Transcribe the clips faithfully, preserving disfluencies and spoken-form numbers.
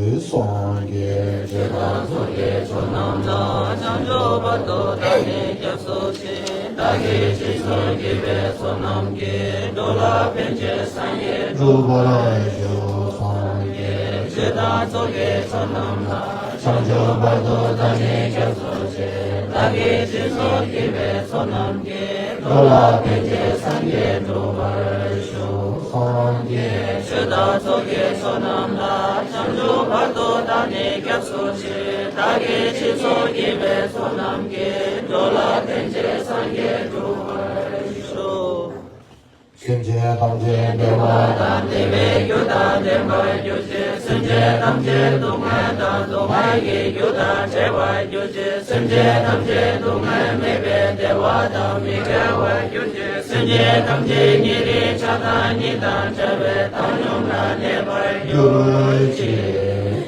སངས་རྒྱས་ཆོས་དང་ཚོགས་ཀྱི་མཆོག་རྣམས་ལ། བྱང་ཆུབ་བར་དུ་བདག་ནི་སྐྱབས་སུ་མཆི། བདག་གིས་སྦྱིན་སོགས་བགྱིས་པའི་ཚོགས་རྣམས་ཀྱིས། འགྲོ་ལ་ཕན་ཕྱིར་སངས་རྒྱས་འགྲུབ་པར་ཤོག་སངས་རྒྱས་ཆོས་དང་ཚོགས་ཀྱི་མཆོག་རྣམས་ལ། བྱང་ཆུབ་བར་དུ་བདག་ནི་སྐྱབས་སུ་མཆི། བདག་གིས་སྦྱིན་སོགས་བགྱིས་པའི་ཚོགས་རྣམས་ཀྱིས། འགྲོ་ལ་ཕན་ཕྱིར་སངས་རྒྱས་འགྲུབ་པར་ཤོག་སངས་རྒྱས་ཆོས་དང་ཚོགས་ཀྱི་མཆོག་རྣམས་ལ། བྱང་ཆུབ་བར་དུ་བདག་ནི་སྐྱབས་སུ་མཆི། བདག་གིས་སྦྱིན་སོགས་བགྱིས་པའི་ཚོགས་རྣམས་ཀྱིས། འགྲོ་ལ་ཕན་ཕྱིར་སངས་རྒྱས་འགྲུབ་པར་ཤོག་སེམས་ཅན་ཐམས་ཅད་བདེ་བ་དང་བདེ་བའི་རྒྱུ་དང་ལྡན་པར་གྱུར་ཅིག་སེམས་ཅན་ཐམས་ཅད་སྡུག་བསྔལ་དང་སྡུག་བསྔལ་གྱི་རྒྱུ་དང་བྲལ་བར་གྱུར་ཅིག་སེམས་ཅན་ཐམས་ཅད་སྡུག་བསྔལ་མེད་པའི་བདེ་བ་དང་མི་འབྲལ་བར་གྱུར་ཅིག་སེམས་ཅན་ཐམས་ཅད་ཉེ་རིང་ཆགས་སྡང་གཉིས་དང་བྲལ་བའི་བཏང་སྙོམས་ལ་གནས་པར་གྱུར་ཅིག་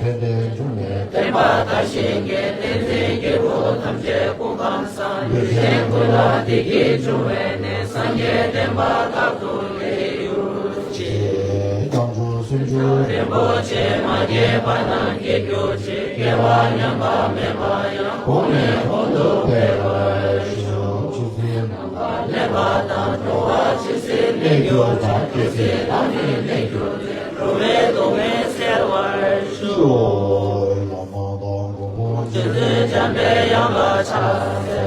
ཕན་བདེ་འབྱུང་བའི་བསྟན་པ་དར་ཞིང་རྒྱས། བསྟན་འཛིན་སྐྱེས་བུ་ཐམས་ཅད་སྐུ་ཁམས་བཟང་། ཡུལ་ཅན་ཀུན་ལ་བདེ་སྐྱིད་འབྱུང་བའི་གནས། སངས་རྒྱས་བསྟན་པ་རྟག་ཏུ་ལེགས་གྱུར་ཅིག་བྱང་ཆུབ་སེམས་མཆོག་རིན་པོ་ཆེ། མ་སྐྱེས་པ་རྣམས་སྐྱེ་གྱུར་ཅིག་སྐྱེས་པ་ཉམས་པ་མེད་པ་ཡང་། གོང་ནས་གོང་དུ་འཕེལ་བར་ཤོག་ཇི་སྲིད་ནམ་མཁའ་ལས་པ་དང་། འགྲོ་བ་ཇི་སྲིད་གནས་གྱུར་ཅིག་སྐྱེ་སྲིད་ལྷ་མིའི་གནས་གྱུར་ཅིག་འགྲོ་བའི་སྡུག་བསྔལ་སེལ་བར་ཤོག་ཡང་མ་དང་གོ་འཕང་རྗེ་བཙུན་འཇམ་པའི་དབྱངས་ལ་ཕྱག་འཚལ་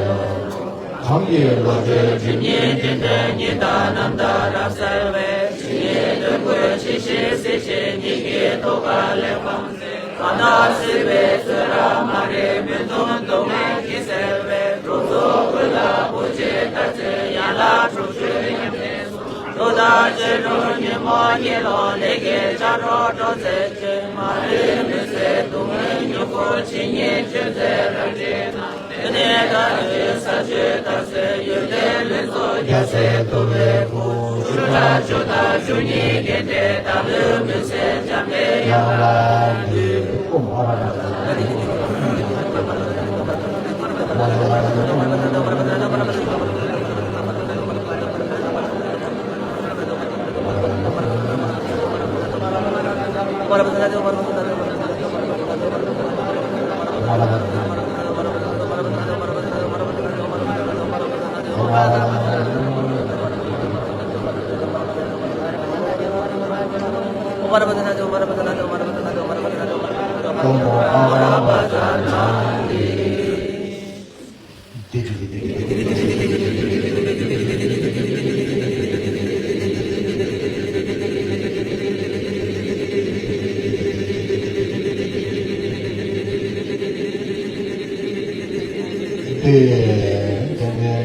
ལོ། གང་གིས་བློ་གྲོས་སྒྲིབ་གཉིས་འདྲེན་པའི། ཉི་ཟླ་རྣམ་དག་རབ་གསལ་བའི། ཇི་སྙེད་དོན་ཀུན་ཇི་བཞིན་གཟིགས་ཤིང་། ཉིད་ཀྱི་ཐུགས་ཀ་ལས་དབང་ཟེར། གང་དག་སྲིད་པའི་བཙོན་རར་མ་རིག་མུན་འཐུམས་སྡུག་བསྔལ་གྱིས་གསལ་བའི། གྲོགས་ཚོགས་ཀུན་ལ་བུ་གཅིག་ལྟར་བརྩེ། ཡན་ལག་དྲུག་ཅུའི་ཉམས་ལེན་སོགས། འགྲོ་དང་བཅས་རུང་ཉོན་མོངས་གཉིད་ལོག་ལས་ཀྱི་ལྕགས་སྒྲོག་སྒྲོག་མཛད་ཅིང་། མ་རིག་མུན་སེལ་སྡུག་བསྔལ་མྱུ་གུ་ཇི་སྙེད་གཅོད་མཛད་རབ་འབྱིན་ནོ། དེ་ནས་བདག་གིས་ས་བཅུའི་མཐའ་བསལ། ཡོན་ཏན་ལུས་རྫོགས་རྒྱལ་སྲས་ཐུབ་པའི་སྐུ། ཆོས་གྲྭ་བཅུ་དང་བཅུ་གཉིས་རྒྱན་སྤྲས། བདག་བློའི་མུན་སེལ་འཇམ་པའི་དབྱངས་ལ་འདུད།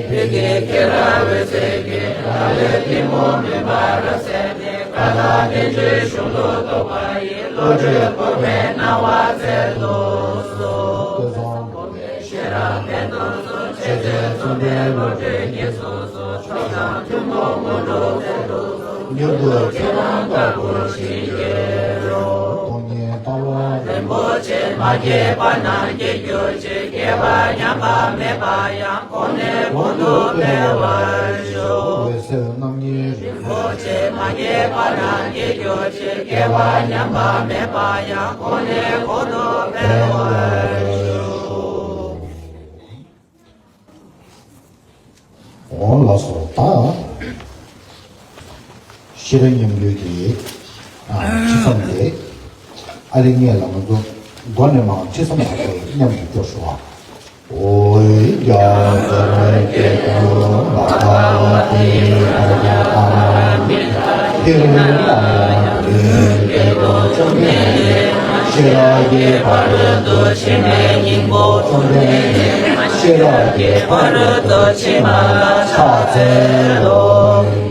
བོད་ཀྱི་ཁྱེད་རང་འོད་ཟེར་གྱིས། རང་ལུས་ཐལ་མོ་མུན་པ་རབ་བསལ་ནས། བཀའ་དང་བསྟན་བཅོས་གཞུང་ལུགས་རྟོགས་པ་ཡི། བློ་གྲོས་བསྐོར་བའི་སྣང་བ་སྩལ་དུ་གསོལ། ཤེས་རབ་ཕན་ཐོགས་སྩོལ། འཆད་རྩོད་གསུམ་ལྡན་བློ་གྲོས་རྒྱན་སོ་སོ། མཆོག་དང་ཐུན་མོང་དངོས་གྲུབ་སྩལ་དུ་གསོལ། མྱུར་དུ་ཁྱེད་རང་བཀའ་བསྒོ་ཞིང་གི་རོ། སྟོང་ཉིད་ལྟ་བ་རིན་པོ་ཆེ། མ་སྐྱེས་པ་རྣམས་སྐྱེ་གྱུར་ཅིག་སྐྱེས་པ་ཉམས་པ་མེད་པ་ཡང་། གོང་ནས་གོང་དུ་འཕེལ་བར་ཤོག་འོད་ཟེར་རྣམ་གཉིས་རིན་པོ་ཆེ། མ་སྐྱེས་པ་རྣམས་སྐྱེ་གྱུར་ཅིག་སྐྱེས་པ་ཉམས་པ་མེད་པ་ཡང་། གོང་ནས་གོང་དུ་འཕེལ་བར་ཤོག་འོང་ལགས་སོ། ད་ཤེས་རབ་སྙིང་པོའི་གི་ཨ་ཁྲིད་མཚམས་དེ་ཨ་རི་ངས་ལ་ང་ཚོ་མདོ་ནས་མར་ཁྲིད་མཚམས་བར་དུ་མཉམ་དུ་སྐྱོར་ཞུ་བ། ཨོ་ཡ་ག་ར་ཀེ་ཏུ་བ་ག་བ་ཏི་ཨ་ར་ཡ་ཨ་ར་མི་ཏི་ར་ལ་ཡ་ཏུ་ཀེ་ཏུ་བཅོམ་ལྡན་འདས་ཤེས་རབ་ཀྱི་ཕ་རོལ་ཏུ་ཕྱིན་པའི་སྙིང་པོ། བཅོམ་ལྡན་འདས་ཤེས་རབ་ཀྱི་ཕ་རོལ་ཏུ་ཕྱིན་པ་ལ་ཕྱག་འཚལ་ལོ།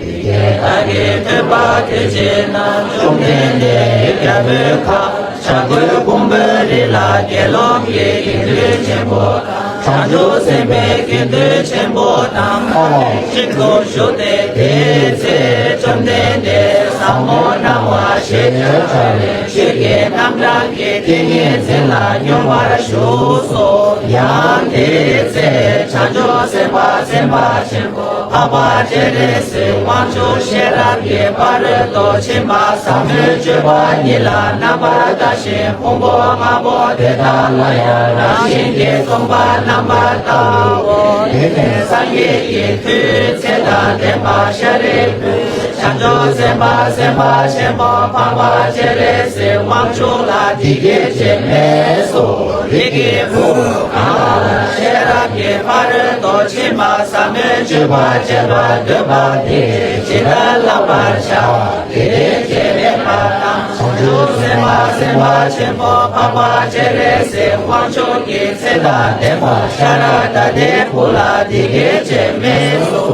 འདི་སྐད་བདག་གིས་ཐོས་པ་དུས་གཅིག་ན། བཅོམ་ལྡན་འདས་རྒྱལ་པོའི་ཁབ་བྱ་རྒོད་ཕུང་པོའི་རི་ལ་དགེ་སློང་གི་དགེ་འདུན་ཆེན་པོ་དང་། བྱང་ཆུབ་སེམས་དཔའི་དགེ་འདུན་ཆེན་པོ་དང་ཨ་ཞིག་ཏུ་བཞུགས་ཏེ། དེའི་ཚེ་བཅོམ་ལྡན་འདས་ཟབ་མོ་སྣང་བ་ཞེས་བྱ་བའི་ཆོས་ཀྱི་རྣམ་གྲངས་ཀྱི་ཏིང་ངེ་འཛིན་ལ་སྙོམས་པར་ཞུགས་སོ། ཡང་དེའི་ཚེ་བྱང་ཆུབ་སེམས་ སེམས་དཔའ་སེམས་དཔའ་ཆེན་པོ་འཕགས་པ་སྤྱན་རས་གཟིགས། དབང་ཕྱུག་ཤེས་རབ་ཀྱི་ཕ་རོལ་ཏུ་ཕྱིན་པ་ཟབ་མོའི་སྤྱོད་པ་ཉིད་ལ་རྣམ་པར་བལྟ་ཞིང་། ཕུང་པོ་ལྔ་པོ་དེ་དག་ལ་ཡང་རང་བཞིན་གྱིས་སྟོང་པར་རྣམ་པར་བལྟའོ། དེ་ནས་སངས་རྒྱས་ཀྱི་མཐུས་ཚེ་དང་ལྡན་པ་ཤཱ་རིའི་བུས། བྱང་ཆུབ་སེམས་དཔའ་སེམས་དཔའ་ཆེན་པོ་འཕགས་པ་སྤྱན་རས་གཟིགས། དབང་ཕྱུག་ལ་འདི་སྐད་ཅེས་སྨྲས་སོ། རིགས་ཀྱི་བུ། གང་ལ་ཤེས་རབ་ཀྱི་ཕ་རོལ་ཏུ་ཕྱིན་པ་ཟབ་མོའི་སྤྱོད་པ་སྤྱད་པར་འདོད་པ་དེས་ཇི་ལྟར་བསླབ་པར་བྱ། དེ་ལྟར་སྤྱད་པས་ཕ་དང་། བྱང་ཆུབ་སེམས་དཔའ་སེམས་དཔའ་ཆེན་པོ་འཕགས་པ་སྤྱན་རས་གཟིགས། དབང་ཕྱུག་གི་ཚེ་དང་ལྡན་པ་ཤཱ་ར་དྭ་ཏིའི་བུ་ལ་འདི་སྐད་ཅེས་སྨྲས་སོ།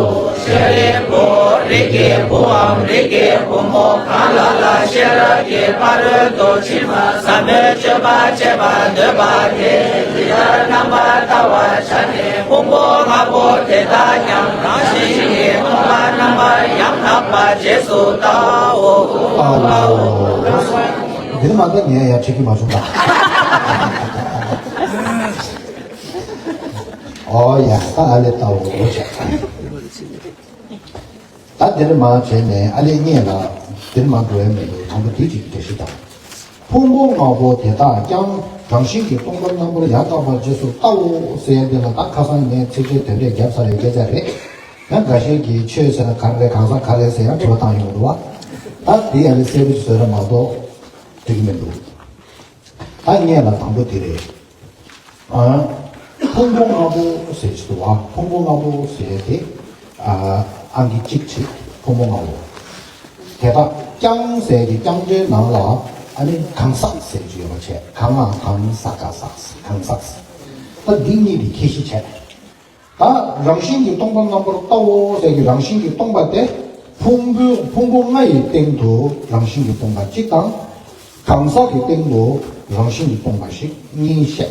ཤཱ་རིའི་བུ། རིགས་ཀྱི་བུའམ་རིགས་ཀྱི་བུ་མོ་གང་ལ་ལ་ཤེས་རབ་ཀྱི་ཕ་རོལ་ཏུ་ཕྱིན་པ་ཟབ་མོའི་སྤྱོད་པ་སྤྱད་པར་འདོད་པ་དེས་ཇི་ལྟར་རྣམ་པར་བལྟ་བར་བྱ་ནས། ཕུང་པོ་ལྔ་པོ་དེ་དག་ཀྱང་རང་བཞིན་གྱིས་སྟོང་པར་རྣམ་པར་ཡང་དག་པར་རྗེས་སུ་བལྟའོ། འདིར་མ་ལྟ་ངས་ཡང་ཁྲིད་ཀྱི་མ་བྱུང་ད། ཨོ་ཡ་ད་ཨ་ལེ་ལྟ་འོ་བྱས། ད་འདིར་མ་བྱས་ནས་ཨ་ལེ་ངས་ལ་འདིར་མ་འགྲོ་ཡ་མེད་ལོ། དང་པོ་འདི་གཅིག་གི་འགྲེལ་བཤད་དང་། ཕུང་པོ་ལྔ་པོ་དེ་དག་ཀྱང་རང་བཞིན་གྱིས་སྟོང་པར་རྣམ་པར་ཡང་དག་པར་རྗེས་སུ་བལྟའོ་ཟེར་ཡ་འདི་ལ་ད་ཁ་སང་ངས་ཚིགས་བཅད་དོན་འགྲེལ་བརྒྱབ་ཚར་བའི་སྐད་ཆ་རེད། ཡང་འགའ་ཤས་ཀྱིས་ཆོས་ཟེར་ན་ག་རེ་རེད། གང་ཟག་ག་རེ་རེད་ཟེར་ཡང་དྲི་བ་བཏང་ཡོང་འདུག་བ། ད་དེ་ཡ་ལས་གསལ་པོ་ཞིག་བཟོས་ར་མ་གཏོགས་འགྲིག་གི་མི་འདུག་ད་ངས་ལ་དང་པོ་དེ་རེད། ཨ། ཕུང་པོ་ལྔ་པོ་ཟེར་གྱི་འདུག་བ། ཕུང་པོ་ལྔ་པོ་ཟེར་དེ། ཨ། ཨང་ཀི་གཅིག་བྱེད། ཕུང་པོ་ལྔ་པོ། དེ་དག་ཀྱང་ཟེར་གྱི་ཀྱང་འདྲའི་ནང་ལ་ཨ་ནི་གང་ཟག་ཟེར་གྱི་ཡོད་པ་བྱས། གང་ང་གང་ཟག་ག་ཟག་གང་ཟག་ད་འདི་གཉིས་ཀྱི་ཁྱད་གཞི་བྱས། ད་རང་བཞིན་གྱིས་སྟོང་པ་རྣམ་པར་བལྟའོ་ཟེར་གྱི་རང་བཞིན་གྱིས་སྟོང་པ་དེ། ཕུང་པོ་ཕུང་པོ་ལྔ་ཡི་སྟེང་དུ་རང་བཞིན་གྱིས་སྟོང་པ་གཅིག་དང་། གང་ཟག་གི་སྟེང་དུ་རང་བཞིན་གྱིས་སྟོང་པ་ཞིག་གཉིས་བཤད།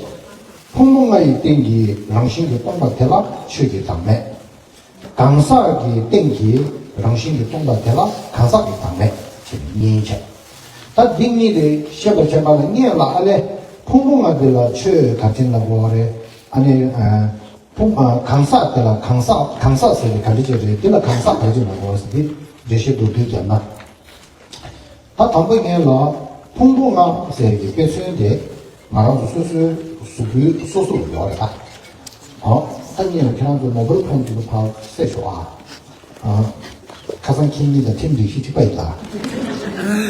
ཕུང་པོ་ལྔ་ཡི་སྟེང་གི་རང་བཞིན་གྱིས་སྟོང་པ་དེ་ལ་ཆོས་ཀྱི་བདག་མེད། གང་ཟག་གི་སྟེང་གི་རང་བཞིན་གྱིས་སྟོང་པ་དེ་ལ་གང་ཟག་གི་བདག་མེད་ཅེས་གཉིས་བཤད། ད་འདི་གཉིས་དེ་ཤེས་པར་བྱེད་པ་ལ་སྔོན་ལ་ཨ་ལས་ཕུང་པོ་ལྔ་དེ་ལ་ཆོས་ག་ཅི་ལ་གོ་བ་རེད། ཨ་ནི། ཕུང་། ཨ། གང་ཟག་དེ་ལ་གང་ཟག་གང་ཟག་ཟེར་ཏེ་ག་འདྲ་ཅིག་རེད། དེ་ལ་གང་ཟག་ག་ཅིག་ལ་གོ་བ་ཟེར་ཏེ་འགྲེལ་བཤད་མདོར་བསྡུས་བརྒྱབ་ན། ད་དང་པོ་ངས་ལ་ཕུང་པོ་ལྔ་ཟེར་གྱི་དཔེ་མཚོན་དེ་ང་རང་ཚོ་སོ་སོའི་གཟུགས་པོའི་སོ་སོར་ཡོད་རེད་ད། ཨོ། ད་ངས་ལ་ཁྱེད་རང་ཚོ་མོ་བལ་ཕོན་དེ་ཚོ་ཕར་བསད་ཤོག་ཨ། ཨ། ཁ་སང་ཁྱེད་གཉིས་དང་ཁྲིམས་སྒྲིག་གཞི་གཅིག་པ་ཡིན་ད།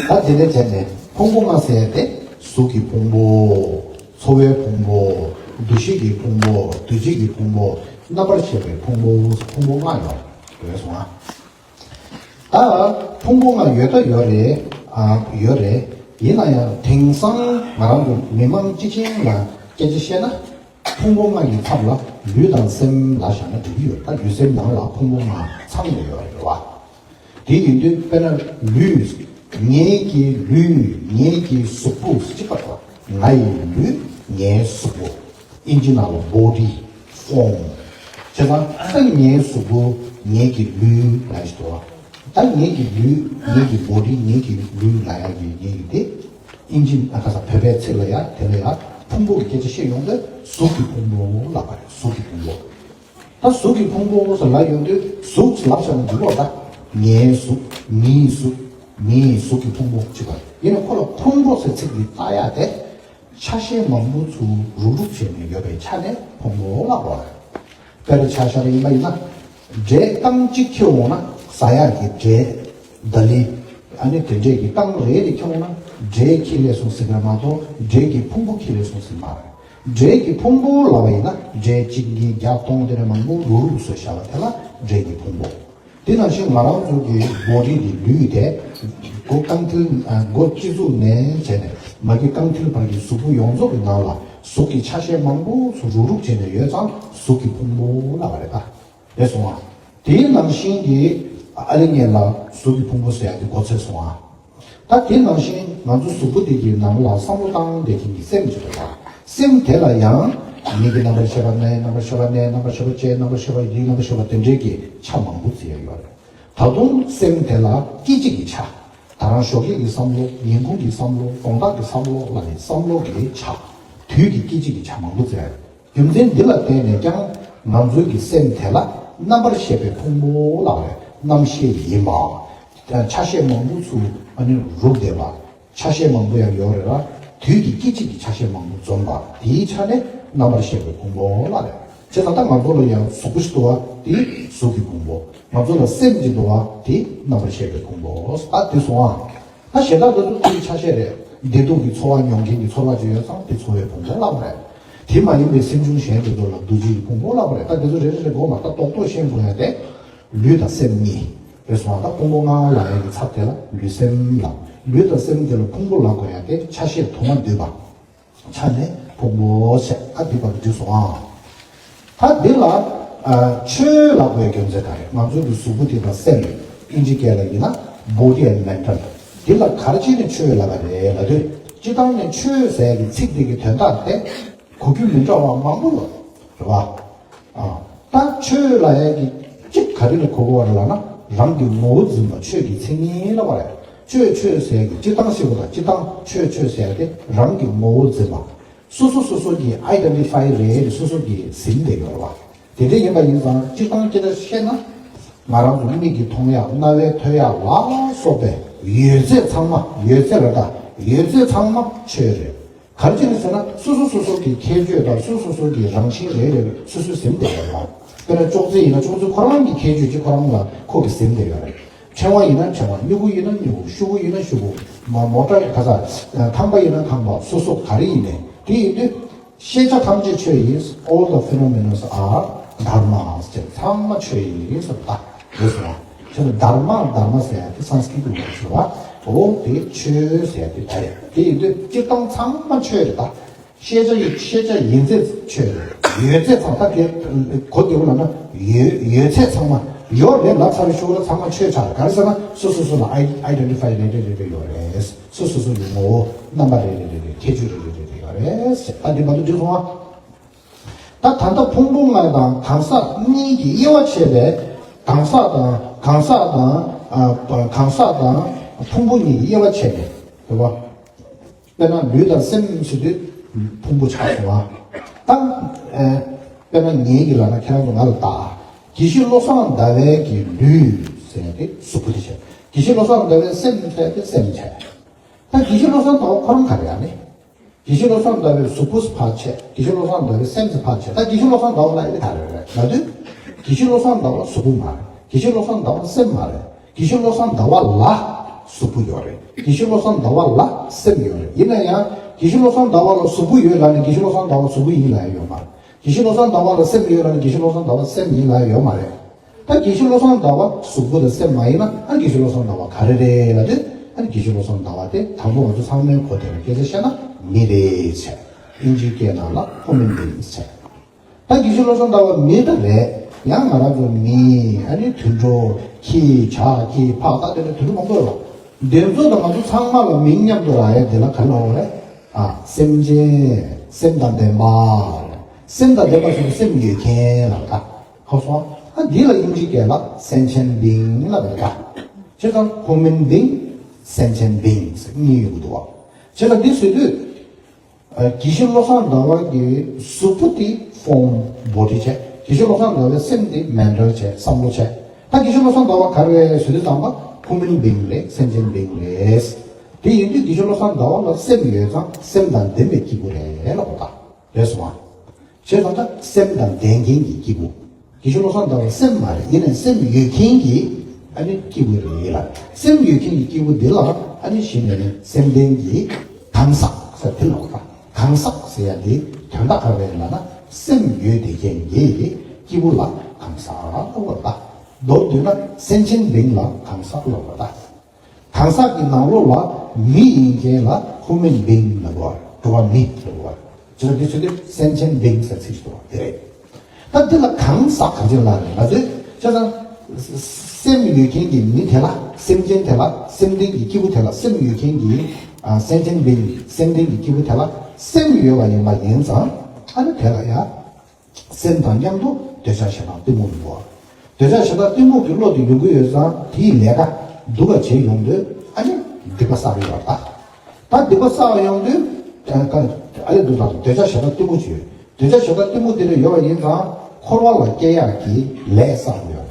ད་དེ་འདྲ་བྱས་ནས་ཕུང་པོ་ལྔ་ཟེར་ཏེ་གཟུགས་ཀྱི་ཕུང་པོ། ཚོར་བའི་ཕུང་པོ། འདུ་ཤེས་ཀྱི་ཕུང་པོ། འདུ་བྱེད་ཀྱི་ཕུང་པོ། རྣམ་པར་ཤེས་པའི་ཕུང་པོ། ཕུང་པོ་ལྔ་ཡོད་རེད་སོང་ཨ། ད་ཕུང་པོ་ལྔ་ཡོད་ད་ཡོད་རེད། ཨ། ཡོད་རེད། ཡིན་ན་ཡང་དེང་སང་ང་རང་ཚོ་མི་མང་སྤྱི་བྱིངས་ལ་སྐད་ཆ་བཤད་ན། ཕུང་པོ་ལྔ་ཡི་མཚམས་ལ་ལུས་དང་སེམས་ལ་བཞག་ན་འགྲིག་གི་ཡོད། ད་ལུས་སེམས་ནང་ལ་ཕུང་པོ་ལྔ་ཚང་ནས་ཡོད་རེད་བ། དེ་ཡིན་དུས་དཔེར་ན་ལུས། ངེད་ཀྱི་ལུས། ངེད་ཀྱི་གཟུགས་པོ་གཅིག་པ་དང་། ང་ཡི་ལུས། ངའི་གཟུགས་པོ། ཨིན་ཇི་ནང་ལ་body form། བྱས་ཙང་ད་ངའི་གཟུགས་པོ། ངེད་ཀྱི་ལུས་ལ་ཞིག་འདུག་བ། ད་ངེད་ཀྱི་ལུས། ངེད་ཀྱི་body། ངེད་ཀྱི་ལུས་ལ་ཡ་གི་ངེད་ཀྱི་དེ། ཨིན་ཇི་ཨ་ཁ་ས་བོད་པའི་ཚིག་ལ་ཡ་དེ་ལ་ཡ་ཕུང་པོ་གི་སྐད་ཆ་བཤད་ཡོང་དུས་གཟུགས་ཀྱི་ཕུང་པོ་ལབ་པ་རེད། གཟུགས་ཀྱི་ཕུང་པོ། ད་གཟུགས་ཀྱི་ཕུང་པོ་ཟེར་ལབ་ཡོང་དུས་གཟུགས་ལབ་བྱས་ན་འགྲིག་གོ་ད། ངའི་གཟུགས། མིའི་གཟུགས། མིའི་གཟུགས་ཀྱི་ཕུང་པོ་གཅིག་པ་ཡིན་ན་ཁོ་ལ་ཕུང་པོ་ཟེར་ཚིག་འདི་བཏགས་ཡ་དེ། ཆ་ཤས་མང་པོ་ཚུར་རུག་རུག་བྱས་ནས་ཡོད་པའི་ཆ་ནས་ཕུང་པོ་ལབ་པ་རེད། དཔེར་ཆ་བཞག་པ་ཡིན་པ་ཡིན་ན། འབྲས་རྐང་གཅིག་ཁྱེར་འོང་ན་ཟ་ཡག་གི་འབྲས། ད་ལི། ཨ་ནི་དེ་འབྲས་ཀྱི་རྐང་རེ་རེ་ཁྱེར་འོང་ན་འབྲས་ཁྱེར་ལས་སོང་ཟེར་གི་རེད་མ་གཏོགས་འབྲས་ཀྱི་ཕུང་པོ་ཁྱེར་ལས་སོང་ཟེར་མ་རེད། འབྲས་ཀྱི་ཕུང་པོ་ལབ་པ་ཡིན་ན་འབྲས་གཅིག་གཉིས་བརྒྱ་སྟོང་དེ་འདྲ་མང་པོ་རུག་རུག་བཟོས་བཞག་པ་དེ་ལ་འབྲས་ཀྱི་ཕུང་པོ། དེ་ནང་བཞིན་ང་རང་ཚོ་གི་body་དེ་ལུས་དེ། མགོ་རྐང་མཐིལ། ཨ། མགོ་སྤྱི་གཙུག་ནས་བྱས་ནས་མ་གི་རྐང་མཐིལ་བར་གྱི་གཟུགས་པོ་ཡོངས་རྫོགས་ཀྱི་ནང་ལ་གཟུགས་ཀྱི་ཆ་ཤས་མང་པོ་ཚུར་རུག་རུག་བྱས་ནས་ཡོད་ཙང་གཟུགས་ཀྱི་ཕུང་པོ་ལབ་པ་རེད་ད། རེད་སོང་ཨ། དེའི་ནང་བཞིན་གྱི་ཨ་ལེ་ངེད་ལ་གཟུགས་ཀྱི་ཕུང་པོ་ཟེར་ཡ་དེ་མགོ་ཚོས་སོང་ཨ། ད་དེ་ནང་བཞིན་ང་ཚོ་གཟུགས་པོ་དེ་གི་ནང་ལ་བསམ་བློ་བཏང་བསྡད་མཁན་གྱི་སེམས་ཅིག་རེད་ལ། སེམས་དེ་ལ་ཡང་མིག་གི་རྣམ་པར་ཤེས་པ། སྣའི་རྣམ་པར་ཤེས་པ། སྣའི་རྣམ་པར་ཤེས་པ། ལྕེའི་རྣམ་པར་ཤེས་པ། ཡིད་ཀྱི་རྣམ་པར་ཤེས་པ། དེ་འདྲའི་གི་ཆ་མང་པོ་ཅིག་ཡང་ཡོད་རེད། ད་དུང་སེམས་དེ་ལ་སྐད་ཅིག་གི་ཆ། ད་རང་ཞོགས་ཀས་ཀྱི་བསམ་བློ། ཉིན་གུང་གི་བསམ་བློ། དགོང་དག་གི་བསམ་བློ་ལ་ནི་བསམ་བློ་གི་ཆ། དུས་ཀྱི་སྐད་ཅིག་གི་ཆ་མང་པོ་ཅིག་ཡོད་རེད། རྒྱུ་མཚན་འདི་ལ་བརྟེན་ནས་ཀྱང་ ང་ཚོའི་གི་སེམས་དེ་ལ་རྣམ་པར་ཤེས་པའི་ཕུང་པོ་ལབ་རེད། རྣམ་ཤེས་ཡིན་པ། ཆ་ཤས་མང་པོ་ཚུར་ཨ་ནི་རུབ་བསྡད་པ། ཆ་ཤས་མང་པོ་ཡང་ཡོད་རེད་ལ། དུས་ཀྱི་སྐད་ཅིག་གི་ཆ་ཤས་མང་པོ་འཛོམས་པ་དེའི་ཆ་ནས་རྣམ་པར་ཤེས་པའི་ཕུང་པོ་ལབ་རེད། བྱས་ཙང་ད་ང་ཚོ་ལ་ཡང་གཟུགས་པོ་ཞིག་འདུག་བ། དེ་གཟུགས་ཀྱི་ཕུང་པོ། ང་ཚོ་ལ་སེམས་ཅིག་འདུག་བ། དེ་རྣམ་པར་ཤེས་པའི་ཕུང་པོ། ད་དེ་སོང་ཨ། ད་ཞེ་དྲག་ཏུ་དེའི་ཆ་ཤས་རེད། བདེ་སྡུག་གི་ཚོར་བ་མྱོང་མཁན་གྱི་ཚོར་བ་ཅིག་ཡོད་ཙང་དེ་ཚོར་བའི་ཕུང་པོ་ལབ་རེད། དེ་མ་ཡིན་པའི་སེམས་བྱུང་གཞན་དེ་ཚོ་ལ་འདུ་བྱེད་ཀྱི་ཕུང་པོ་ལབ་རེད། ད་དེ་ཚོ་རེ་རེ་རེ་དགོས་མ་ད་རྡོག་རྡོག་ཤེས་དགོས་ཡ་དེ། ལུས་དང་སེམས་གཉིས། རེད་སོང་ད་ཕུང་པོ་ལྔ་ལབ་ཡ་གི་ཚབ་དེ་ལ་ལུས་སེམས་ལབ། ལུས་དང་སེམས་དེ་ལ་ཕུང་པོ་ལབ་དགོས་ཡ་དེ་ཆ་ཤས་དུ་མ་འདུས་པ། ཆ་ནས་ཕུང་པོ་ཟེར། ཨ་འདི་བར་འདུས་སོང་ཨ། ད་འདི་ལ་ཨ་ཆོས་ལབ་དགོས་རྒྱུ་མཚན་ག་རེ། ང་ཚོ་གི་གཟུགས་པོ་དེ་དང་སེམས། ཨིན་ཇི་སྐད་ལ་ཡིན་ན་body and mental། འདི་ལ་ག་རེ་བྱས་ནས་ཆོས་ལབ་པ་རེད་ལབ་དུས། སྤྱིར་བཏང་ནས་ཆོས་ཟེར་གྱི་ཚིག་འདི་གི་དོན་དག་དེ་གོ་རྒྱུ་མི་འདྲ་བ་མང་པོ་ཡོད་རེད་བ། ཨ། ད་ཆོས་ལབ་ཡ་གི་གཅིག་ག་རེ་ལ་གོ་དགོས་པ་རེད་ལབ་ན། རང་གི་ངོ་བོ་འཛིན་པ་ཆོས་ཀྱི་མཚན་ཉིད་ལབ་པ་རེད། ཆོས་ཆོས་ཟེར་ཡ་གི་སྤྱིར་བཏང་ཞིག་པ་དང་། སྤྱིར་བཏང་ཆོས་ཆོས་ཟེར་ཡ་དེ་རང་གི་ངོ་བོ་འཛིན་པ། སོ་སོ་སོ་སོ་གིས་ཨའི་ཌེན་ཊི་ཕའི་རེད། སོ་སོ་གིས་ཟིན་བསྡད་ཡོད་རེད་བ། དེ་འདྲ་ཡིན་པ་ཡིན་ཙང་སྤྱིར་བཏང་སྤྱིར་བཤད་ན། ང་རང་ཚོ་མིག་གིས་མཐོང་ཡ། རྣ་བས་ཐོས་ཡ་ལ་སོགས་པའི་ཡོད་ཚད་ཚང་མ། ཡོད་ཚད་རེད་ད། ཡོད་ཚད་ཚང་མ་ཆོས་རེད། ག་རེ་བྱས་ནས་ཟེར་ན། སོ་སོ་སོ་སོ་གི་ཁྱད་ཆོས་དང་སོ་སོ་སོ་གི་རང་བཞིན་རེ་རེ་སོ་སོས་ཟིན་བསྡད་ཡོད་རེད་བ། དཔེར་ན་ཅོག་ཙེ་ཡིན་ན་ཅོག་ཙེ་ཁོ་རང་གི་ཁྱད་ཆོས་ཅིག་ཁོ་རང་ལ་ཁོ་གིས་ཟིན་བསྡད་ཡོད་རེད། ཕྲེང་བ་ཡིན་ན་ཕྲེང་བ། སྨྱུ་གུ་ཡིན་ན་སྨྱུ་གུ། ཤོག་གུ་ཡིན་ན་ཤོག་གུ། མ་མོ་ཊ་ག་ས། ཁང་པ་ཡིན་ན་ཁང་པ། སོ་སོ་ག་རེ་ཡིན་ནའི། དེ་ཡིན་དུས། ཤེས་བྱ་ཐམས་ཅད་ཆོས་ཡིན། All the phenomenons are dharmas ཟེར། ཚང་མ་ཆོས་ཡིན་ཟེར་བ་ད་རེད་སོང་། ཁྱོད་ཚོ་དྷརྨ་དྷརྨ་ཟེར་ཡ་དེ་སཾ་སྐྲྀ་ཏ་ལ་ཞུ་བ། འོ་དེ་ཆོས་ཟེར་ཡ་དེ་ད་རེད། དེ་ཡིན་དུས་སྤྱིར་བཏང་ཚང་མ་ཆོས་རེད་ད། ཤེས་བྱ་ཡི་ཤེས་བྱ་ཡིན་ཚད་ཆོས་རེད། ཡོད་ཚད་ཚང་ད་དེ་གོ་བདེ་པོ་ལབ་ན། ཡོད་ཡོད་ཚད་ཚང་མ། ཡོད་རེད་ལབ་ཚར་བའི་ཤུགས་ལ་ཚང་མ་ཆོས་ཆགས་རེད། ག་རེ་ཟེར་ན་སོ་སོ་སོ་ལ་ཨའི་ཨའི་ཌེན་ཊི་ཕའི་རེ་རེ་རེ་རེ་ཡོད་རེད། སོ་སོ་སོ་ཡི་ངོ་བོ་རྣམ་པ་རེ་རེ་རེ་རེ། ཁྱད་ཆོས་རེ་རེ་རེ་རེ་ཡོད་རེད་ཟེར། ད་འདི་མ་གཏོགས་འགྲིག་སོང་ཨ། ད་ད་ལྟ་ཕུང་པོ་ལྔ་དང་གང་ཟག་གཉིས་ཀྱི་དབྱེ་བ་ཕྱེ་བས། གང་ཟག་དང་གང་ཟག་དང་། ཨ། གང་ཟག་དང་ཕུང་པོ་གཉིས་ཀྱི་དབྱེ་བ་ཕྱེ་བས། རེད་བ། དཔེར་ན་ལུས་དང་སེམས་ཟེར་དུས་ཕུང་པོ་ཆགས་སོང་བ། ད། ཨ། དཔེར་ན་ངེད་ཀྱིས་ལབ་ན་ཁྱེད་རང་ཚོ་ང་ལ་བལྟ། དགེ་བཤེས་བློ་བཟང་ཟླ་བའི་གི་ལུས་ཟེར་ཏེ་གཟུགས་པོ་དེ་བྱས། དགེ་བཤེས་བློ་བཟང་ཟླ་བའི་སེམས་ཟེར་ཏེ་སེམས་བྱས། ད་དགེ་བཤེས་བློ་བཟང་ཟླ་བ་ཁོ་རང་ག་རེ་ཡ་ནི། དགེ་བཤེས་བློ་བཟང་ཟླ་བའི་གཟུགས་པོ་ཕར་བྱས། དགེ་བཤེས་བློ་བཟང་ཟླ་བའི་སེམས་ཕར་བྱས། ད་དགེ་བཤེས་བློ་བཟང་ཟླ་བ་ལ་ཨེ་ག་རེ་རེད་ལབ་དུས། དགེ་བཤེས་བློ་བཟང་ཟླ་བ་གཟུགས་པོ་མ་རེད། དགེ་བཤེས་བློ་བཟང་ཟླ་བ་སེམས་མ་རེད། དགེ་བཤེས་བློ་བཟང་ཟླ་བ་ལ་གཟུགས་པོ་ཡོད་རེད། དགེ་བཤེས་བློ་བཟང་ཟླ་བ་ལ་སེམས་ཡོད་རེད། ཡིན་ན་ཡང་དགེ་བཤེས་བློ་བཟང་ཟླ་བ་ལ་གཟུགས་པོ་ཡོད་ལབ་ནས་དགེ་བཤེས་བློ་བཟང་ཟླ་བ་གཟུགས་པོ་ཡིན་ལབ་ཡ་ཡོད་མ་རེད། དགེ་བཤེས་བློ་བཟང་ཟླ་བ་ལ་སེམས་ཡོད་ལབ་ནས་དགེ་བཤེས་བློ་བཟང་ཟླ་བ་སེམས་ཡིན་ལབ་ཡ་ཡོད་མ་རེད། ད་དགེ་བཤེས་བློ་བཟང་ཟླ་བ་གཟུགས་པོ་དང་སེམས་མ་ཡིན་ན། ཨ་ནི་དགེ་བཤེས་བློ་བཟང་ཟླ་བ་ག་རེ་རེད་ལབ་དུས། ཨ་ནི་དགེ་བཤེས་བློ་བཟང་ཟླ་བ་དེ་དང་པོ་ང་ཚོ་ཚང་མའི་གོ་དེ་ལ་སྐད་ཆ་བཤད་ན་མི་རེད་ཟེར། ཨིན་ཇིའི་སྐད་ནང་ལ་ཧུ་མན་བིང་ཟེར། ད་དགེ་བཤེས་བློ་བཟང་ཟླ་བ་མི་ད་རེད། ཡང་ང་རང་ཚོ་མི། ཨ་ནི་དུད་འགྲོ། ཁྱི་བྱ་ཁྱི་ཕག་ད་དེ་འདྲ་དུད་འགྲོ་མང་པོ་ཡོད་རེད། དེ་ཚོ་དང་ང་ཚོ་ཚང་མ་ལ་མིང་མཉམ་དུ་རག་ཡ་དེ་ལ་ག་རེ་ལབ་དགོས་རེད། ཨ། སེམས་ཅན། སེམས་དང་ལྡན་པ། སེམས་དང་ལྡན་པ་ཟེར་ན་སེམས་ཡོད་མཁན་ལ་ད། ཧ་གོ་སོང་། ཨ། འདི་ལ་དབྱིན་ཇིའི་སྐད་ལ་སེན་ཆེན་བིང་ལབ་པ་རེད་ད། བྱས་ཙང་ཧུ་མན་བིང་། སེན་ཆེན་བིང་ཟེར་གཉིས་ཡོད་ཀྱི་འདུག་བ། བྱས་ཙང་འདི་ཟེར་དུས། ཨ། དགེ་བཤེས་བློ་བཟང་ཟླ་བ་གི་གཟུགས་པོ་དེ་ཧྥོམ་བྷོ་ཌི་བྱས། དགེ་བཤེས་བློ་བཟང་ཟླ་བའི་སེམས་དེ་མེན་ཊལ་བྱས། བསམ་བློ་བྱས། ད་དགེ་བཤེས་བློ་བཟང་ཟླ་བ་ག་རེ་རེད་ཟེར་དུས་ཙམ་པ་ཧུ་མན་བིང་རེད། སེན་ཆེན་བིང་རེད། དེ་ཡིན་དུས་དགེ་བཤེས་བློ་བཟང་ཟླ་བ་ལ་སེམས་ཡོད་ཙང་སེམས་དང་ལྡན་པའི་སྐྱེས་བུ་རེད་ལབ་པ་ད། རེད་སོང་ཨ། བྱས་ཙང་ད་སེམས་དང་ལྡན་མཁན་གྱི་སྐྱེས་བུ། དགེ་བཤེས་བློ་བཟང་ཟླ་བ་སེམས་མ་རེད། ཡིན་ནའི་སེམས་ཡོད་མཁན་གྱི་ཨ་ནི་སྐྱེས་བུ་རེད་ལ། སེམས་ཡོད་མཁན་གྱི་སྐྱེས་བུ་འདི་ལ་ཨ་ནི་གཞི་ནས་ནི་སེམས་ལྡན་གྱི་གང་ཟག་ཟེར་དེ་ལ་གོ་ད། གང་ཟག་ཟེར་ཡ་དེ་དོན་དག་ག་རེ་ལབ་ན། སེམས་ཡོད་བསྡད་མཁན་གྱི་སྐྱེས་བུ་ལ་གང་ཟག་ལབ་པ་ད། མདོར་བསྡུས་ན་སེན་ཆེན་བིང་ལ་གང་ཟག་ལབ་པ་ད། གང་ཟག་གི་ནང་ལོགས་ལ་མི་ཡིན་མཁན་ལ་ཧུ་མན་བིང་ལབ་པ། འགྲོ་བ་མི་ལབ་པ། བྱས་ཙང་འདི་ཚོ་འདི་སེན་ཆེན་བིང་ཟེར་ཚིག་ཞིག་འདུག་པ་དེ་རེད། ད་འདི་ལ་གང་ཟག་གང་ཅི་ལབ་རེད་ལབ་དུས། བྱས་ཙང་སེམས་ཡོད་མཁན་གྱི་མི་དེ་ལ། སེམས་ཅན་དེ་ལ། སེམས་ལྡན་གྱི་སྐྱེས་བུ་དེ་ལ། སེམས་ཡོད་མཁན་གྱི། ཨ། སེན་ཆེན་བིང་། སེམས་ལྡན་གྱི་སྐྱེས་བུ་དེ་ལ་སེམས་ཡོད་པ་ཡིན་པ་ཡིན་ཙང་། ཨ་ནི་དེ་ལ་ཡ། སེམས་དང་མཉམ་དུ་འདོད་ཆགས་ཞེ་སྡང་གཏི་མུག་ཡོང་གི་འདུག། འདོད་ཆགས་ཞེ་སྡང་གཏི་མུག་གི་བློ་དེ་ཡོང་གི་ཡོད་ཙང་དེའི་ལས་ཀ་སྡུག་པ་བྱེད་ཡོང་དུས། ཨ་ནི་སྡིག་པ་བསགས་ཡོད་པ་ད། ད་སྡིག་པ་བསགས་ཡོང་དུས། ཨ། ཨ་ལས་སྡུག་ཙང་འདོད་ཆགས་ཞེ་སྡང་གཏི་མུག་ཅིག་ཡོད། འདོད་ཆགས་ཞེ་སྡང་གཏི་མུག་དེ་འདྲ་ཡོད་པ་ཡིན་ཙང་ འཁོར་བ་ལ་སྐྱེ་ཡག་གི་ལས་བསགས་ཡོད་རེད།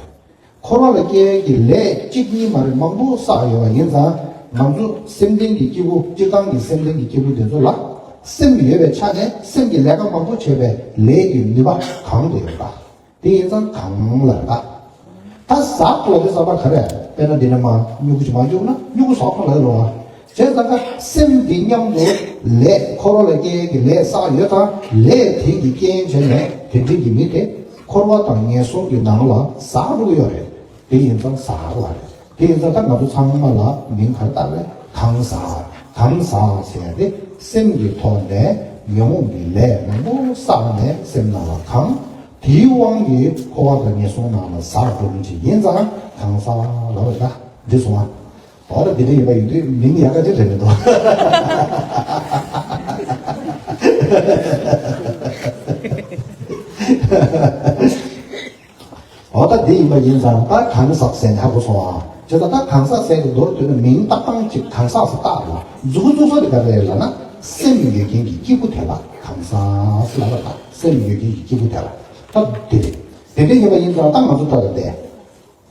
འཁོར་བ་ལ་སྐྱེ་ཡག་གི་ལས་གཅིག་གཉིས་མ་རེད། མང་པོ་བསགས་ཡོད་པ་ཡིན་ཙང་། ང་ཚོ་སེམས་ལྡན་གྱི་སྐྱེས་བུ། སྤྱིར་བཏང་གི་སེམས་ལྡན་གྱི་སྐྱེས་བུ་དེ་ཚོ་ལ། སེམས་ཡོད་པའི་ཆ་ནས་སེམས་ཀྱིས་ལས་ཀ་མང་པོ་བྱས་པའི་ལས་ཀྱི་ནུས་པ་གང་དུ་ཡོད་པ། དེ་ཡིན་ཙང་གང་ལ་ད། ད་ཟག་ལ་དེ་ཟག་པ་ག་རེ། དཔེར་ན་འདི་ནས་མར་སྨྱུ་གུ་ཅིག་མར་གཡུགས་ན་སྨྱུ་གུ་ཟག་པ་ལ་ལོ་བ། བྱས་ཙང་ཀ་སེམས་འདི་མཉམ་དུ་ལས། འཁོར་བ་ལ་སྐྱེ་ཡས་ཀྱི་ལས་བསགས་ཡོད་ཙང་། ལས་དེ་གི་རྐྱེན་བྱས་ནས་དེ་འདྲའི་གི་མི་དེ་འཁོར་བ་དང་ངན་སོང་གི་ནང་ལ་ཟག་འགྲོ་གི་ཡོད་རེད། དེ་ཡིན་ཙང་ཟག་ལ་རེད། དེ་ཡིན་ཙང་ད་ང་ཚོ་ཚང་མ་ལ་མིང་ག་རེ་བཏགས་རེད། གང་ཟག་གང་ཟག་ཟེར་ཡ་དེ་སེམས་ཀྱི་ཐོག་ནས་ཉོན་མོངས་ཀྱི་ལས་མང་པོ་བསགས་ནས་སེམས་ནང་ལ་གང་། དེའི་དབང་གིས་འཁོར་བ་དང་ངན་སོང་ནང་ལ་ཟག་འགྲོ་མཁན་ཅིག་ཡིན་ཙང་གང་ཟག་ལབ་པ་ད་འདི་སོང་ཨ། འོ་ད་འདི་འདྲ་ཡིན་པ་ཡིན་དུས་མིང་ཡག་ག་ཅིག་རེད་མི་འདུག་འོ་ད་འདི་ཡིན་པ་ཡིན་ཙང་ད་གང་ཟག་ཟེར་ནས་ཧ་གོ་སོང་ཨ། བྱས་ཙང་ད་གང་ཟག་ཟེར་དེ་མདོར་བསྡུས་ན་མིང་བཏགས་སྟངས་ཅིག་གང་ཟག་ཟེར་བཏགས་ལ། མཛུབ་གུ་བཙུགས་ས་དེ་ག་རེ་རེད་ལབ་ན། སེམས་ཡོད་མཁན་གྱི་སྐྱེས་བུ་དེ་ལ་གང་ཟག་ཟེར་ལབ་པ་ད། སེམས་ཡོད་མཁན་གྱི་སྐྱེས་བུ་དེ་ལ། ད་འདི་རེད། དེ་འདྲ་ཡིན་པ་ཡིན་ཙང་ད་ང་ཚོ་ལྟ་ལ་བསྡད།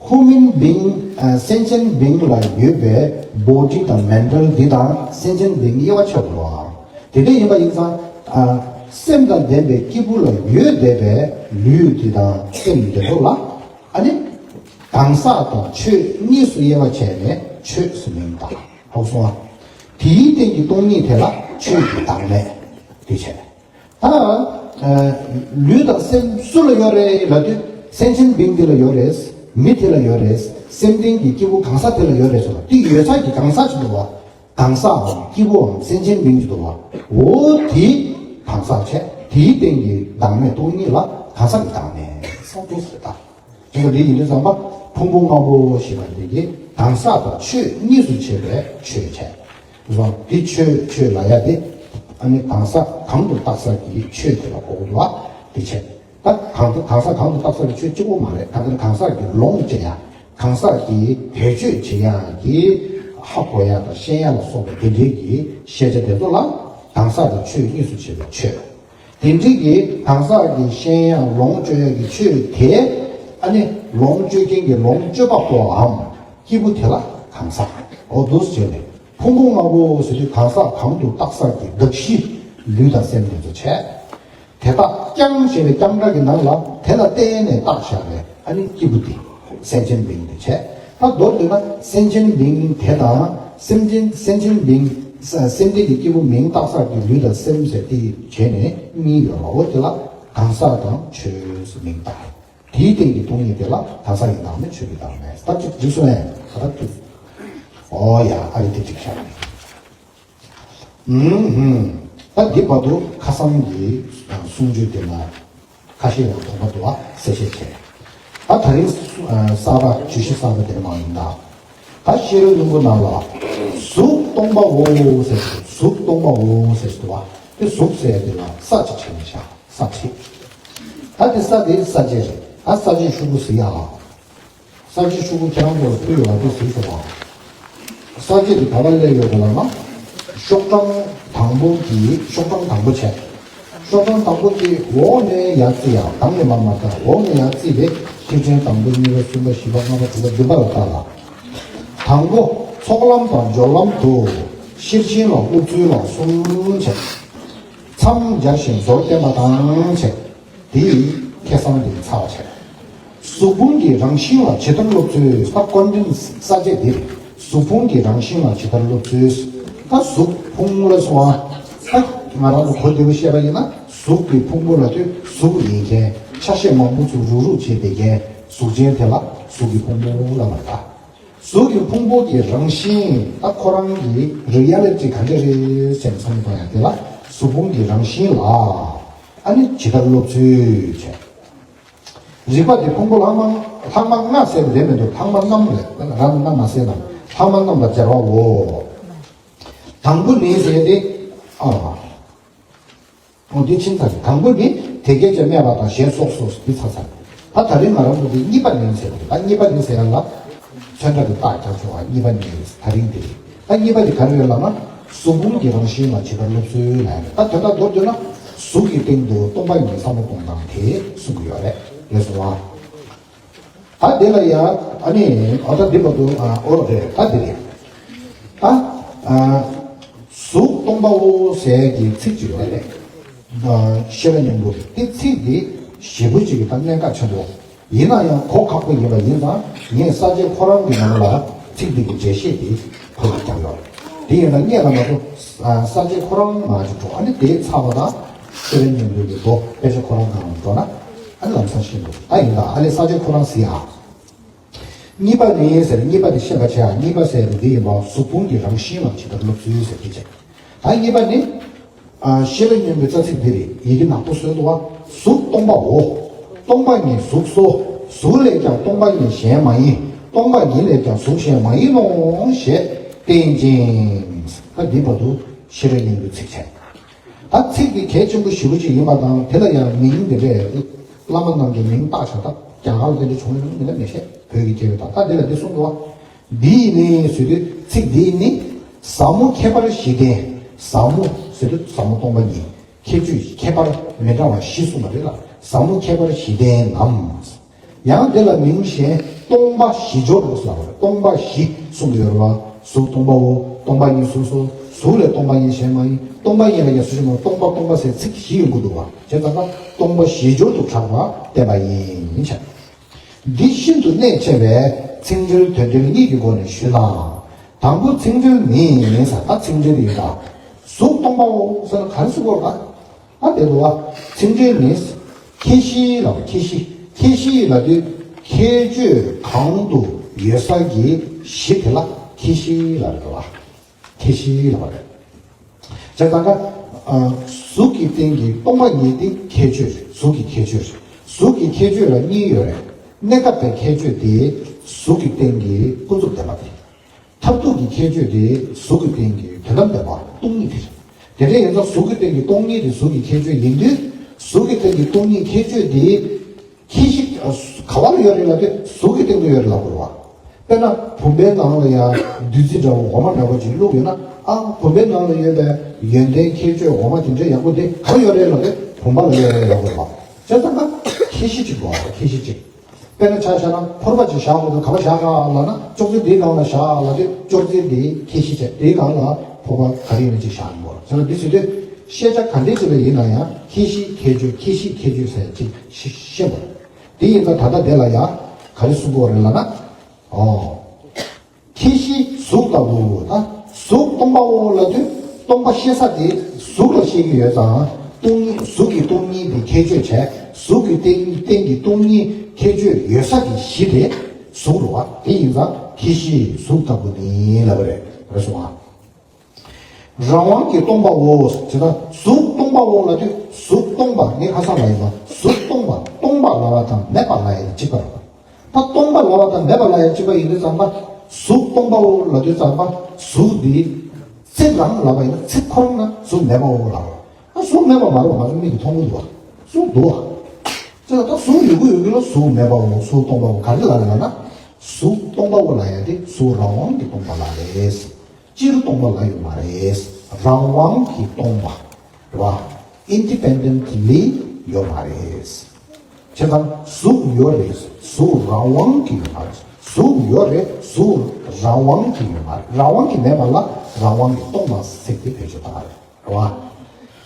Human being, ཨ། sentient being ལ་ཡོད་པའི་body དང་mental འདི་དང་sentient being དབྱེ་བ་ཕྱེ་དགོས་རེད། དེ་འདྲ་ཡིན་པ་ཡིན་ཙང་། ཨ། སེམས་དང་ལྡན་པའི་སྐྱེས་བུ་ལ་ཡོད་བསྡད་པའི་ལུས་འདི་དང་སེམས་འདི་ཚོ་ལ། ཨ་ནི། གང་ཟག་དང་ཆོས་གཉིས་སུ་དབྱེ་བ་ཕྱེ་ནས་ཆོས་ཟེར་མིང་བཏགས། ཧ་གོ་སོང་ཨ། དེའི་སྟེང་གི་སྟོང་ཉིད་དེ་ལ་ཆོས་ཀྱི་བདག་མེད་དེ་བྱས། ད། ཨ། ལུས་དང་སེམས་སུ་ལ་ཡོད་རེད་ལབ་དུས། sentient being དེ་ལ་ཡོད་རེད། མི་དེ་ལ་ཡོད་རེད། སེམས་ལྡན་གྱི་སྐྱེས་བུ་གང་ཟག་དེ་ལ་ཡོད་རེད་ཟེར་བ། དེ་ཡོད་ཚད་ཀྱི་གང་ཟག་ཅིག་འདུག་བ། གང་ཟག་གམ་སྐྱེས་བུའམ་sentient being ཅིག་འདུག་བ། འོ་དེ་གང་ཟག་བྱས། དེའི་སྟེང་གི་བདག་མེད་སྟོང་ཉིད་ལ་གང་ཟག་གི་བདག་མེད་ཟེར་དུས་ཟེར་ད། དེ་ལ་འདི་ཡིན་དུས་ཙམ་པ། ཕུང་པོ་ལྔ་པོ་ཞེས་པ་འདི་གིས་གང་ཟག་དང་ཆོས་གཉིས་སུ་ཕྱེ་བའི་ཆོས་བྱས། བཟོ་འདི་ཆོས་ཆོས་ལ་ཡ་དེ། ཨ་ནི་གང་ཟག་གང་དུ་བཏགས་ས་ཀྱི་ཆོས་དེ་ལ་གོ་དགོས་པ་དེ་བྱས། ད་གང་དུ་གང་ཟག་གང་དུ་བཏགས་ས་ཀྱི་ཆོས་གཅིག་པོ་མ་རེད། ད་གང་ཟག་གི་ལོངས་སྤྱད་ཡ། གང་ཟག་གི་བེད་སྤྱོད་བྱེད་ཡ་གི་ཧ་གོ་ཡ་དང་ཤེས་ཡ་ལ་སོགས་པ་དེ་འདྲའི་གི་ཤེས་བྱ་དེ་ཚོ་ལ་གང་ཟག་དང་ཆོས་གཉིས་སུ་ཕྱེ་བའི་ཆོས། དེ་འདྲའི་གི་གང་ཟག་གི་ཤེས་ཡ་ལོངས་སྤྱོད་ཡ་གི་ཆོས་དེ། ཨ་ནི་ལོངས་སྤྱོད་མཁན་གྱི་ལོངས་སྤྱོད་པ་པོའམ་སྐྱེས་བུ་དེ་ལ་གང་ཟག་འོ་འདུག་སེ་བྱས་ནས། ཕུང་པོ་ལྔ་པོ་ཟེར་དུས་གང་ཟག་གང་དུ་བཏགས་ས་ཀྱི་གདགས་གཞི་ལུས་དང་སེམས་དེ་ཚོ་བྱས། དེ་དག་ཀྱང་ཞེས་པའི་ཀྱང་སྒྲ་གི་ནང་ལ་དེ་ལ་བརྟེན་ནས་བཏགས་བཞག་པའི་ཨ་ནི་སྐྱེས་བུ་དེ་sentient being དེ་བྱས། ད་མདོར་བསྡུས་ན་sentient being དེ་དང་སེམས་ཅན། sentient being སེམས་ཅན་གྱི་སྐྱེས་བུ་མིང་བཏགས་ས་ཀྱི་ལུས་དང་སེམས་ཟེར་དེ་བྱས་ནས་གཉིས་ཡོད་པ། འོ་དེ་ལ་གང་ཟག་དང་ཆོས་ཟེར་མིང་བཏགས། དེའི་སྟེང་གི་སྟོང་ཉིད་དེ་ལ་གང་ཟག་གི་བདག་མེད་ཆོས་ཀྱི་བདག་མེད། ད་ཅིག་འགྲིག་སོང་ངས། ད་ལྟ་འགྲིག་འོ་ཡ། ཨ་རི་དེ་འགྲིག་ཤག་ཨུམ་ཧུམ། ད་འདི་བར་དུ་ཁ་སང་གི་གསུང་ཆོས་དེ་ལ་ཁ་ཤས་ལ་དོགས་པ་འདུག་པ་གསལ་བཤད་བྱས། ད་དེ་རིང་གསར་པ་བརྗོད་གཞི་གསར་པ་དེ་མང་ཡིན་ད། ད་ཤེས་རབ་སྙིང་པོ་ནང་ལ་གཟུགས་སྟོང་པའོ་ཟེར་གྱི་འདུག་གཟུགས་སྟོང་པའོ་ཟེར་གྱི་འདུག་པ། དེ་གཟུགས་ཟེར་ཡ་དེ་ལ་ས་ཅིག་བྱས་ནས་བཞག་ས་ཁྲི། ད་དེ་ས་དེ་ས་བཅད་རེད། ད་ས་བཅད་ཤོག་བུ་གཟིགས་ཡ། ས་བཅད་ཤོག་བུ་ཁྱེད་རང་ཚོ་ལ་ཕུལ་ཡོད་པ་དེ་གཟིགས་ཤོག་ཨ། ས་བཅད་དེ་ག་པར་སླེབས་ཡོད་པ་ལབ་ན། ཤོག་གྲངས་དང་པོ་གི་ཤོག་གྲངས་དང་པོ་བྱས། ཤོག་གྲངས་དང་པོ་དེ་འོག་ནས་ཡར་བརྩིས་ཡ། སྒང་ནས་མར་མ་བལྟ། འོག་ནས་ཡར་བརྩིས་པའི་ཐེག་ཆེན་དང་པོ་གཉིས་པ་གསུམ་པ་བཞི་པ་ལྔ་པ་དྲུག་པ་བདུན་པ་ལ་བལྟ་ལ། དང་པོ་ཚོགས་ལམ་དང་སྦྱོར་ལམ་དུ་ཤེར་ཕྱིན་ལ་སློབ་ཚུལ་ལ་གསུམ་བྱས། མཚམས་སྦྱར་ཞིང་མདོར་བསྟན་པ་དང་བྱས། དེ་ཡི་ཁེ་བཟང་དེ་ཚར་བ་བྱས། གཟུགས་ཕུང་གི་རང་བཞིན་ལ་ཇི་ལྟར་སློབ་ཚུལ། ད་ཀོན་ཊེན་ས་བཅད་འདིར་གཟུགས་ཕུང་གི་རང་བཞིན་ལ་ཇི་ལྟར་སློབ་ཚུལ། ད་གཟུགས་ཕུང་ལ་སོང་ཨ། ད་ང་རང་ཚོ་གོ་བདེ་པོ་བཤད་པ་ཡིན་ན་གཟུགས་ཀྱི་ཕུང་པོ་ལབ་དུས་གཟུགས་ཡིན་མཁན་ཆ་ཤས་མང་པོ་ཚུར་རུག་རུག་བྱས་བསྡད་མཁན་གཟུགས་ཅན་དེ་ལ་གཟུགས་ཀྱི་ཕུང་པོ་ལབ་པ་རེད་ད། གཟུགས་ཀྱི་ཕུང་པོ་གི་རང་བཞིན་ད་ཁོ་རང་གི་རི་ཡ་ལི་ཊི་ག་འདྲ་རེད་ཟེར་ནས་བསམ་བློ་གཏོང་ཡ་དེ་ལ་གཟུགས་ཕུང་གི་རང་བཞིན་ལ་ཨ་ནི་ཇི་ལྟར་སློབ་ཚུལ་བྱས། རིག་པ་དེ་ཕུང་པོ་ལྷག་མ་ལྷག་མ་ལྔ་ཟེར་བ་རེད་མི་འདུག་ལྷག་མ་རྣམ་རེད། རང་རྣམ་མ་ཟེར་ན་ལྷག་མ་རྣམ་ལ་སྦྱར་བའོ། དང་པོ་ནི་ཟེར་ཏེ། ཨ། འོ་འདི་ཕྱིན་ཚར་རེད། དང་པོ་ནི་དེ་སྐད་ཅེས་སྨྲས་པ་དང་ཞེས་སོགས་སོ་འདི་ཚར་ཚར་རེད། ད་ད་རིང་ང་རང་ཚོ་འདི་གཉིས་པ་ནི་ཟེར་བ་རེད། ད་གཉིས་པ་ནི་ཟེར་ཡ་ལ་ཚོན་ཁྲ་གི་རྟགས་རྒྱག་ཆོག་པ་གཉིས་པ་ནི་རེད། ད་རིང་འདི་རེད། ད་གཉིས་པ་དེ་ག་རེ་རེད་ལབ་ན། གཟུགས་ཕུང་གི་རང་བཞིན་ལ་ཇི་ལྟར་སློབ་ཚུལ་ལབ་ཡ་རེད། ད་དོན་དག་མདོར་བསྡུས་ན་གཟུགས་ཀྱི་སྟེང་དུ་སྟོང་པ་ཉིད་བསམ་བློ་གཏོང་སྟངས་དེ་གསུང་གི་ཡོད་རེད། རེད་སོང་བ། ད་དེ་ལ་ཡ་ཨ་ནི་ཨ་ད་འདི་བར་དུ་ཨོ་རེད། ད་དེ་རེད། ད་གཟུགས་སྟོང་པའོ་ཟེར་གྱི་ཚིག་ཅིག་ཡོད་རེད། ཤེས་རབ་སྙིང་པོ་དེ་ཚིག་དེ་ཞེ་པོ་ཅིག་གི་ད་གནད་འགག་ཆེན་པོ། ཡིན་ན་ཡང་གོ་ཁག་པོ་ཡིན་པ་ཡིན་ཙང་ངས་ས་བཅད་ཁོ་རང་གི་ནང་ལ་ཚིག་འདི་གི་འགྲེལ་བཤད་དེ་ཕར་ལ་བརྒྱབ་ཡོད་རེད། དེ་ཡིན་ན་སྔོན་ལ་ང་ཚོ་ས་བཅད་ཁོ་རང་མར་ཅིག་འགྲོ། ཨ་ནི་དེའི་ཚབ་པ་དང་ཤེས་རབ་སྙིང་པོའི་གི་མདོ་དཔེ་ཆ་ཁོ་རང་ནང་ལ་འགྲོ་ན་ཨ་ནི་ལམ་སང་ཤེས་འདུག་ད་ཡིན་ད་ཨ་ནི་ས་བཅད་ཁོ་རང་གཟིགས་ཨ། གཉིས་པ་ནི་ཟེར། གཉིས་པ་དེ་ཤེས་པ་བྱས་ཨ། གཉིས་པ་ཟེར་དེ་ཡིན་པ་གཟུགས་ཕུང་གི་རང་བཞིན་ལ་ཇི་ལྟར་སློབ་ཚུལ་ཟེར་གྱི་བྱས། ད་གཉིས་པ་ནི། ཨ། ཤེས་རབ་སྙིང་པོའི་རྩ་ཚིག་འདི་རེད། ཡི་གེ་ནག་པོ་བཟོས་འདུག་བ། གཟུགས་སྟོང་པའོ། སྟོང་པ་ཉིད་གཟུགས་སོ། གཟུགས་ལས་ཀྱང་སྟོང་པ་ཉིད་གཞན་མ་ཡིན། སྟོང་པ་ཉིད་ལས་ཀྱང་གཟུགས་གཞན་མ་ཡིན་ནོ་ཞེས་བསྟན་ཅིང་། ད་འདི་བར་དུ་ཤེས་རབ་སྙིང་པོའི་ཚིག་བྱས། ད་ཚིག་འདི་གལ་ཆེན་པོ་ཞེ་པོ་ཅིག་ཡིན་པ་དང་དེ་ལ་ཡང་མིང་འདི་འདྲས་བླ་མ་རྣམས་ཀྱི་མིང་བཏགས་བྱ། ད་རྒྱ་གར་ལ་དེ་འདྲ་བྱུང་ཡོད་མིན་ན་མི་ཤེས། བོད་ཀྱི་སྐད་ཡིག་དང་ད་འདི་ལ་འདི་གསུངས་འདུག་བ། འདི་ཡི་ནི་ཟེར་དུས་ཚིག་འདི་ཡི་ནི། ཟབ་མོ་ཁྱད་པར་བཞི་ལྡན། ཟབ་མོ་ཟེར་དུས་ཟབ་མོ་སྟོང་པ་ཉིད། ཁྱད་ཆོས་ཁྱད་པར་མི་འདྲ་བ་བཞི་གསུངས་པ་རེད་ལ། ཟབ་མོ་ཁྱད་པར་བཞི་ལྡན་ནམ། ཡང་དེ་ལ་མིང་གཞན་སྟོང་པ་བཞི་སྦྱོར་དུ་ཟེར་བ་རེད། སྟོང་པ་བཞི་གསུངས་ཡོད་རེད་བ། གཟུགས་སྟོང་པའོ། སྟོང་པ་ཉིད་གཟུགས་སོ། གཟུགས་ལས་སྟོང་པ་ཉིད་གཞན་མ་ཡིན། སྟོང་པ་ཉིད་ལ་ཡང་སུ་ཞིག་མ། སྟོང་པ་སྟོང་པ་ཟེར་ཚིག་བཞི་ཡོང་གི་འདུག་བ། བྱས་ཙང་ཀ་སྟོང་པ་བཞི་སྦྱོར་དུ་གྲགས་པ་བསྟན་པ་ཡིན་བྱ། འདི་ཤིན་ཏུ་གནད་ཆེ་བས་ཚིག་འགྲེལ་དོན་འགྲེལ་གཉིས་ཀྱི་སྒོ་ནས་ཞུས་ན། དང་པོ་ཚིག་འགྲེལ་ནི་ཟེར། ད་ཚིག་འགྲེལ་ཡིན་ད། གཟུགས་སྟོང་པའོ་ཟེར་ན་ག་རེ་ཟེར་དགོས་རེད་ད། ཨ་དེ་འདུག་བ། ཚིག་འགྲེལ་ནི། ཁྱད་གཞི་ལ་ཁྱད་གཞི། ཁྱད་གཞི་ལ་དུས་ཁྱད་ཆོས་གང་དུ་ཡོད་ས་གི་གཞི་དེ་ལ་ཁྱད་གཞི་ལ་རེད་བ། ཁྱད་གཞི་ལ་བ་རེད། བྱས་ཙང་ཀ་གཟུགས་ཀྱི་སྟེང་གི་སྟོང་པ་ཉིད་དེ་ཁྱད་ཆོས་རེད། གཟུགས་ཀྱི་ཁྱད་ཆོས་རེད། གཟུགས་ཀྱི་ཁྱད་ཆོས་ལ་གཉིས་ཡོད་རེད། གནས་སྐབས་པའི་ཁྱད་ཆོས་དེ་གཟུགས་ཀྱི་སྟེང་གི་ཀུན་རྫོབ་བདེན་པ་དེ། མཐར་ཐུག་གི་ཁྱད་ཆོས་དེ་གཟུགས་ཀྱི་སྟེང་གི་དོན་དམ་བདེན་པ་སྟོང་ཉིད་དེ་རེད། དེ་འདྲ་ཡིན་ཙང་གཟུགས་ཀྱི་སྟེང་གི་སྟོང་ཉིད་དེ་གཟུགས་ཀྱི་ཁྱད་ཆོས་ཡིན་དུས་གཟུགས་ཀྱི་སྟེང་གི་སྟོང་ཉིད་ཁྱད་ཆོས་དེ་ཁྱད་གཞི་ག་བ་ལ་ཡོད་རེད་ལབ་དུས་གཟུགས་ཀྱི་སྟེང་དུ་ཡོད་རེད་ལབ་དགོས་རེད་བ། དཔེར་ན་བུམ་པའི་ནང་ལ་ཡང་བདུད་རྩི་འདྲ་བོ་འོ་མ་འདྲ་བོ་ཅིག་བླུགས་ཡོད་ན། ཨ། བུམ་པའི་ནང་ལ་ཡོད་པའི་ཡོན་ཏན་ཁྱད་ཆོས་འོ་མ་དེ་འདྲའི་ཡག་པོ་དེ་ག་བ་ཡོད་རེད་ལབ་དུས་བུམ་པ་ལ་ཡོད་རེད་ལབ་དགོས་རེད་བ། བྱས་ཙང་ཀ་ཁྱད་གཞི་གཅིག་དགོས་རེད། ཁྱད་གཞི་གཅིག་དཔེར་ན་ཆ་བཞག་ན་ཕོར་པ་ཅིག་བཞག་དགོས་འདུག་ག་པར་བཞག་ག་ལབ་ན་ཅོག་ཙེ་འདིའི་སྒང་ལ་བཞག་ལབ་དུས་ཅོག་ཙེ་འདིའི་ཁྱད་གཞི་བྱས། དེའི་སྒང་ལ་ཕོར་པ་ག་རེ་ཡིན་ན་ཅིག་བཞག་དགོས་རེད། བྱས་ན་འདི་ཟེར་དུས་ཤེས་བྱ་ག་འདྲས་ཅིག་ལ་ཡིན་ན་ཡང་ཁྱད་གཞི་ཁྱད་ཆོས་ཁྱད་གཞི་ཁྱད་ཆོས་ཟེར་ཅིག་ཤེས་དགོས་རེད། དེ་ཡིན་ཙང་ད་ལྟ་དེ་ལ་ཡང་ག་རེ་གསུང་དགོས་རེད་ལབ་ན། ཨོ། ཁྱད་གཞི་གཟུགས་ལྟ་བུ་དང་གཟུགས་སྟོང་པའོ་ལབ་དུས་སྟོང་པ་ཤེས་ས་དེ་གཟུགས་ལ་ཤེས་ཀྱི་ཡོད་ཙང་སྟོང་ཉིད་གཟུགས་ཀྱི་སྟོང་ཉིད་དེ་ཁྱད་ཆོས་བྱས། གཟུགས་ཀྱི་སྟེང་སྟེང་གི་སྟོང་ཉིད་ཁྱད་ཆོས་ཡོད་ས་གི་གཞི་དེ་གཟུགས་རེད་བ། དེ་ཡིན་ཙང་ཁྱད་གཞི་གཟུགས་ལྟ་བུ་ནི་ལབ་པ་རེད། རེད་སོང་ཨ། རང་དབང་གིས་སྟོང་པའོ། ཇི་ལྟར་གཟུགས་སྟོང་པའོ་ལབ་དུས་གཟུགས་སྟོང་པ་ངས་ཁ་སང་ལབ་ཡིན་པ། གཟུགས་སྟོང་པ་སྟོང་པ་ལབ་པ་དང་མེད་པ་ལབ་ཡ་གཅིག་པ་རེད། ད་སྟོང་པ་ལབ་པ་དང་མེད་པ་ལབ་ཡ་གཅིག་པ་ཡིན་དུས་ཙམ་པ་གཟུགས་སྟོང་པའོ་ལབ་དུས་ཙམ་པ་གཟུགས་འདི་ཚིག་རང་ལབ་པ་ཡིན་ན་ཚིག་ཁོ་རང་ན་གཟུགས་མེད་པའོ་ལབ་པ། ད་གཟུགས་མེད་པ་མ་རེད་བ། ང་ཚོ་མིག་གིས་མཐོང་གི་འདུག་བ། གཟུགས་འདུག་བ། ཅི་ལ་ད་གཟུགས་ཡོད་གི་ཡོད་གི་ལ་གཟུགས་མེད་པའོ་གཟུགས་སྟོང་པའོ་ག་རེ་ལབ་རེད་ལབ་ན། གཟུགས་སྟོང་པའོ་ལབ་ཡ་དེ་གཟུགས་རང་དབང་གིས་སྟོང་པ་ལབ་རེད། སྤྱིར་སྟོང་པ་ལབ་ཡོད་མ་རེད། རང་དབང་གིས་སྟོང་པ་རེད་བ། Independently ཡོད་མ་རེད། བྱས་ཙང་གཟུགས་ཡོད་རེད། གཟུགས་རང་དབང་གིས་ཡོད་མ་རེད། གཟུགས་ཡོད་རེད། གཟུགས་རང་དབང་གིས་ཡོད་མ་རེད། རང་དབང་གིས་མེད་པ་ལ་རང་དབང་གིས་སྟོང་པ་ཟེར་ཏེ་བེད་སྤྱོད་བཏང་རེད། རེད་བ།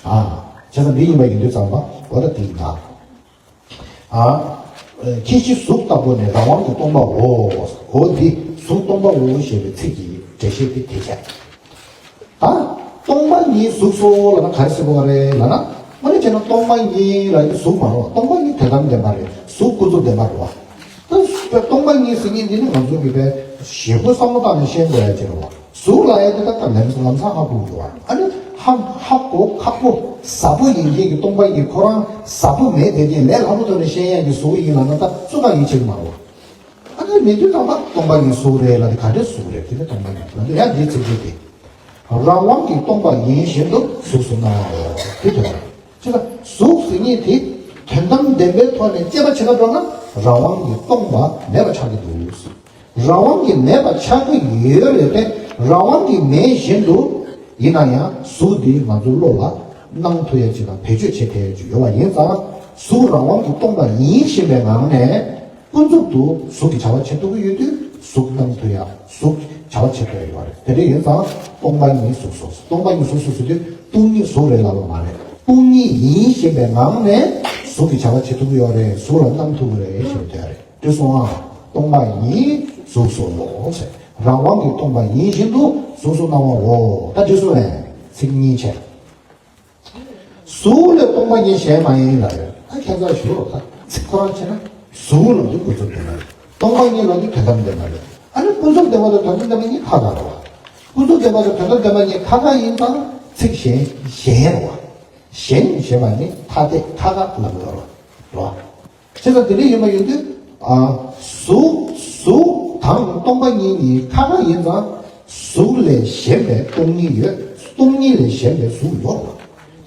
ཨ། བྱས་ཙང་འདི་ཡིན་པ་ཡིན་དུས་ཙམ་པ་འོ་ད་འདི་ཡིན་ད། ཨ། ཁྱད་གཞི་གཟུགས་ལྟ་བུ་ནི་རང་དབང་གིས་སྟོང་པའོ། འོ་འདི་གཟུགས་སྟོང་པའོ་ཞེས་པའི་ཚིག་གི་འགྲེལ་བཤད་དེ་དེ་བྱས། ད་སྟོང་པ་ཉིད་གཟུགས་སོ་ལབ་ན་ག་རེ་ཟེར་དགོས་པ་རེད་ལབ་ན། དངོས་གནས་བྱས་ན་སྟོང་པ་ཉིད་ལབ་ཡ་དེ་གཟུགས་མ་རེད་བ། སྟོང་པ་ཉིད་དོན་དམ་བདེན་པ་རེད། གཟུགས་ཀུན་རྫོབ་བདེན་པ་རེད་བ། ད་སྟོང་པ་ཉིད་ཟེར་མཁན་འདི་ནི་ང་ཚོ་གི་བས་ཞེ་པོ་བསམ་བློ་བཏང་ནས་ཤེས་དགོས་ཡ་ཅིག་རེད་བ། གཟུགས་ལབ་ཡ་དེ་ད་ལམ་ལམ་སང་ཧ་གོ་གི་འདུག་བ། ཨ་ནི་ཧ་ཧ་གོ་ཁག་པོ་ཟབ་པོ་ཡིན་མཁན་གྱི་སྟོང་པ་ཉིད་ཁོ་རང་ཟབ་པོ་མེད་དེ་དེ་ལས་སླ་པོ་ཐོག་ནས་ཤེས་ཡ་གི་གཟུགས་ཡིན་ལབ་ན་ད་སུ་གང་ཡིན་ཆེ་གི་མ་རེད་བ། ཨ་ནི་མི་འདུས་དང་པ་སྟོང་པ་ཉིད་གཟུགས་རེད་ལབ་དེ་ག་འདྲའི་གཟུགས་རེད། དེ་ནི་སྟོང་པ་ཉིད་ལབ་དེ་ཡང་འདིའི་ཚིག་གཅིག་དེ། རང་དབང་གིས་སྟོང་པ་ཡིན་བཞིན་དུ་གཟུགས་སུ་སྣང་བའོ། དེ་དོན་རེད། ཅི་ལ་གཟུགས་ཟེར་མཁན་དེ་དོན་དམ་བདེན་པའི་ཐོག་ནས་དཔྱད་པ་བྱེད་ཀ་འགྲོ་ན་རང་དབང་གིས་སྟོང་པ་མེད་པ་ཆགས་ཀྱི་འདུག་རང་དབང་གིས་མེད་པ་ཆགས་ཀྱི་ཡོད་རེད་དེ། རང་དབང་གིས་མེད་བཞིན་དུ་ཡིན་ན་ཡང་གཟུགས་འདི་ང་ཚོའི་བློ་ལ་སྣང་ཐུབ་ཡ་ཅིག་དང་བེད་སྤྱོད་བྱེད་ཐུབ་ཡ་ཅིག་ཡོད་པ་ཡིན་ཙང་ གཟུགས་རང་དབང་གིས་སྟོང་པ་ཡིན་ཞེན་པའི་ངང་ནས། ཀུན་རྫོབ་ཏུ་གཟུགས་ཀྱི་བྱ་བ་བྱེད་ཐུབ་ཀྱི་ཡོད་དུས་གཟུགས་རྣམས་མཐོང་ཡ། གཟུགས་བྱ་བ་བྱེད་ཐུབ་ཡ་ཡོད་རེད། དེ་འདྲ་ཡིན་ཙང་སྟོང་པ་ཉིད་གཟུགས་སོ། སྟོང་པ་ཉིད་གཟུགས་སོ་ཟེར་དུས་སྟོང་ཉིད་གཟུགས་རེད་ལབ་པ་མ་རེད། སྟོང་ཉིད་ཡིན་ཞེན་པའི་ངང་ནས་གཟུགས་ཀྱི་བྱ་བ་བྱེད་ཐུབ་ཀྱི་ཡོད་རེད། གཟུགས་ལ་རྣམ་ཐོས་ཀྱི་རེད་ཞེས་པ་དེ་རེད། དེ་སོང་ཨ། སྟོང་པ་ཉིད་གཟུགས་སོ་ཟེར། རང་དབང་གིས་སྟོང་པ་ཡིན་བཞིན་དུ་གཟུགས་སུ་སྣང་བའོ། ད་འདི་སོང་ཨེ། ཚིག་གཉིས་བྱས། གཟུགས་ལས་སྟོང་པ་ཉིད་གཞན་མ་ཡིན་ལ་ཡོད། ཨ་ཁྱད་མཚར་ཞུ་རོགས། ད་ཚིག་ཁོ་རང་བྱས་ན། གཟུགས་ལབ་དུས་ཀུན་རྫོབ་བདེན་པ་རེད། སྟོང་པ་ཉིད་ལབ་དུས་དོན་དམ་བདེན་པ་རེད། ཨ་ནི་ཀུན་རྫོབ་བདེན་པ་དང་དོན་དམ་བདེན་པ་གཉིས་ཁ་ཁ་རེད་བ། ཀུན་རྫོབ་བདེན་པ་དང་དོན་དམ་བདེན་པ་གཉིས་ཁ་ཁ་ཡིན་ཙང་ཚིག་གཞན་གཞན་རེད་བ། གཞན་ཞེས་པ་ནི་ཐ་དད་ཁ་ཁ་ལབ་དགོས་རེད་བ། བྱས་ཙང་དེ་འདྲ་ཡིན་པ་ཡིན་དུས། ཨ། གཟུགས། གཟུགས་དང་སྟོང་པ་ཉིད་གཉིས་ཁ་ཁ་ཡིན་ཙང་། གཟུགས་ལས་གཞན་པའི་སྟོང་ཉིད་ཡོད། སྟོང་ཉིད་ལས་གཞན་པའི་གཟུགས་ཡོད།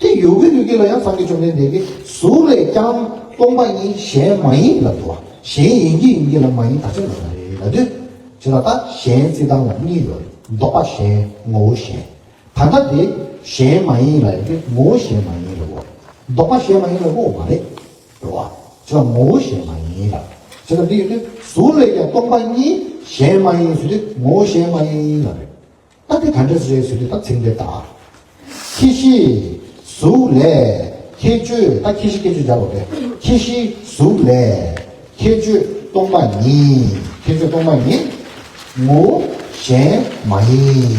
དེ་ཡོད་ཀྱི་ཡོད་ཀྱི་ལ་ཡང་སངས་རྒྱས་བཅོམ་ལྡན་འདས་ཀྱིས་གཟུགས་ལས་ཀྱང་སྟོང་པ་ཉིད་གཞན་མ་ཡིན་ལབ་འདུག་བ། གཞན་ཡིན་གྱི་ཡིན་གྱི་ལ་མ་ཡིན་དག་ཆ་ལབ་པ་རེད་ལབ་དུས། བྱས་ཙང་ད་གཞན་རྩི་སྟངས་ལ་གཉིས་ཡོད་རེད། ལྡོག་པ་གཞན། ངོ་བོ་གཞན། ད་ལྟ་དེ་གཞན་མ་ཡིན་ལབ་ཡོད་དུས་ངོ་བོ་གཞན་མ་ཡིན་ལབ་འོ། ལྡོག་པ་གཞན་མ་ཡིན་ལབ་འོ་མ་རེད། རེད་བ། བྱས་ཙང་ངོ་བོ་གཞན་མ་ཡིན་ལ། བྱས་ཙང་འདི་ཡོད་དུས་གཟུགས་ལས་ཀྱང་སྟོང་པ་ཉིད་གཞན་མ་ཡིན་ཟེར་དུས་ངོ་བོ་གཞན་མ་ཡིན་ལ་རེད། ད་དེ་ག་འདྲ་ཟེར་ཟེར་དུས་ད་ཚིག་འདི་ལྟ། ཁྱད་གཞི་གཟུགས་ལས་ཁྱད་ཆོས། ད་ཁྱད་གཞི་ཁྱད་ཆོས་སྦྱར་བ་རེད། ཁྱད་གཞི་གཟུགས་ལས་ཁྱད་ཆོས་སྟོང་པ་ཉིད། ཁྱད་ཆོས་སྟོང་པ་ཉིད་ངོ་བོ་གཞན་མ་ཡིན།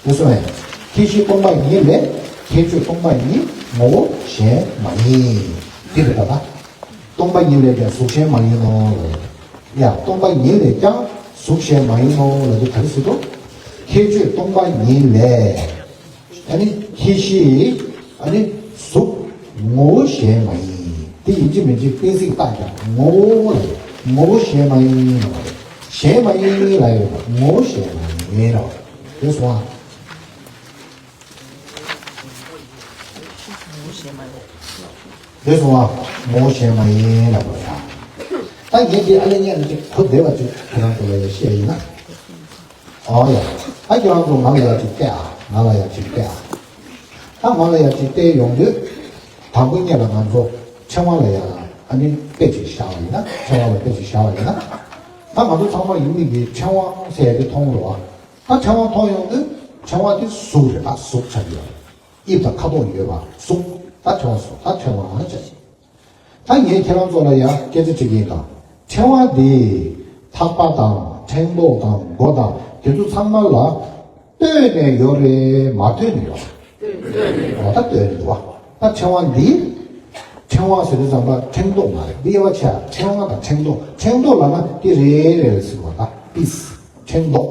དེ་སོང་བས། ཁྱད་གཞི་སྟོང་པ་ཉིད་ལས་ཁྱད་ཆོས་སྟོང་པ་ཉིད་ངོ་བོ་གཞན་མ་ཡིན། འདི་རེད་ད། སྟོང་པ་ཉིད་ལས་ཀྱང་གཟུགས་གཞན་མ་ཡིན་ནོ། ཡ། སྟོང་པ་ཉིད་ལས་ཀྱང་གཟུགས་གཞན་མ་ཡིན་ནོ་ལབ་དུས་ག་རེ་ཟེར་འདུག་ཁྱད་ཆོས་སྟོང་པ་ཉིད་ལས། ཨ་ནི་ཁྱད་གཞི། ཨ་ནི་གཟུགས་ངོ་བོ་གཞན་མ་ཡིན། དེ་ཡིན་གཅིག་མིན་གཅིག་གཏན་ཚིགས་བཏགས་ཀྱང་ངོ་བོ་ལ་ངོ་བོ་གཞན་མ་ཡིན་ལ། གཞན་མ་ཡིན་ལ་ཡོད་པ་ངོ་བོ་གཞན་མ་ཡིན་ལ། དེ་སོང་ཨ། ངོ་བོ་གཞན་མ་ཡིན། དེ་སོང་ཨ། ངོ་བོ་གཞན་མ་ཡིན་ལ་གོ་ཡ། ད་ངས་འདི་ཨ་ལས་ཉན་ལ་ཅིག་གོ་བདེ་བ་ཅིག་ཁྱེད་རང་ཚོ་ལ་ཡ་བཤད་ཡིན་ན། ཨོ་ཡ། ད་ཁྱེད་རང་ཚོ་ང་ལ་ཡ་ཅིག་བལྟས་ཨ། ང་ལ་ཡ་ཅིག་བལྟས་ཨ། ད་ང་ལ་ཡ་ཅིག་བལྟས་ཡོང་དུས། དང་པོ་ཉིད་ལ་ང་ཚོ་ཕྲེང་བ་ལ་ཡ་ཨ་ནི་དཔེ་ཅིག་བཞག་པ་ཡིན་ན། ཕྲེང་བ་ལ་དཔེ་ཅིག་བཞག་པ་ཡིན་ན། ད་ང་ཚོ་ཚང་མ་ཡིན་མིན་གྱི་ཕྲེང་བ་ཟེར་ཡ་དེ་མཐོང་རོགས་ཨ། ད་ཕྲེང་བ་མཐོང་ཡོང་དུས་ཕྲེང་བ་དེ་གཟུགས་རེད། ད་གཟུགས་ཆགས་ཡོད་རེད། དབྱིབས་དང་ཁ་དོག་ཡོད་པ་གཟུགས། ད་ཕྲེང་བ་གཟུགས། ད་ཕྲེང་བ་ཆགས་ཤིང་། ད་ངས་ཁྱེད་རང་ཚོ་ལ་ཡང་སྐད་ཆ་དྲི་གི་ཡིན་ད། ཕྲེང་བ་འདི་ཐག་པ་དང་ཕྲེང་རྡོག་དང་མགོ་དང་དེ་ཚོ་ཚང་མ་ལ་ལྟོས་ནས་ཡོད་རེད། མ་ལྟོས་ནས་ཡོད་རེད། འོ་ད་ལྟོས་ནས་འདུག་བ། ད་ཕྲེང་བ་འདི། ཕྲེང་བ་ཟེར་དུས་ཙམ་པ་ཕྲེང་རྡོག་མ་རེད། འདི་དབྱེ་བ་ཕྱེ། ཕྲེང་བ་དང་ཕྲེང་རྡོག་ཕྲེང་རྡོག་ལབ་ན་འདི་རེ་རེ་རེ་ཟེར་བ། ད་པིས། ཕྲེང་རྡོག་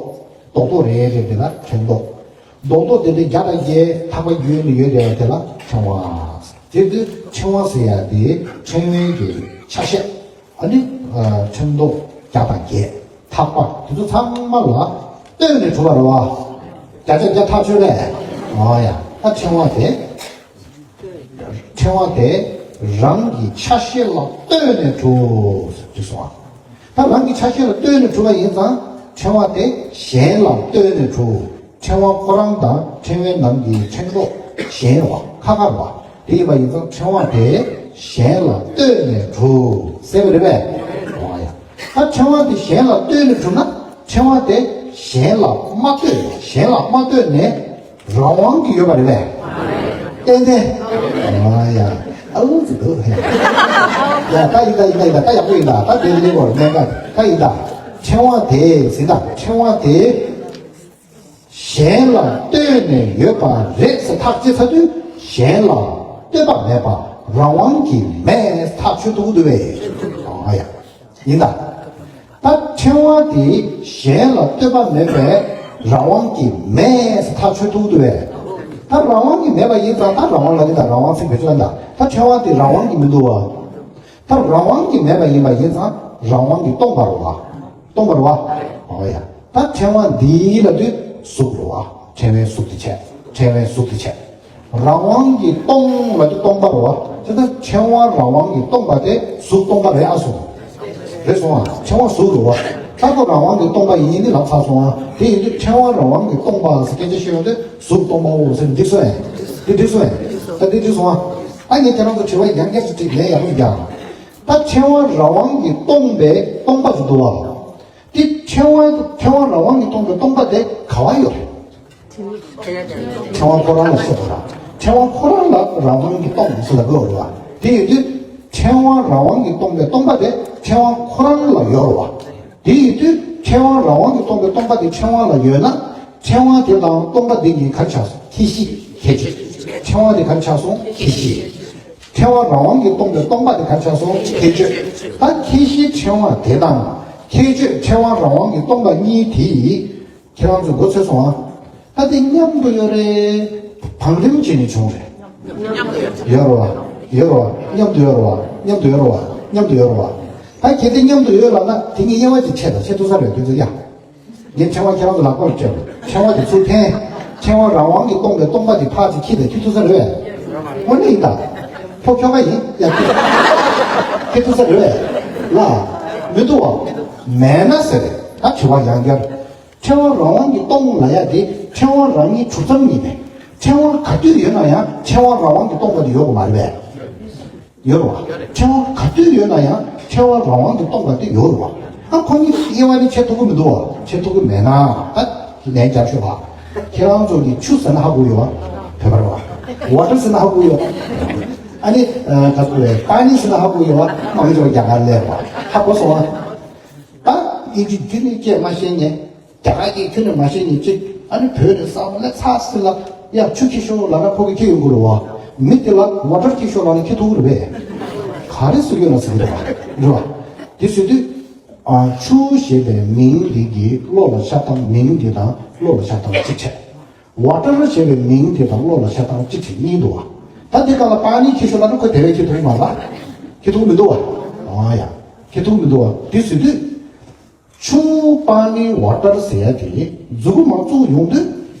རྡོག་རྡོག་རེ་རེ་དེ་ལ་ཕྲེང་རྡོག་རྡོག་རྡོག་དེ་འདྲ་བརྒྱ་དང་བརྒྱད་ཐག་པ་བརྒྱུད་ནས་ཡོད་བསྡད་པ་དེ་ལ་ཕྲེང་བ། དེ་དུས་ཕྲེང་བ་ཟེར་ཡ་དེ་ཕྲེང་བའི་གི་ཆ་ཤས། ཨ་ནི་ཕྲེང་རྡོག་བརྒྱ་དང་བརྒྱད། ཐག་པ་དེ་ཚོ་ཚང་མ་ལ་ལྟོས་ནས་གྲུབ་པ་རེད་བ། བརྒྱ་ཆ་བརྒྱ་ཐག་ཆོད་རེད། ཨོ་ཡ། ད་ཕྲེང་བ་དེ། ཕྲེང་བ་དེ་རང་གི་ཆ་ཤས་ལ་ལྟོས་ནས་གྲུབ་ཟེར་གསུངས་པ། ད་རང་གི་ཆ་ཤས་ལ་ལྟོས་ནས་གྲུབ་པ་ཡིན་ཙང་ཕྲེང་བ་དེ་གཞན་ལ་ལྟོས་ནས་གྲུབ། ཕྲེང་བ་ཁོ་རང་དང་ཕྲེང་བའི་ནང་གི་ཕྲེང་རྡོག་གཞན་རེད་བ། ཁ་ཁ་རེད་བ། དེ་ཡིན་པ་ཡིན་ཙང་ཕྲེང་བ་དེ་གཞན་ལ་ལྟོས་ནས་གྲུབ་ཟེར་བ་རེད་པས། འོ་ཡ། ད་ཕྲེང་བ་དེ་གཞན་ལ་ལྟོས་ནས་གྲུབ་ན་ཕྲེང་བ་དེ་གཞན་ལ་མ་ལྟོས། གཞན་ལ་མ་ལྟོས་ནས། རང་དབང་གིས་ཡོད་པ་རེད་པས། ཏན་ཏན། ཨ་ཡ། ཨ་ལུ་ཙི་འདུག་ཧེ། ཡ་ད་ཡིན་ད་ཡིན་ད་ཡིན་ད། ད་ཡག་པོ་ཡིན་ད། ད་དེ་ལས་བར་གནད་འགག་ད་ཡིན་ད། ཕྲེང་བ་དེ་ཟིན་ད། ཕྲེང་བ་དེ་གཞན་ལ་ལྟོས་ནས་ཡོད་པ་རེད་ཟེར་ཐག་བཅད་ཚར་དུས་གཞན་ལ་ལྟོས་པ་མེད་པ་རང་དབང་གིས་མེད་ཐག་ཆོད་ཐུབ་ཀྱི་འདུག་པས། ཨ་ཡ། ཡིན་ད། ད་ཕྲེང་བ་དེ་གཞན་ལ་ལྟོས་པ་མེད་པས་རང་དབང་གིས་མེད་ཟེར་ཐག་ཆོད་ཐུབ་འདུག་པས། ད་རང་དབང་གིས་མེད་པ་ཡིན་ཙང་ད་རང་དབང་ལ་ནི་ད་རང་དབང་ཚིག་བེད་སྤྱོད་ལ་ད། ད་ཕྲེང་བ་དེ་རང་དབང་གིས་མི་འདུག་བ། ད་རང་དབང་གིས་མེད་པ་ཡིན་པ་ཡིན་ཙང་རང་དབང་གིས་སྟོང་པ་རེད་བ། སྟོང་པ་རེད་བ། འོ་ཡ། ད་ཕྲེང་བ་འདི་ལ་དུས་གཟུགས་རེད་བ། ཕྲེང་བའི་གཟུགས་དེ་བྱས། ཕྲེང་བའི་གཟུགས་དེ་བྱས། རང་དབང་གིས་སྟོང་ལ་དེ་སྟོང་པ་རེད་བ། དེ་ལྟར་ཕྲེང་བ་རང་དབང་གིས་སྟོང་པ་དེ་གཟུགས་སྟོང་པ་རེད་ཨ་སོང་། རེད་སོང་ཨ། ཕྲེང་བ་གཟུགས་རེད་བ། ལྟ་བུ་རང་དབང་གིས་སྟོང་པ་ཡིན་ནི་ལབ་ཚར་སོང་ཨ། དེ་ཡིན་དུས་ཕྲེང་བ་རང་དབང་གིས་སྟོང་པ་ཟེར་སྐད་ཆ་བཤད་ཡོང་དུས་གཟུགས་སྟོང་པའོ་ཟེར་འགྲིག་སོང་ཨ། དེ་འགྲིག་སོང་ཨ། ད་དེ་འགྲིག་སོང་ཨ། ད་ངས་ཁྱེད་རང་ཚོ་དྲི་བ་ཡང་བསྐྱར་ཞིག་དྲིས། ལན་ཡག་པོ་རྒྱག་ད་ཕྲེང་བ་རང་དབང་གིས་སྟོང་པའི་སྟོང་པ་ཞིག་འདུག་བ། དེ་ཕྲེང་བ་ཕྲེང་བ་རང་དབང་གིས་སྟོང་པའི་སྟོང་པ་དེ་ག་བ་ཡོད་རེད། ཕྲེང་བ་ཁོ་རང་ལ་ཤོད་པ་དང་། ཕྲེང་བ་ཁོ་རང་ལ་རང་དབང་གིས་སྟོང་ཟེར་ལབ་དགོས་རེད་བ། དེ་ཡོད་དུས་ཕྲེང་བ་རང་དབང་གིས་སྟོང་པའི་སྟོང་པ་དེ་ཕྲེང་བ་ཁོ་རང་ལ་ཡོད་རེད་བ། དེ་ཡིན་དུས་ཕྲེང་བ་རང་དབང་གིས་སྟོང་པའི་སྟོང་པ་དེ་ཕྲེང་བ་ལ་ཡོད་ན། ཕྲེང་བ་དེ་དང་སྟོང་པ་དེ་གཉིས་ག་རེ་ཆགས་སོང་། ཁྱད་གཞི། ཁྱད་ཆོས། ཕྲེང་བ་དེ་ག་རེ་ཆགས་སོང་། ཁྱད་གཞི། ཕྲེང་བ་རང་དབང་གིས་སྟོང་པའི་སྟོང་པ་དེ་ག་རེ་ཆགས་སོང་། ཁྱད་ཆོས། ད་ཁྱད་གཞི་ཕྲེང་བ་དེ་དང་ཁྱད་ཆོས་ཕྲེང་བ་རང་དབང་གིས་སྟོང་པ་གཉིས་དེ་ཡིས་ཁྱེད་རང་ཚོས་མགོ་ཚོས་སོང་ཨ། ད་དེ་མཉམ་དུ་ཡོད་རེད། བང་རིམ་བྱས་ནས་བྱུང་རེད། ཡོད་རེད་བ། ཡོད་རེད་བ། མཉམ་དུ་ཡོད་རེད་བ། མཉམ་དུ་ཡོད་རེད་བ། མཉམ་དུ་ཡོད་རེད་བ། ད་གལ་ཏེ་མཉམ་དུ་ཡོད་ལབ་ན་དེ་གཉིས་དབྱེ་བ་ཅིག་ཕྱེ་དང་། ཕྱེ་ཐུབ་ས་རེད། དུས་ཚོད་ཡ། ངས་ཕྲེང་བ་ཁྱེད་རང་ཚོ་ལག་པར་སྤྲད་པ། ཕྲེང་བ་དེ་ཚུར་འཐེན། ཕྲེང་བ་རང་དབང་གིས་སྟོང་པའི་སྟོང་པ་དེ་ཕར་ཅིག་འཁྱེར་ཏེ་འཁྱེར་ཐུབ་ས་རེད་བས། དངོས་གནས་ཡིན་ད། ཕོ་ཁྱོ་ག་ཡིན་ཡ། འཁྱེར་ཐུབ་ས་རེད་བས། ལ། མི་འདུག་བ། མེད་ན་ཟེར་རེད། ད་དྲི་བ་ཡང་བསྐྱར། ཕྲེང་བ་རང་དབང་གིས་སྟོང་ལབ་ཡ་དེ་ཕྲེང་བ་རང་ཉིད་གྲུབ་མཚམས་ཡིན་པས། ཕྲེང་བ་ག་དུས་ཡོད་ན་ཡང་ཕྲེང་བ་རང་དབང་གིས་སྟོང་པ་དེ་ཡོད་དགོས་མ་རེད་པས། ཡོད་རེད་བ། ཕྲེང་བ་ག་དུས་ཡོད་ན་ཡང་ཕྲེང་བ་རང་དབང་གིས་སྟོང་པ་དེ་ཡོད་རེད་བ། ཨ་ཁོ་གཉིས་དབྱེ་བ་ནི་ཕྱེ་ཐུབ་ཀྱི་མི་འདུག་བ། ཕྱེ་ཐུབ་ཀྱི་མེད་ན་ད་ལན་རྒྱག་ཤོག་བ། ཁྱེད་རང་ཚོ་གིས་ཆུ་ཟེར་ན་ཧ་གོ་ཡོད་བ། བོད་པ་རེད་བ། ཝ་ཊར་ཟེར་ན་ཧ་གོ་ཡོད་བ། ཨ་ནི་ཨ་ག་ཚོད་རེད། པ་ནི་ཟེར་ན་ཧ་གོ་ཡོད་བ། ཨ་ནི་ཚོ་རྒྱ་གར་སླེབས་བ། ཧ་གོ་སོང་བ། ད་ཨིན་ཇི་བརྒྱུད་ནས་སྐད་མ་ཤེས་མཁན། རྒྱ་གར་གྱི་ཁྱོན་ནས་མ་ཤེས་མཁན་གཅིག་ཨ་ནི་བོད་ནས་བསམ་བློ་ཚ་སྲིད་ལ། ཡ་ཆུ་འཁྱེར་ཤོག་ལབ་ན་ཁོ་གིས་འཁྱེར་ཡོང་གི་རེད་བ། མི་དེ་ལ་ཝ་ཊར་འཁྱེར་ཤོག་ལབ་ན་འཁྱེར་ཐུབ་ཀྱི་རེད་པས། ག་རེ་ཟེར་གྱི་ཡོད་ན་ཟེར་གྱི་རེད་བ། རེད་བ། དེ་ཟེར་དུས་ཨ་ཆུ་ཞེས་པའི་མིང་འདི་གིས་བློ་ལ་ཤར་སྟངས། མིང་འདི་དང་བློ་ལ་ཤར་སྟངས་གཅིག་བྱས། ཝ་ཊར་ཞེས་པའི་མིང་འདི་དང་བློ་ལ་ཤར་སྟངས་གཅིག་བྱས་གཉིས་འདུག་བ། ད་དེ་ག་ལ་པ་ནི་འཁྱེར་ཤོག་ལབ་ན་ཁོ་དེ་བས་འཁྱེར་ཐུབ་ཀྱི་མ་རེད་པ། འཁྱེར་ཐུབ་ཀྱི་མི་འདུག་བ། ཨ་ཡ། འཁྱེར་ཐུབ་ཀྱི་མི་འདུག་བ། དེ་ཟེར་དུས། ཆུ་པ་ནི་ཝ་ཊར་ཟེར་ཡ་དེ་མཛུ་གུ་མ་བཙུགས་ཡོང་དུས་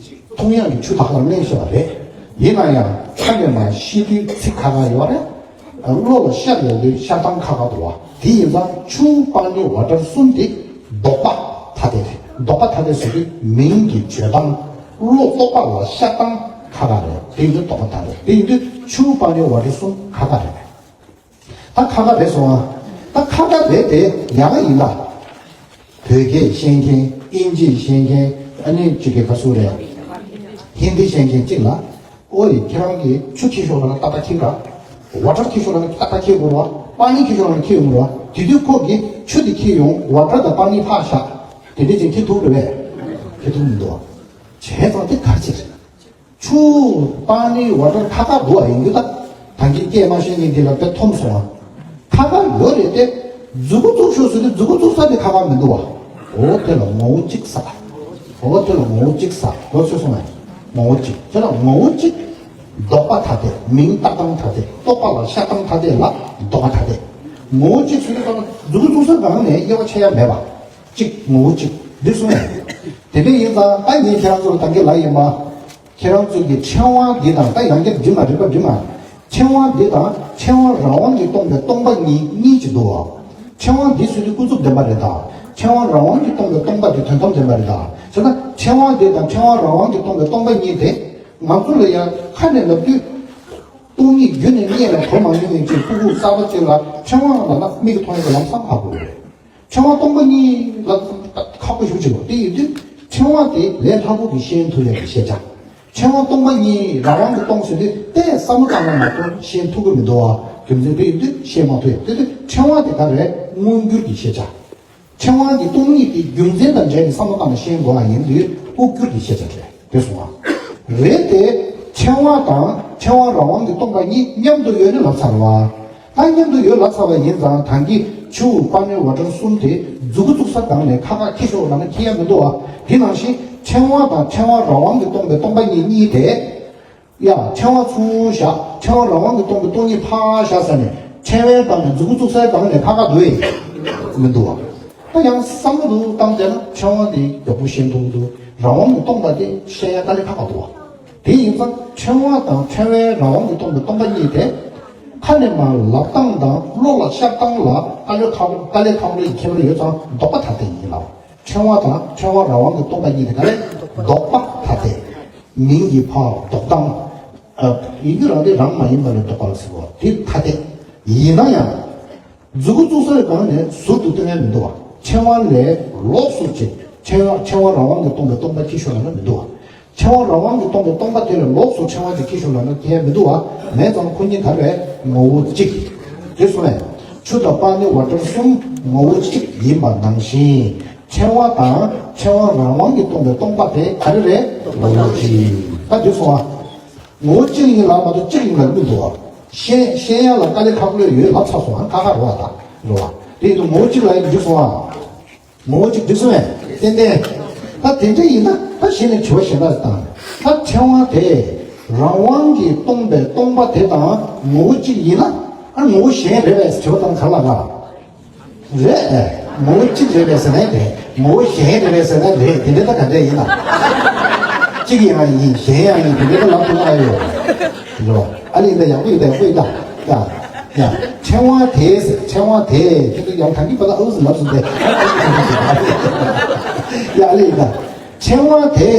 འཐུང་ཡག་གི་ཆུ་ད་ག་རང་ལེན་ཤེས་པ་རེད། ཡིན་ན་ཡང་ཁ་ནས་མར་བཤད་དུས་ཚིག་ཁ་ཁ་ཡོད་རེད། བློ་ལ་ཤར་ཡོང་དུས་ཤར་སྟངས་ཁ་ཁ་འདུག་བ། དེ་ཡིན་ཙང་ཆུ་པ་ནི་ཝ་ཊར་གསུམ་དེ་ལྡོག་པ་ཐ་དད་རེད། ལྡོག་པ་ཐ་དད་ཟེར་དུས་མིང་གི་བརྗོད་སྟངས། བློ་རྟོག་པ་ལ་ཤར་སྟངས་ཁ་ཁ་རེད། དེ་ཡིན་དུས་ལྡོག་པ་ཐ་དད། དེ་ཡིན་དུས་ཆུ་པ་ནི་ཝ་ཊར་གསུམ་ཁ་ཁ་རེད། ད་ཁ་ཁ་རེད་སོང་ཨ། ད་ཁ་ཁ་རེད་དེ་ཡག་ག་ཡིན་ད། བོད་སྐད་ཤེས་མཁན། ཨིན་ཇི་ཤེས་མཁན། ཨ་ནི་ཅིག་གི་ཁ་སུ་རེད། ཧིན་དི་ཤེས་མཁན་གཅིག་ལ། ཨོ་ཡི་ཁྱེད་རང་གིས་ཆུ་འཁྱེར་ཤོག་ལབ་ན་ཏག་ཏག་འཁྱེར་ག་ཝ་ཊར་འཁྱེར་ཤོག་ལབ་ན་ཏག་ཏག་འཁྱེར་དགོས་རེད་བ། པ་ནི་འཁྱེར་ཤོག་ལབ་ན་འཁྱེར་ཡོང་རེད་བ། དེ་དུས་ཁོ་གིས་ཆུ་དེ་འཁྱེར་ཡོང་། ཝ་ཊར་དང་པ་ནི་ཕར་བཞག་དེ་འདྲས་ཅིག་འཁྱེར་ཐུབ་རེད་པས། འཁྱེར་ཐུབ་མི་འདུག་བ། བྱས་ཙང་དེ་ག་རེ་བྱེད་རེད། ཆུ་པ་ནི་ཝ་ཊར་ཁ་ཁ་འདུག་བ། ཡིན་རྒྱུ་ད། ད་གིན་སྐད་མ་ཤེས་མཁན་འདི་ལ་དཔེ་འཐོམས་སོང་བ། ཁ་ཁ་ཡོད་རེད་དེ། མཛུ་གུ་བཙུགས་ཤོག་ཟེར་དུས་མཛུ་གུ་བཙུགས་ས་དེ་ཁ་ཁ་མི་འདུག་བ། འོ་དེ་ལ་ངོ་བོ་གཅིག་ཟ། འོ་དེ་ལ་ངོ་བོ་གཅིག་ཟ། ངོ་ཚོས་སོང་བས། ངོ་བོ་གཅིག་དེ་ལ་ངོ་བོ་གཅིག་ལྡོག་པ་ཐ་དད། མིང་བཏགས་སྟངས་ཐ་དད། རྟོག་པ་ལ་ཤར་སྟངས་ཐ་དད་ལ་ལྡོག་པ་ཐ་དད། ངོ་བོ་གཅིག་ཟེར་དུས་ད་མཛུ་གུ་བཙུགས་ས་སྒང་ནས་དབྱེ་བ་ཕྱེ་ཡ་མེད་པ། གཅིག་ངོ་བོ་གཅིག་འདི་གསུངས་ཡ། དེ་འདྲ་ཡིན་ཙང་ད་ངས་ཁྱེད་རང་ཚོ་ལ་ད་གིན་ལབ་ཡིན་པ། ཁྱེད་རང་ཚོ་གི་ཕྲེང་བ་འདི་དང་། ད་ཡང་བསྐྱར་འགྲིག་མ་འགྲིག་པ་འགྲིག་མ། ཕྲེང་བ་འདི་དང་ཕྲེང་བ་རང་དབང་གིས་སྟོང་པའི་སྟོང་པ་གཉིས། གཉིས་ཅིག་འདུག་བ། ཕྲེང་བ་འདི་ཟེར་དུས་ཀུན་རྫོབ་བདེན་པ་རེད་ད། ཕྲེང་བ་རང་དབང་གིས་སྟོང་པའི་སྟོང་པ་དེ་དོན་དམ་བདེན་པ་རེད་ད། བྱས་ན་ཕྲེང་བ་འདི་དང་ཕྲེང་བ་རང་དབང་གིས་སྟོང་པའི་སྟོང་པ་གཉིས་དེ། ང་ཚོ་ལ་ཡང་ཁ་ནས་ལབ་དུས། སྟོང་ཉིད་རྒྱུ་ནས་རྙེད་ལ་གོ་མ་མྱོང་མཁན་གྱི་སྤུ་གུ་གསར་པ་ཅིག་ལ་ཕྲེང་བ་ལབ་ན་མིག་གིས་མཐོང་ཡག་གི་ལམ་སང་ཧ་གོ་གི་རེད། ཕྲེང་བ་སྟོང་པ་ཉིད་ལ་ཁག་པོ་ཞེ་པོ་ཅིག་འདུག་དེ་ཡིན་དུས་ཕྲེང་བ་དེ་ལས་སླ་པོ་གིས་ཤེས་ཐུབ་ཡག་གི་ཤེས་བྱ། ཕྲེང་བ་སྟོང་པ་ཉིད་རང་དབང་གིས་སྟོང་ཟེར་དུས་དེ་བསམ་བློ་བཏང་ན་མ་གཏོགས་ཤེས་ཐུབ་ཀྱི་མི་འདུག་བ། རྒྱུ་མཚན་དེ་ཡིན་དུས་ཤེས་མ་ཐུབ་ཡག་དེ་དུས་ཕྲེང་བ་དེ་ག་རེ་རེད། མངོན་གྱུར་གྱི་ཤེས་བྱ། ཕྲེང་བ་གི་སྟོང་ཉིད་དེ་རྒྱུ་མཚན་དང་འབྲེལ་ནས་བསམ་བློ་བཏང་ནས་ཤེས་དགོས་པ་ཡིན་དུས་ལྐོག་གྱུར་གྱི་ཤེས་བྱ་རེད། དེ་སོང་བ། རེད་དེ། ཕྲེང་བ་དང་ཕྲེང་བ་རང་དབང་གིས་སྟོང་པ་གཉིས་མཉམ་དུ་ཡོད་ནི་ལབ་ཚར་བ། ད་མཉམ་དུ་ཡོད་ལབ་ཚར་བ་ཡིན་ཙང་། ད་གིན་ཆུ་པ་ནི་ཝ་ཊར་གསུམ་དེ་མཛུ་གུ་བཙུགས་ས་སྒང་ནས་ཁ་ཁ་འཁྱེར་ཤོག་ལབ་ན་འཁྱེར་ཡ་མི་འདུག་བ། དེ་ནང་བཞིན་ཕྲེང་བ་དང་ཕྲེང་བ་རང་དབང་གིས་སྟོང་པའི་སྟོང་པ་གཉིས། གཉིས་དེ། ཡ། ཕྲེང་བ་ཚུར་བཞག་ཕྲེང་བ་རང་དབང་གིས་སྟོང་པའི་སྟོང་ཉིད་ཕར་བཞག་ས་ནས། ཕྲེང་བའི་སྟེང་ནས་མཛུ་གུ་བཙུགས་སའི་སྒང་ནས་ཁ་ཁ་འདུག་ཨེ། མི་འདུག་བ། ད་ཡང་བསམ་བློ་འདུག་བཏང་བསྡད་ན་ཕྲེང་བ་དེ་མགྱོགས་པོ་ཤེས་ཐུབ་འདུག་རང་དབང་གིས་སྟོང་པ་དེ་ཤེས་ཡ་དཀའ་ལས་ཁག་པོ་འདུག་བ། དེ་ཡིན་ཙང་ཕྲེང་བ་དང་ཕྲེང་བའི་རང་དབང་གིས་སྟོང་པའི་སྟོང་པ་གཉིས་དེ། ཁ་ནས་མར་ལབ་སྟངས་དང་བློ་ལ་ཤར་སྟངས་ལ་དཀའ་ལས་ཁག་དཀའ་ལས་ཁག་པོ་རེད་ཁྱད་པར་ཡོད་ཙང་ལྡོག་པ་ཐ་དད་ཡིན་ལབ། ཕྲེང་བ་དང་ཕྲེང་བ་རང་དབང་གིས་སྟོང་པ་གཉིས་དེ་ག་རེ། ལྡོག་པ་ཐ་དད། མིང་གི་ཕར་ལྡོག་སྟངས། ཨ། ཡིན་རྒྱུ་རང་སྟེ་རང་མ་ཡིན་པ་ལ་ལྡོག་པ་ལ་ཟེར་བ་དེ་ཐ་དད། ཡིན་ན་ཡང་། མཛུབ་གུ་བཙུགས་ས་ལ་སྒང་ནས་ཟུར་དུ་སྟོན་ཡ་མི་འདུག་བ། ཕྲེང་བ་ལས་ལོགས་སུ་ཅིག་ཕྲེང་བ་ཕྲེང་བ་རང་དབང་གིས་སྟོང་པའི་སྟོང་པ་ཅིག་ཤོད་ལབ་ན་མི་འདུག་བ། ཕྲེང་བ་རང་དབང་གིས་སྟོང་པའི་སྟོང་པ་དེ་ལས་ལོགས་སུ་ཕྲེང་བ་ཅིག་ཅིག་ཤོད་ལབ་ན་ཁྱད་མི་འདུག་བ། མེད་ཙང་ཁོ་གཉིས་ག་རེ་རེད། ངོ་བོ་གཅིག་དེ་སོང་བས། ཆུ་དང་པ་ཎི་ཝ་ཊར་གསུམ་ངོ་བོ་གཅིག་ཡིན་པ་ནང་བཞིན། ཕྲེང་བ་དང་ཕྲེང་བ་རང་དབང་གིས་སྟོང་པའི་སྟོང་པ་དེ་ག་རེ་རེད། ངོ་བོ་གཅིག་ད་དེ་སོང་བ། ངོ་བོ་གཅིག་ཡིན་ལ་མ་གཏོགས་གཅིག་ཡིན་ལ་མི་འདུག་བ། ཤེས་ཤེས་ཡ་ལ་དཀའ་ལས་ཁག་པོ་ཡོད་ལབ་ཚར་སོང་ཨ། ཁག་ཁག་རེད་བ་ད། རེད་བ། དེ་ཡིན་དུས་ངོ་བོ་གཅིག་ལ་ཡིན་འགྲིག་སོང་ཨ། ངོ་བོ་གཅིག་འགྲིག་སོང་ངས་ཏན་ཏན། ད་དེ་འདྲ་ཡིན་ན་ད་གཞི་ནས་དྲི་བ་གཞན་དག་ཅིག་བཏང་། ད་ཕྲེང་བ་དེ་རང་དབང་གིས་སྟོང་པའི་སྟོང་པ་དེ་དང་ངོ་བོ་གཅིག་ཡིན་ན། ཨ། ངོ་བོ་གཞན་རེད་པས་དྲི་བ་བཏང་ག་ལ་ག་རེད། ངོ་བོ་གཅིག་རེད་པས་ཟེར་ན་རེད། ངོ་བོ་གཞན་རེད་པས་ཟེར་ན་རེད། དེ་འདྲ་ད་ག་འདྲ་ཡིན་ན། གཅིག་ཡང་ཡིན་གཞན་ཡང་ཡིན་དེ་འདྲ་ད་ལབ་ཐུབ་ཨ་ཡོད། ལོ། ཨ་ལེ་ད་ཡག་པོ་ཡོད་ད་ཡག་པོ་ཡོད་ད། ཡ། ཡ། ཕྲེང་བ་དེ་ཕྲེང་བ་དེ་ཁྱེད་ཚོ་ཡང་ད་གིན་པ་ད་ཨུ་ཟི་ལབ་སོང་སྟེ། ཡ་ཨ་ལེ་ད། ཕྲེང་བ་དེ་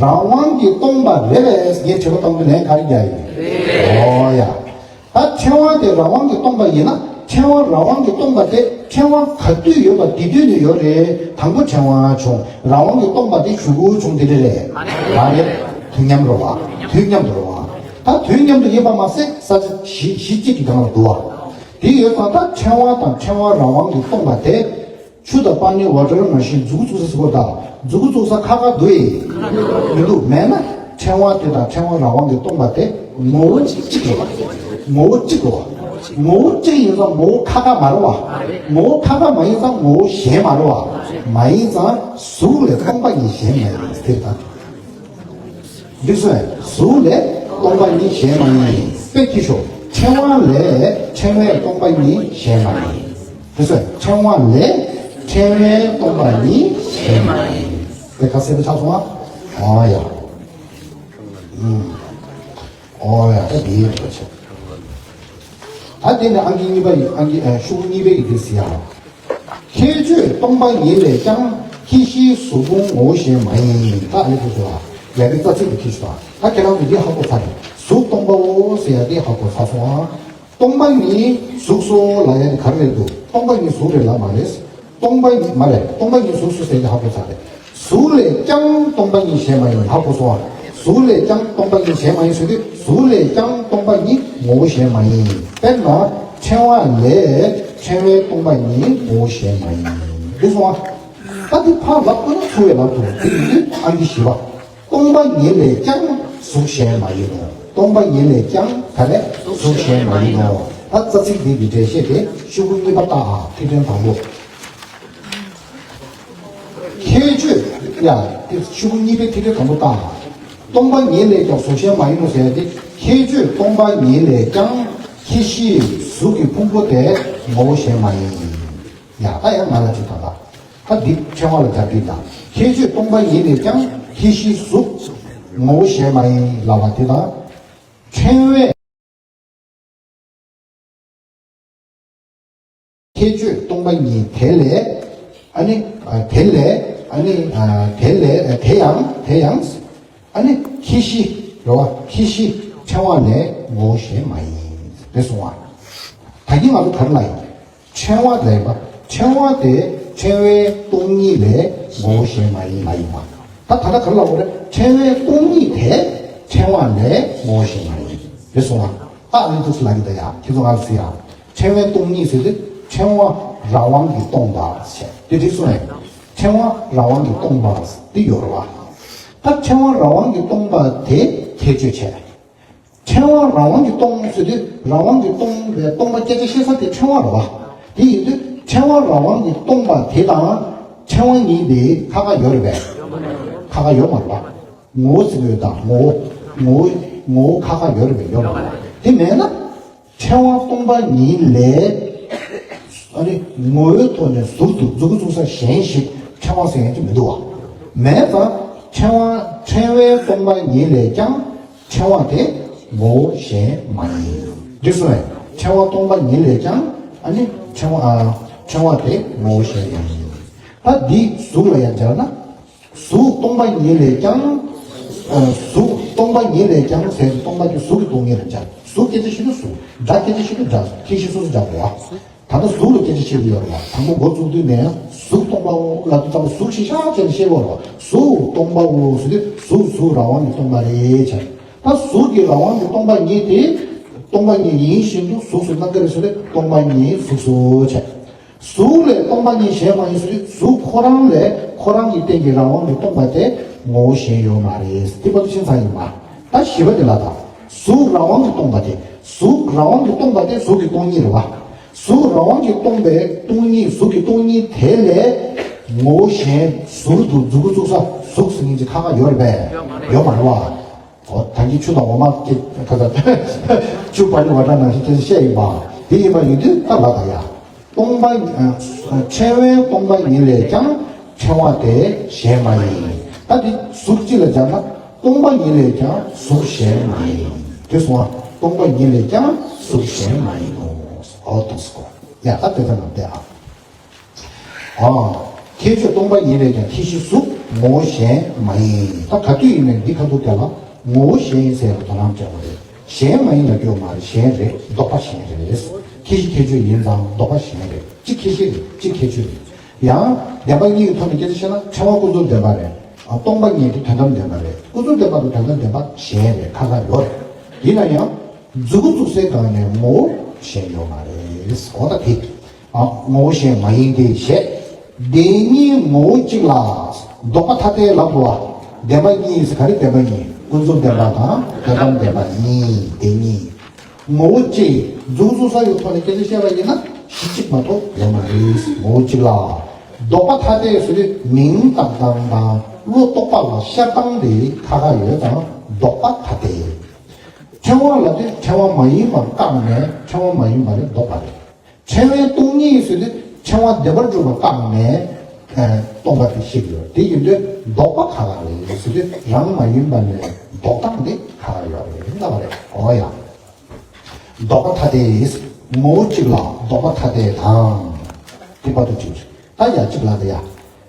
རང་དབང་གིས་སྟོང་པ་རེད་པས་ངས་དྲི་བ་གཏོང་གི་ལན་ག་རེ་རྒྱག་ཡིན། ཨོ་ཡ། ད་ཕྲེང་བ་དེ་རང་དབང་གིས་སྟོང་པ་ཡིན་ན་ཕྲེང་བ་རང་དབང་གིས་སྟོང་པ་དེ་ཕྲེང་བ་ག་དུས་ཡོད་པ་དེ་དུས་ནས་ཡོད་རེད། དང་པོ་ཕྲེང་བ་བྱུང་རང་དབང་གིས་སྟོང་པ་དེ་གཞུག་གུ་བྱུང་དེ་འདྲ་རེད། མ་རེད། དུས་མཉམ་རེད་བ། དུས་མཉམ་དུ་རེད་བ། ད་དུས་མཉམ་དུ་ཡིན་པ་མ་ཟད་ས་ཆ་གཞི་གཞི་གཅིག་གི་སྒང་ལ་འདུག་བ། དེ་ཡོད་ཙང་ད་ཕྲེང་བ་དང་ཕྲེང་བ་རང་དབང་གིས་སྟོང་པ་དེ། ཆུ་དང་པ་ཎི་ཝ་ཊར་ནང་བཞིན་མཛུབ་གུ་བཙུགས་ས་ཟེར་བ་དང་མཛུབ་གུ་བཙུགས་ས་ཁག་ཁག་འདུག་ཨེ། མི་འདུག་མེད་ན་ཕྲེང་བ་དེ་དང་ཕྲེང་བ་རང་དབང་གིས་སྟོང་པ་དེ་ངོ་བོ་གཅིག་གཅིག་རེད་བ། ངོ་བོ་གཅིག་རེད་བ། ངོ་བོ་གཅིག་ཡིན་ཙང་ངོ་བོ་ཁག་ཁག་མ་རེད་བ། ངོ་བོ་ཁག་ཁག་མ་ཡིན་ཙང་ངོ་བོ་གཞན་མ་རེད་བ། མ་ཡིན་ཙང་གཟུགས་ལས་སྟོང་པ་ཉིད་གཞན་མ་ཡིན་ཟེར་ད། འདི་སོང་གཟུགས་ལས་སྟོང་པ་ཉིད་གཞན་མ་ཡིན། དཔེ་ཅིག་ཞུ། ཕྲེང་བ་ལས་ཕྲེང་བའི་སྟོང་པ་ཉིད་གཞན་མ་ཡིན། འདི་སོང་ཕྲེང་བ་ལས་ཕྲེང་བའི་སྟོང་པ་ཉིད་གཞན་མ་ཡིན། དེ་ཁ་གསལ་པོ་ཆགས་སོང་ཨ། ཨོ་ཡ། ཨུམ། ཨོ་ཡ་ད་འདི་ཡིན་པ་ཆེ། ད་དེ་ནས་ཨང་ཀི་གཉིས་པ་ཡི་ཨང་ཀི་ཨ་ཤོག་གུ་གཉིས་པའི་ཡི་གེ་ཟེར་ཡ། ཁྱད་ཆོས་སྟོང་པ་ཉིད་ལས་ཀྱང་ཁྱད་གཞིའི་གཟུགས་ཕུང་ངོ་བོ་གཞན་མ་ཡིན། ད་ཨ་ནི་ཁོ་ཚོ་ལ་ཡ་གི་རྩ་ཚིག་དེ་ཁྱེར་ཤོག་ད་ཁྱེད་རང་ཚོ་འདི་ཧ་གོ་ཚར་རེད། གཟུགས་སྟོང་པའོ་ཟེར་ཡ་དེ་ཧ་གོ་ཚར་སོང་ཨ། སྟོང་པ་ཉིད་གཟུགས་སོ་ལབ་ཡ་དེ་ག་རེ་རེད་འདུག་སྟོང་པ་ཉིད་གཟུགས་རེད་ལབ་མ་རེད། སྟོང་པ་ཉིད་མ་རེད། སྟོང་པ་ཉིད་གཟུགས་སོ་ཟེར་ཡ་དེ་ཧ་གོ་ཚར་རེད། གཟུགས་ལས་ཀྱང་སྟོང་པ་ཉིད་གཞན་མ་ཡིན། ཧ་གོ་སོང་ཨ། གཟུགས་ལས་ཀྱང་སྟོང་པ་ཉིད་གཞན་མ་ཡིན་ཟེར་དུས་གཟུགས་ལས་ཀྱང་སྟོང་པ་ཉིད་ངོ་བོ་གཞན་མ་ཡིན། དཔེར་ན་ཕྲེང་བ་ལས་ཕྲེང་བའི་སྟོང་པ་ཉིད་ངོ་བོ་གཞན་མ་ཡིན། འདི་སོང་ཨ། ད་འདི་ཕར་ལབ་དགོས་ན་ཚུར་ཡང་ལབ་ཐུབ། དེ་ཡིན་དུས་ཨང་ཀི་བཞི་པ། སྟོང་པ་ཉིད་ལས་ཀྱང་གཟུགས་གཞན་མ་ཡིན་ནོ། སྟོང་པ་ཉིད་ལས་ཀྱང་ག་རེ་གཟུགས་གཞན་མ་ཡིན་ནོ། ད་རྩ་ཚིག་འདི་གི་འགྲེལ་བཤད་དེ་ཤོག་གུ་གཉིས་པ་ལྟ་ཨ། ཐིག་ཕྲེང་དང་པོ། ཁྱད་ཆོས་ཡ། དེ་ཤོག་གུ་གཉིས་པའི་ཐིག་ཕྲེང་དང་པོ་ལྟ། སྟོང་པ་ཉིད་ལས་ཀྱང་གཟུགས་གཞན་མ་ཡིན་ནོ་ཟེར་ཡ་དེ་ཁྱད་ཆོས་སྟོང་པ་ཉིད་ལས་ཀྱང་ཁྱད་གཞིའི་གཟུགས་ཀྱི་ཕུང་པོ་དེ་ངོ་བོ་གཞན་མ་ཡིན། ཡ་ད་ཡང་ང་ལ་ཅིག་དང་ད། ད་འདི་ཕྲེང་བ་ལ་སྦྱར་དུས་ད་ཁྱད་ཆོས་སྟོང་པ་ཉིད་ལས་ཀྱང་ཁྱད་གཞིའི་གཟུགས་ངོ་བོ་གཞན་མ་ཡིན་ལབ་པ་དེ་དང་། ཕྲེང་བའི་ཁྱད་ཆོས་སྟོང་པ་ཉིད་དེ་ལས། ཨ་ནི་ཨ་དེ་ལས། ཨ་ནི་ཨ་དེ་ལས་ཨ་དེ་ཡང་དེ་ཡང་། ཨ་ནི་ཁྱད་གཞི་རེད་བ། ཁྱད་གཞི་ཕྲེང་བ་ལས་ངོ་བོ་གཞན་མ་ཡིན་རེད་གསུངས་པ། ད་གིན་ང་ཚོ་ག་རེ་ལབ་ཡིན། ཕྲེང་བ་ལབ་ཡིན་པ། ཕྲེང་བ་དེ་ཕྲེང་བའི་སྟོང་ཉིད་ལས་ངོ་བོ་གཞན་མ་ཡིན་ལབ་ཡིན་པ། ད་ད་ལྟ་ག་རེ་ལབ་དགོས་རེད། ཕྲེང་བའི་སྟོང་ཉིད་དེ་ཕྲེང་བ་ལས་ངོ་བོ་གཞན་མ་ཡིན་རེད་གསུངས་པ། ད་ཨ་ནི་འདུག་སེ་ལབ་ཀྱི་འདུག་ཡ། ཁྱེད་ཚོ་ང་ལ་གཟིགས་ཡ། ཕྲེང་བའི་སྟོང་ཉིད་ཟེར་དུས་ཕྲེང་བ་རང་དབང་གིས་སྟོང་པ་ཟེར་དེ་འགྲིག་སོང་ངས། ཕྲེང་བ་རང་དབང་གིས་སྟོང་པ་དེ་ཡོད་རེད་བ། ད་ཕྲེང་བ་རང་དབང་གིས་སྟོང་པ་དེ་ཁྱད་ཆོས་བྱས། ཕྲེང་བ་རང་དབང་གིས་སྟོང་ཟེར་དུས་རང་དབང་གིས་སྟོང་བའི་སྟོང་པ་སྐད་ཆ་བཤད་ས་དེ་ཕྲེང་བ་རེད་བ། དེ་ཡིན་དུས་ཕྲེང་བ་རང་དབང་གིས་སྟོང་པ་དེ་དང་ཕྲེང་བ་གཉིས་དེ་ཁ་ཁ་ཡོད་རེད་པས། ཁ་ཁ་ཡོད་མ་རེད་བ། ངོ་བོ་ཟེར་གྱི་ཡོད་དང་ངོ་བོ། ངོ་བོ་ངོ་བོ་ཁ་ཁ་ཡོད་རེད་པས། ཡོད་མ་རེད་བ། དེ་མེད་ན། ཕྲེང་བ་སྟོང་པ་ཉིད་ལས། ཨ་ནི་ངོ་བོའི་ཐོག་ནས་ཟུར་དུ་མཛུབ་གུ་བཙུགས་ས་གཞན་ཞིག་ཕྲེང་བ་ཟེར་ཡ་ཅིག་མི་འདུག་བ། མེད་ཙང་ཕྲེང་བ་ཕྲེང་བའི་སྟོང་པ་ཉིད་ལས་ཀྱང་ཕྲེང་བ་དེ་ངོ་བོ་གཞན་མ་ཡིན། འདི་གསུངས་པས་ཕྲེང་བ་སྟོང་པ་ཉིད་ལས་ཀྱང་ཨ་ནི་ཕྲེང་བ་ཨ་ཕྲེང་བ་དེ་ངོ་བོ་གཞན་མ་ཡིན། ད་འདི་གཟུགས་ལ་ཡང་སྦྱར་ན། གཟུགས་སྟོང་པ་ཉིད་ལས་ཀྱང་། ཨ་གཟུགས་ སྟོང་པ་ཉིད་ལས་ཀྱང་ཟེར་ཏེ་སྟོང་པ་དེ་གཟུགས་ཀྱི་སྟོང་ཉིད་ལ་སྦྱར། གཟུགས་སྐད་ཆ་བཤད་དུས་གཟུགས། སྒྲ་སྐད་ཆ་བཤད་དུས་སྒྲ། ཁྱད་གཞི་སོ་སོ་སྦྱར་དགོས་པ། ད་ལྟ་གཟུགས་ལ་སྐད་ཆ་བཤད་ཀྱི་ཡོད་རེད་བ། དང་པོ་འགོ་བཙུགས་དུས་ནས་གཟུགས་སྟོང་པའོ་ལབ་དུས་ཙམ་པ་གཟུགས་ཤིག་ཤག་བྱས་ནས་བཤད་དགོས་རེད་བ། གཟུགས་སྟོང་པའོ་ཟེར་དུས་གཟུགས་གཟུགས་རང་དབང་གི་སྟོང་པ་རེད་བྱས། ད་གཟུགས་ཀྱི་རང་དབང་གི་སྟོང་པ་ཉིད་དེ། སྟོང་པ་ཉིད་ཡིན་བཞིན་དུ་གཟུགས་སུ་སྣང་གི་རེད་ཟེར་ཏེ་སྟོང་པ་ཉིད་གཟུགས་སུ་བྱས། གཟུགས་ལས་སྟོང་པ་ཉིད་གཞན་མ་ཡིན་ཟེར་དུས་གཟུགས་ཁོ་རང་ལས་ཁོ་རང་གི་སྟེང་གི་རང་དབང་གི་སྟོང་པ་དེ་ངོ་བོ་གཞན་ཡོད་མ་རེད། དེ་བར་དུ་ཕྱིན་ཚར་ཡིན་པ། ད་བཞི་པ་དེ་ལ་ད། གཟུགས་རང་དབང་གིས་སྟོང་པ་དེ། གཟུགས་རང་དབང་གིས་སྟོང་པ་དེ་གཟུགས་ཀྱི་སྟོང་ཉིད་རེད་བ། གཟུགས་རང་དབང་གིས་སྟོང་པའི་སྟོང་ཉིད། གཟུགས་ཀྱི་སྟོང་ཉིད་དེ་ལས་ངོ་བོ་གཞན་ཟུར་དུ་མཛུབ་གུ་བཙུགས་ས་གཟུགས་ཟེར་མཁན་ཅིག་ཁ་ཁ་ཡོད་རེད་པས། ཡོད་མ་རེད་བ། འོ་ད་གིན་ཆུ་དང་འོ་མ་སྐད་ཁ་ཁ་ཆུ་བ་ནི་བ་སྒྲ་ནང་བཞིན་སྐད་ཆ་བཤད་ཡིན་པ། དེ་ཡིན་པ་ཡིན་དུས་ད་ལ་ད་ཡ། སྟོང་པ། ཨ། ཕྲེང་བའི་སྟོང་པ་ཉིད་ལས་ཀྱང་ཕྲེང་བ་དེ་གཞན་མ་ཡིན། ད་འདི་གཟུགས་གཅིག་ལ་སྦྱར་ན་སྟོང་པ་ཉིད་ལས་ཀྱང་གཟུགས་གཞན་མ་ཡིན། དེ་སོང་བ། སྟོང་པ་ཉིད་ལས་ཀྱང་གཟུགས་གཞན་མ་ཡིན་ནོ། འོ་འདུག་སེ་གོ། ཡ་ད་དེ་ལྟར་ན་བསྡད་ཨ། ཨ། ཁྱད་ཆོས་སྟོང་པ་ཉིད་ལས་ཀྱང་ཁྱད་གཞི་གཟུགས་ངོ་བོ་གཞན་མ་ཡིན། ད་ག་དུས་ཡིན་ནའི་འདི་ཁ་ཐུག་དེ་ལ་ངོ་བོ་གཞན་ཡིན་ཟེར་བའི་དོ་སྣང་སྤྲད་པ་རེད། གཞན་མ་ཡིན་ལབ་རྒྱུ་མ་རེད། གཞན་རེད། ལྡོག་པ་གཞན་རེད། ཁྱད་གཞི་ཁྱད་ཆོས་ཡིན་ཙང་ལྡོག་པ་གཞན་རེད། གཅིག་ཁྱད་གཞི་རེད། གཅིག་ཁྱད་ཆོས་རེད། ཡང་བདེན་པ་གཉིས་ཀྱི་ཐོག་ནས་སྐད་ཆ་བཤད་ན་ཕྲེང་བ་ཀུན་རྫོབ་བདེན་པ་རེད། ཨ། སྟོང་པ་ཉིད་དེ་དོན་དམ་བདེན་པ་རེད། ཀུན་རྫོབ་བདེན་པ་དང་དོན་དམ་བདེན་པ་གཞན་རེད། ཁ་ཁ་ཡོད་རེད། ཡིན་ན་ཡང་མཛུབ་གུ་བཙུགས་སའི་སྒང་ནས་ངོ་བོ་གཞན་ཡོད་མ་རེད། འོ་ད་དེ། ཨ། ངོ་བོ་གཞན་མ་ཡིན་ཏེ་ཞེས། བདེན་གཉིས་ངོ་བོ་གཅིག་ལ། ལྡོག་པ་ཐ་དད་ལབ་འདུག་བ། བདེན་པ་གཉིས་ཟེར་ག་རེ། བདེན་པ་གཉིས། ཀུན་རྫོབ་བདེན་པ་དང་དོན་དམ་བདེན་པ་གཉིས། བདེན་གཉིས་ངོ་བོ་གཅིག། མཛུབ་གུ་བཙུགས་ས་ཡི་ཐོག་ནས་སྐད་ཆ་བཤད་པ་ཡིན་ན་གཞི་གཅིག་མ་གཏོགས་ཡོད་མ་རེད། ངོ་བོ་གཅིག་ལ། ལྡོག་པ་ཐ་དད་ཟེར་དུས་མིང་བཏགས་སྟངས་དང་བློ་རྟོག་པ་ལ་ཤར་སྟངས་དེ་ཁ་ཁ་ཡོད་ཙང་ལྡོག་པ་ཐ་དད། ཕྲེང་བ་ལབ་དུས་ཕྲེང་བ་མ་ཡིན་པ་བཀག་ནས་ཕྲེང་བ་མ་ཡིན་པ་ལས་ལྡོག་པ་རེད། ཕྲེང་བའི་སྟོང་ཉིད་ཟེར་དུས་ཕྲེང་བ་བདེན་པར་གྲུབ་པ་བཀག་ནས། ཨ། སྟོང་པ་དེ་བཤད་ཀྱི་ཡོད། དེ་ཡིན་དུས་ལྡོག་པ་ཁ་ཁ་རེད་ཟེར་དུས་རང་མ་ཡིན་པ་ལས་ལྡོག་སྟངས་དེ་ཁ་ཁ་ཡོད་རེད་ལབ་པ་རེད། འོ་ཡ། ལྡོག་པ་ཐ་དད། ངོ་བོ་གཅིག་ལ་ལྡོག་པ་ཐ་དད་དང་། དེ་བར་དུ་གཅིག་ད་ཡ་གཅིག་ལ་དེ་ཡ།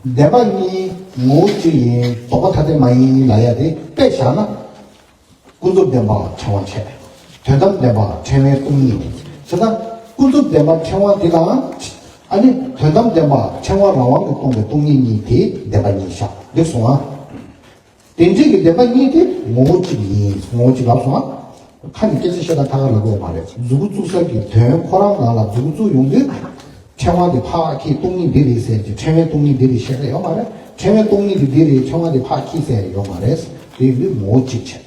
བདེན་པ་གཉིས་ངོ་བོ་གཅིག་ཡིན། ལྡོག་པ་ཐ་དད་མ་ཡིན་ལབ་ཡ་དེ་དཔེ་བཞག་ན། ཀུན་རྫོབ་བདེན་པ་ཕྲེང་བ་བྱས། དོན་དམ་བདེན་པ་ཕྲེང་བའི་སྟོང་ཉིད་ཡིན། བྱས་ཙང་ཀུན་རྫོབ་བདེན་པ་ཕྲེང་བ་དེ་དང་། ཨ་ནི་དོན་དམ་བདེན་པ་ཕྲེང་བ་རང་དབང་གིས་སྟོང་པའི་སྟོང་ཉིད་གཉིས་དེ་བདེན་པ་གཉིས་བཞག་འདུག་སོང་ཨ། དེ་འདྲའི་གི་བདེན་པ་གཉིས་དེ་ངོ་བོ་གཅིག་ཡིན། ངོ་བོ་གཅིག་ལབ་སོང་ཨ། ཁ་ནས་སྐད་ཆ་བཤད་སྟངས་ཁ་ཁ་ལབ་དགོས་མ་རེད། མཛུབ་གུ་བཙུགས་ས་གི་དོན་ཁོ་རང་ནང་ལ་མཛུབ་གུ་བཙུགས་ཡོང་དུས། ཕྲེང་བ་དེ་ཕར་འཁྱེར་སྟོང་ཉིད་འདི་རེད་ཟེར་གྱི་ཕྲེང་བའི་སྟོང་ཉིད་འདི་རེད་བཤད་ས་ཡོད་མ་རེད། ཕྲེང་བའི་སྟོང་ཉིད་དེ་འདི་རེད། ཕྲེང་བ་དེ་ཕར་འཁྱེར་ཟེར་ཡོད་མ་རེད། དེ་ཡིན་དུས་ངོ་བོ་གཅིག་བྱས།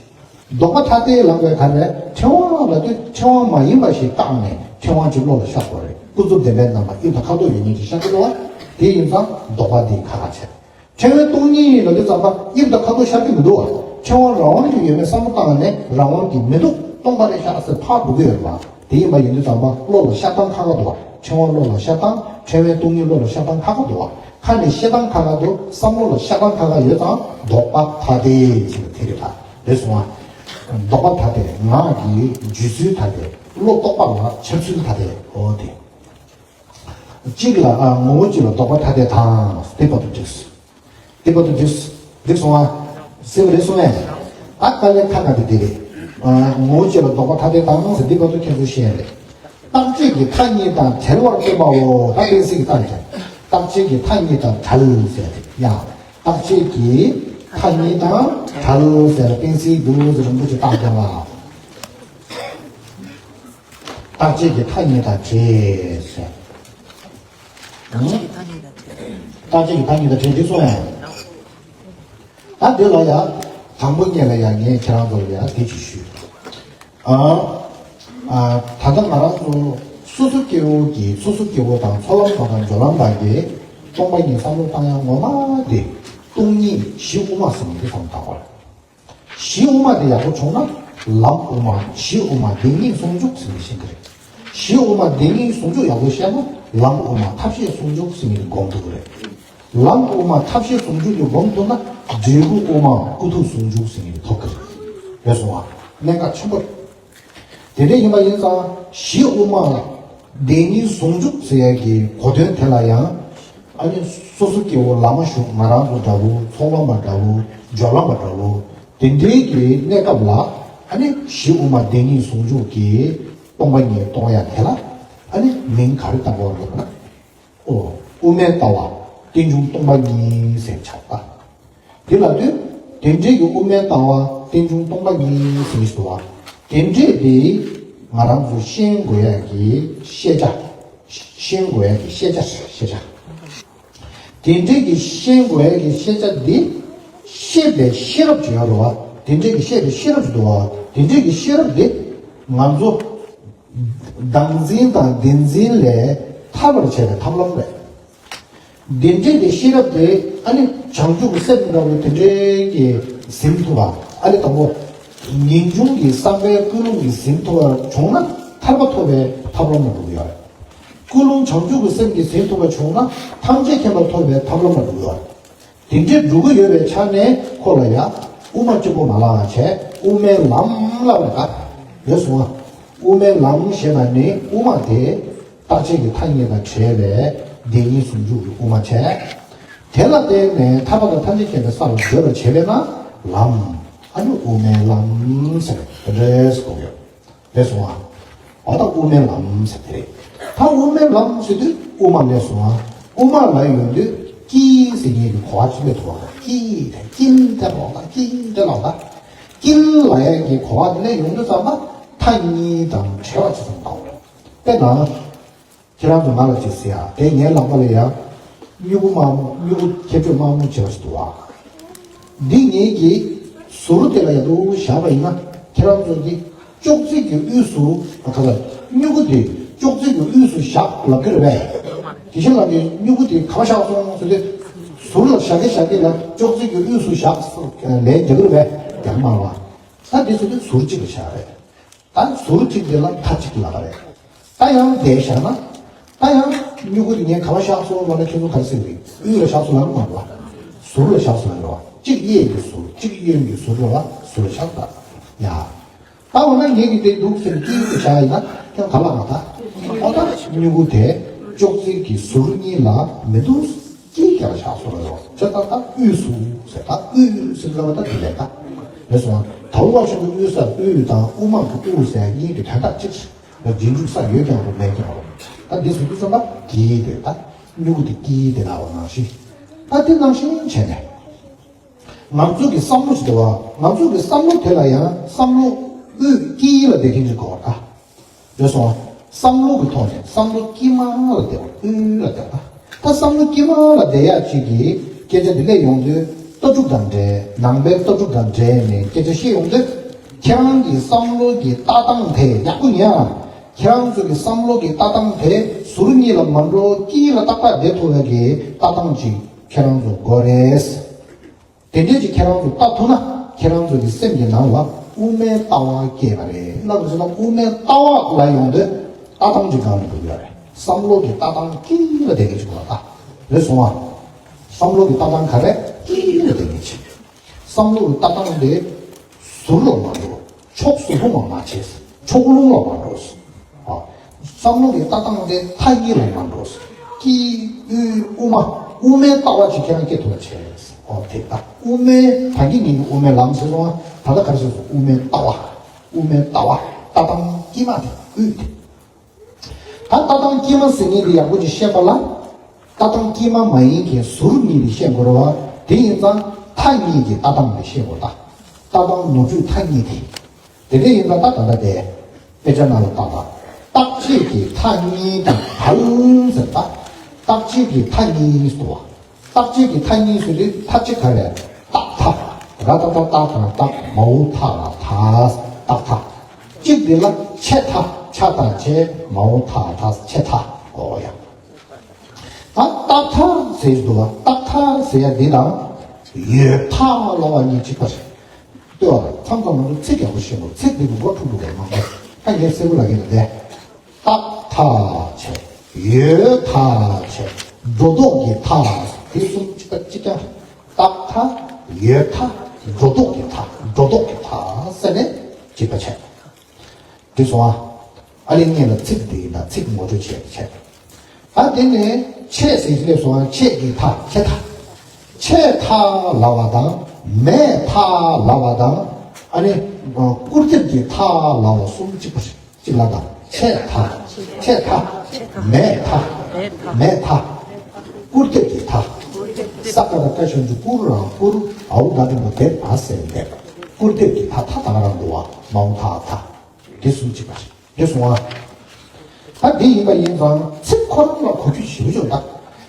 ལྡོག་པ་ཐ་དད་ལབ་པའི་ག་རེ། ཕྲེང་བ་ལབ་དུས་ཕྲེང་བ་མ་ཡིན་པ་ཞིག་བཀག་ནས་ཕྲེང་བ་གཅིག་བློ་ལ་ཤར་དགོས་རེད། ཀུན་རྫོབ་བདེན་པའི་རྣམ་པ་དབྱིབས་དང་ཁ་དོག་ཡོད་མིན་གྱི་ཤར་གྱི་རེད་བ། དེ་ཡིན་ཙང་ལྡོག་པ་འདི་ཁ་ཁ་བྱས། ཕྲེང་བའི་སྟོང་ཉིད་ལབ་དུས་ཙམ་པ་དབྱིབས་དང་ཁ་དོག་ཤར་གྱི་མི་འདུག་བ། ཕྲེང་བ་རང་དབང་གིས་ཡོད་མེད་བསམ་བློ་བཏང་ནས་རང་དབང་གིས་མི་འདུག་སྟོང་པ་རེད་ཤག་ཟེར་ཕར་འགྲོ་གི་ཡོད་རེད་བ། དེ་ཡིན་པ་ཡིན་དུས་ཙམ་པ་བློ་ལ་ཤར་སྟངས་ཁ་ཁ་འདུག་བ། ཕྲེང་བ་བློ་ལ་ཤར་སྟངས། ཕྲེང་བའི་སྟོང་ཉིད་བློ་ལ་ཤར་སྟངས་ཁ་ཁ་འདུག་བ། ཁ་ནས་བཤད་སྟངས་ཁ་ཁ་འདུག་བསམ་བློ་ལ་ཤར་སྟངས་ཁ་ཁ་ཡོད་ཙང་ལྡོག་པ་ཐ་དད་ཟེར་བ་དེ་རེད་ད། རེད་སོང་ང་། ལྡོག་པ་ཐ་དད། ངག་གི་བརྗོད་ཚུལ་ཐ་དད། བློ་རྟོག་པ་ལ་འཆར་ཚུལ་ཐ་དད། འོ་དེ། གཅིག་ལ། ཨ། ངོ་བོ་གཅིག་ལ་ལྡོག་པ་ཐ་དད་དང་། དེ་བར་དུ་འགྲིགས། དེ་བར་དུ་འགྲིགས། འགྲིགས་སོང་ཨ། གསལ་པོ་རེད་སོང་ངས། ད་དཀའ་ལས་ཁག་ཁག་དེ་འདི་རེད། ཨ། ངོ་བོ་གཅིག་ལ་ལྡོག་པ་ཐ་དད་དང་ཟེར་འདི་བར་དུ་ཁྱེད་ཚོས་ཤེས་ཡ་རེད། རྟག་ཆད་ཀྱི་མཐའ་གཉིས་དང་བྲལ་བར་སྟོན་པའོ། ད་གཏན་ཚིགས་ཀྱི་རྟགས་ཀྱང་། རྟག་ཆད་ཀྱི་མཐའ་གཉིས་དང་བྲལ་ཟེར་ཡ་རེད་ཡ། རྟག་ཆད་ཀྱི་མཐའ་གཉིས་དང་བྲལ་ཟེར་ལ་གཏན་ཚིགས་འདུག་ཟེར་རིན་པོ་ཆེ་རྟགས་ཀྱང་ལ། རྟག་ཆད་ཀྱི་མཐའ་གཉིས་དང་བྲལ་ཟེར། ཨང་། རྟག་ཆད་ཀྱི་མཐའ་གཉིས་དང་བྲལ་འགྲིག་སོང་ངས། ད་འདི་ལ་ཡ། དང་པོ་ཉིད་ལ་ཡ་ངས་ཁྱེད་རང་ཚོ་ལ་ཡ་འདི་ཅིག་ཞུས། ཨ། ཨ། ད་ལྟ་ང་རང་ཚོ་སོ་སོ་སྐྱེ་བོ་གི་སོ་སོ་སྐྱེ་བོ་དང་ཚོགས་ལམ་པ་དང་སྦྱོར་ལམ་པ་གི་སྟོང་པ་ཉིད་བསམ་བློ་བཏང་ཡ་ངོ་མ་དེ་སྟོང་ཉིད་གཞི་དབུ་མ་ཟེར་མཁན་དེ་བསམ་བློ་བཏང་དགོས་རེད། གཞི་དབུ་མ་དེ་ཡག་པོ་བྱུང་ན་ལམ་དབུ་མ། གཞི་དབུ་མ་བདེན་གཉིས་ཟུང་འཇུག་ཟེར་ནས་ཤེས་ཀྱི་རེད། གཞི་དབུ་མ་བདེན་གཉིས་ཟུང་འཇུག་ཡག་པོ་ཤེས་ན་ལམ་དབུ་མ་ཐབས་ཤེས་ཟུང་འཇུག་ཟེར་ནས་སྒོམ་ཐུབ་ཀྱི་རེད། ལམ་དབུ་མ་ཐབས་ཤེས་ཟུང་འཇུག་གི་སྒོམ་ཐུབ་ན་འབྲས་བུ་དབུ་མ་ཀུན་ཐུབ་ཟུང་འཇུག་ཟེར་ནས་ཐོབ་ཀྱི་རེད། རེད་སོང་ཨ། གནད་འགག་ཆེན་པོ་རེད། དེ་འདྲ་ཡིན་པ་ཡིན་ཙང་གཞི་དབུ་མ་ལ་བདེན་གཉིས་ཟུང་འཇུག་ཟེར་ཡ་གི་གོ་དོན་དེ་ལ་ཡང་། ཨ་ནི་སོ་སོ་སྐྱེ་བོ་ལམ་ཞུགས་ང་རང་ཚོ་འདྲ་བོ། ཚོགས་ལམ་པ་འདྲ་བོ། སྦྱོར་ལམ་པ་འདྲ་བོ། དེ་འདྲའི་གི་གནས་སྐབས་ལ་ཨ་ནི་གཞི་དབུ་མ་བདེན་གཉིས་ཟུང་འཇུག་གི་སྟོང་པ་ཉིད་རྟོགས་ཡ་དེ་ལ་ཨ་ནི་མིང་ག་རེ་བཏགས་པ་རེད་ན། ཨོ། དབུ་མའི་ལྟ་བ་རྟེན་འབྱུང་སྟོང་པ་ཉིད་ཟེར་ཆགས་པ། དེ་ལ་དུས་དེ་འདྲའི་གི་དབུ་མའི་ལྟ་བ་རྟེན་འབྱུང་སྟོང་པ་ཉིད་ཟེར་ཞིག་འདུག་བ། དེ་འདྲའི་དེ་ང་རང་ཚོ་ཤེས་དགོས་ཡ་གི་ཤེས་བྱ། ཤེས་དགོས་ཡ་གི་ཤེས་བྱ་ཤེས་བྱ། དེ་འདྲའི་གི་ཤེས་དགོས་ཡ་གི་ཤེས་བྱ་འདི་ཤེས་པའི་ཤེས་རབ་ཅིག་ཡོད་རེད་བ། དེ་འདྲའི་གི་ཤེས་པའི་ཤེས་རབ་ཅིག་འདུག་བ། དེ་འདྲའི་གི་ཤེས་རབ་འདི་ང་ཚོ་བདག་འཛིན་དང་བདེན་འཛིན་ལས་ཐར་བར་བྱེད་པའི་ཐབས་ལམ་རེད། དེ་འདྲའི་གི་ཤེས་རབ་དེ་ཨ་ནི་བྱང་ཆུབ་ཀྱི་སེམས་འདྲ་བོ་དེ་འདྲའི་གི་ཟིན་ཐུབ་པ། ཨ་ནི་དང་པོ་ངེས་འབྱུང་གི་བསམ་པའི་ཀུན་སློང་གི་ཟིན་ཐུབ་པ་བྱུང་ན་ཐར་པ་ཐོབ་པའི་ཐབས་ལམ་ལ་འགྲོ་གི་ཡོད་རེད། ཀུན་སློང་བྱང་ཆུབ་ཀྱི་སེམས་ཀྱི་ཟིན་ཐུབ་པ་བྱུང་ན་ཐམས་ཅད་མཁྱེན་པ་ཐོབ་པའི་ཐབས་ལམ་ལ་འགྲོ་གི་ཡོད་རེད། དེ་འདྲའི་འགྲོ་གི་ཡོད་པའི་ཆ་ནས་ཁོ་ལ་ཡང་དབུ་མ་གཅིག་པོ་མ་ལབ་པ་བྱས་དབུ་མའི་ལམ་ལབ་པ་ད་ཡོད་སོང་ང་། དབུ་མའི་ལམ་ཞེས་པ་ནི་དབུ་མ་དེ་རྟག་ཆད་ཀྱི་མཐའ་གཉིས་དང་བྲལ་བའི་བདེན་གཉིས་ཟུང་འཇུག་གི་དབུ་མ་བྱས། དེ་ལ་བརྟེན་ནས་ཐར་པ་དང་ཐམས་ཅད་མཁྱེན་པའི་ས་ལ་འགོད་པར་བྱེད་པས་ན་ལམ། ཨ་ནི་དབུ་མའི་ལམ་ཟེར་དེ་འདྲས་གོ་ཡོད། རེད་སོང་ང་། འོ་ད་དབུ་མའི་ལམ་ཟེར་དེ་རེད། ད་དབུ་མའི་ལམ་ཟེར་དུས་དབུ་མ་སླེབས་སོང་ང་། དབུ་མ་ལ་ཡོང་དུས་དཀྱིལ་ཟེར་མཁན་གྱི་གོ་བ་ཅིག་སླེབས་ཐུབ་པ་དཀྱིལ་དེ་དཀྱིལ་དེ་ལོག་ད་དཀྱིལ་དེ་ལོག་ད། དཀྱིལ་ལ་ཡང་གི་གོ་བ་དེ་ལས་ཡོང་དུས་ཙམ་པ་མཐའ་གཉིས་དང་བྲལ་བ་ཅིག་ཙམ་གོ། དཔེར་ན། ཁྱེད་རང་ཚོ་ང་ལ་ཅིག་ཟེར་ཡ་དེ་ངའི་ལག་པ་ལ་ཡ། སྨྱུ་གུ་དམར་མོ་སྨྱུ་གུ་ཁྱད་ཆོས་དམར་མོ་བྱེད་པ་ཞིག་འདུག་བ། འདི་ངེད་ཀྱིས་ཟུར་དེ་ལ་ཡ་འདུག་བཞག་པ་ཡིན་ན་ཁྱེད་རང་ཚོ་འདི་ཅོག་ཙེ་གི་དབུས་སུ་ག་ལ་སྨྱུ་གུ་དེ་ཅོག་ཙེ་གི་དབུས་སུ་བཞག་ལབ་ཀྱི་རེད་པས། དེ་བཞིན་ལ་ནི་སྨྱུ་གུ་དེ་ག་བ་བཞག་སོང་ཟེར་ཏེ། ཟུར་ལ་བཞག་གི་བཞག་གི་ལ་ཅོག་ཙེ་གི་དབུས་སུ་བཞག་ལན་རྒྱག་གི་རེད་པས་རྒྱག་མ་བ། ད་འདི་ཚོ་དེ་ཟུར་གཅིག་ལ་བཞག་རེད། ད་ཟུར་གཅིག་དེ་ལ་མཐའ་གཅིག་ལབ་པ་རེད། ད་ཡང་བསྡད་བཞག་ན། ད་ཡང་སྨྱུ་གུ་དེ་ངས་ག་བ་བཞག་སོང་ལབ་ན་ཁྱེད་ཚོ་ག་རེ་ཟེར་གི་རེད། དབུས་ལ་བཞག་སོང་ལབ་ན་མ་རེད་བ། ཟུར་ལ་བཞག་སོང་ལབ་རེད་བ། གཅིག་གཡས་ཀྱི་ཟུར་གཅིག་གཡོན་གྱི་ཟུར་རེད་བ། ཟུར་ལ་བཞག་ད། ཡ། ད་འོ་ན་ངེད་ཀྱི་དེ་འདུག་ཟེར་དཀྱིལ་དུ་བཞག་ཡིན་ན་ཁྱོད་ག་ལ་མ་ད། འོ་ད་སྨྱུ་གུ་དེ་ཅོག་ཙེ་གི་ཟུར་གཉིས་ལ་མི་འདུག་དཀྱིལ་རྒྱབ་ལ་བཞག་སོང་ལབ་རེད་བ། ཁྱོད་ད་ད་དབུས་སུ་ཟེར་ད་དབུས་ཟེར་ལབ་པ་ད་དེ་ལས་ད། རེད་སོང་ང་། དར་ཝ་ཤིང་གི་དབུས་ས་དབུས་དང་དབུ་མ་གི་དབུ་ཟེར་གཉིས་ཀྱི་དོན་དག་གཅིག་རེད། རྗེས་འཇུག་ས་ཡོད་ཀྱང་རུང་མེད་ཀྱང་རུང་། ད་འདི་ཟེར་དུས་ཙམ་པ་དཀྱིལ་དེ་ད་སྨྱུ་གུ་དེ་དཀྱིལ་དེ་ལབ་པ་ནང་བཞིན། ད་དེ་ནང་བཞིན་བྱས་ནས། ང་ཚོ་གི་བསམ་བློ་ཞིག་འདུག་བ། ང་ཚོ་གི་བསམ་བློ་དེ་ལ་ཡང་བསམ་བློ་དབུས་དཀྱིལ་ལ་བསྡད་མཁན་ཅིག་དགོས་པ་ད། རེད་སོང་། བསམ་བློ་གི་ཐོག་ནས་བསམ་བློ་དཀྱིལ་མ་ལ་བསྡད་པ་དབུས་ལ་བསྡད་པ། ད་བསམ་བློ་དཀྱིལ་མ་ལ་བསྡད་ཡག་ཅིག་གི་སྐད་ཆ་འདི་ལས་ཡོང་དུས་ལྟ་གྲུབ་དང་འབྲེལ། ནང་པའི་ལྟ་གྲུབ་དང་འབྲེལ་ནས་སྐད་ཆ་བཤད་ཡོང་དུས། ཁྱེད་རང་གི་བསམ་བློ་གི་ལྟ་སྟངས་དེ་ཡག་པོ་ཉར། ཁྱེད་རང་ཚོ་གི་བསམ་བློ་གི་ལྟ་སྟངས་དེ་ཟུར་གཉིས་ལ་མ་འགྲོ་དཀྱིལ་ལ་ཏག་ཏག་བསྡད་ཐུབ་པའི་གི་ལྟ་སྟངས་ཅིག་ཁྱེད་རང་ཚོ་དགོས་རེད། དེ་འདྲས་ཀྱི་ཁྱེད་རང་ཚོ་ལྟ་ཐུབ་ན་ཁྱེད་རང་ཚོ་གི་སེམས་ཀྱི་ནང་ལ་དབུ་མའི་ལྟ་བ་སྐྱེས་པ་རེད། ལབ་ཟེར་ན་དབུ་མའི་ལྟ་བ་ལ་ཡོང་དུས་ལྟ་སྟངས་ཀྱི་སྒང་ལ་འགྲོ་གི་ཡོད་རེད། བསམ་བློ་གི་ལྟ་སྟངས་དཀྱིལ་ལ་བསྡད་མཁན་ཅིག་དགོས་པ་ད། རེད་སོང་ང་། བསམ་བློ་གི་ལྟ་སྟངས་ག་རེ་དཀྱིལ་ལ་བསྡད་མཁན་ཅིག་བསམ་བློ་གི་ལྟ་སྟངས་དེ་ཟུར་ལ་མ་འགྲོ། ཕྱོགས་སུ་ལྷུང་བ་མ་བྱས། ཕྱོགས་ལྷུང་ལ་མ་འགྲོ། ཨ། བསམ་བློ་གི་ལྟ་སྟངས་དེ་མཐའ་གཉིས་ལ་མ་འགྲོ། དཀྱིལ་དབུས་དབུ་མ། དབུ་མའི་ལྟ་བ་ཅིག་ཁྱེད་རང་སྐྱེ་ཐུབ་པ་བྱས། ཨོ་དེ་ལྟ། དབུ་མའི་ད་གིན་ངེད་ཀྱིས་དབུ་མའི་ལམ་ཟེར་སོང་ང་། ད་ལྟ་ག་རེ་ཟེར་སོང་། དབུ་མའི་ལྟ་བ། དབུ་མའི་ལྟ་བ། ལྟ་སྟངས་དཀྱིལ་མ་དེ་དབུས་དེ། ད་ལྟ་སྟངས་དཀྱིལ་མ་ཟེར་མཁན་དེ་ཡག་པོ་ཅིག་ཤེས་པ་ལ། ལྟ་སྟངས་དཀྱིལ་མ་མ་ཡིན་མཁན་ཟུར་གཉིས་དེ་ཤེས་དགོས་རེད་བ། དེ་ཡིན་ཙང་མཐའ་གཉིས་ཀྱི་ལྟ་སྟངས་དེ་ཤེས་དགོས་ད། ལྟ་སྟངས་ནོར་འཁྲུལ་མཐའ་གཉིས་དེ། དེ་འདྲ་ཡིན་ཙང་ད་ད་ལྟ་དེ། དཔེ་ཆ་ནང་ལ་བལྟས་ན། རྟག་ཆད་ཀྱི་མཐའ་གཉིས་དང་བྲལ་ཟེར་ད། རྟག་ཆད་ཀྱི་མཐའ་གཉིས་སུ། རྟག་ཆད་ཀྱི་མཐའ་གཉིས་སུ་དེ་མཐའ་གཅིག་ག་རེ། རྟག་མཐའ། ར་ཏ་ཏ་རྟག་དང་རྟག་མའོ་མཐའ་ལ་མཐའ། རྟག་མཐའ། གཅིག་དེ་ལ་ཆད་མཐའ། ཆ་དང་ཆད་མའོ་མཐའ་ལ་མཐའ། ཆད་མཐའ། ཨོ་ཡ། ད་རྟག་མཐའ་ཟེར་འདུག་བ། རྟག་མཐའ་ཟེར་ཡ་འདི་དང་། ཡོད་མཐའ་ལབ་པ་གཉིས་གཅིག་པ་རེད། ལྟོས་པ། མཚམས་མཚམས་ང་ཚོ་ཚིག་ཡག་པོ་ཤེས་དགོས། ཚིག་འདི་གི་མགོ་འཁྲུག་འགྲོ་གི་མང་པོ། ད་ངས་གསལ་པོ་ལབ་ཀྱི་འདུག་སྟེ། རྟག་མཐའ་བྱས། ཡོད་མཐའ་བྱས། སྒྲོ་འདོགས་ཀྱི་མཐའ། དེ་གསུམ་གཅིག་པ་གཅིག་རྐྱང་། རྟག་མཐའ། ཡོད་མཐའ། སྒྲོ་འདོགས་ཀྱི་མཐའ། སྒྲོ་འདོགས་ཀྱི་མཐའ་ཟེར་ནས་གཅིག་པ་བྱས། འགྲིག་སོང་ཨ། ཨ་ལས་ངེད་ལ་ཚིག་འདི་ཡིན་ན་ཚིག་ངོ་སྤྲོད་བྱས་བྱས། ད་དེ་ནས་ཆད་ཟེར་སླེབས་སོང་ཨ། ཆད་ཀྱི་མཐའ། ཆད་མཐའ། ཆད་མཐའ་ལབ་པ་དང་ མེད་མཐའ་ལབ་པ་དང་། ཨ་ནི་སྐུར་འདེབས་ཀྱི་མཐའ་ལབ་པ་གསུམ་གཅིག་པ་རེད། གཅིག་ལ་དང་། ཆད་མཐའ། ཆད་མཐའ། མེད་མཐའ། མེད་མཐའ། སྐུར་འདེབས་ཀྱི་མཐའ། ས་ཀ་བཏགས་སྐ་ཞབས་ཀྱུ་སྐུ་རུ་རང་སྐུ་རུ། འ་འོག་ད་འགྲེང་བུ་འདེབས། འ་ཟེར་འདེབས། སྐུར་འདེབས་ཀྱི་མཐའ། མཐའ་དང་རང་འདུག་པ། མ་འོངས་མཐའ་མཐའ། དེ་གསུམ་གཅིག་པ་རེད། དེ་གསུང་བ། ད་འདི་ཡིན་པ་ཡིན་ཙང་ཚིག་ཁོ་རང་ལ་གོ་རྒྱུ་ཞེ་པོ་ཅིག་ཡོད་ད།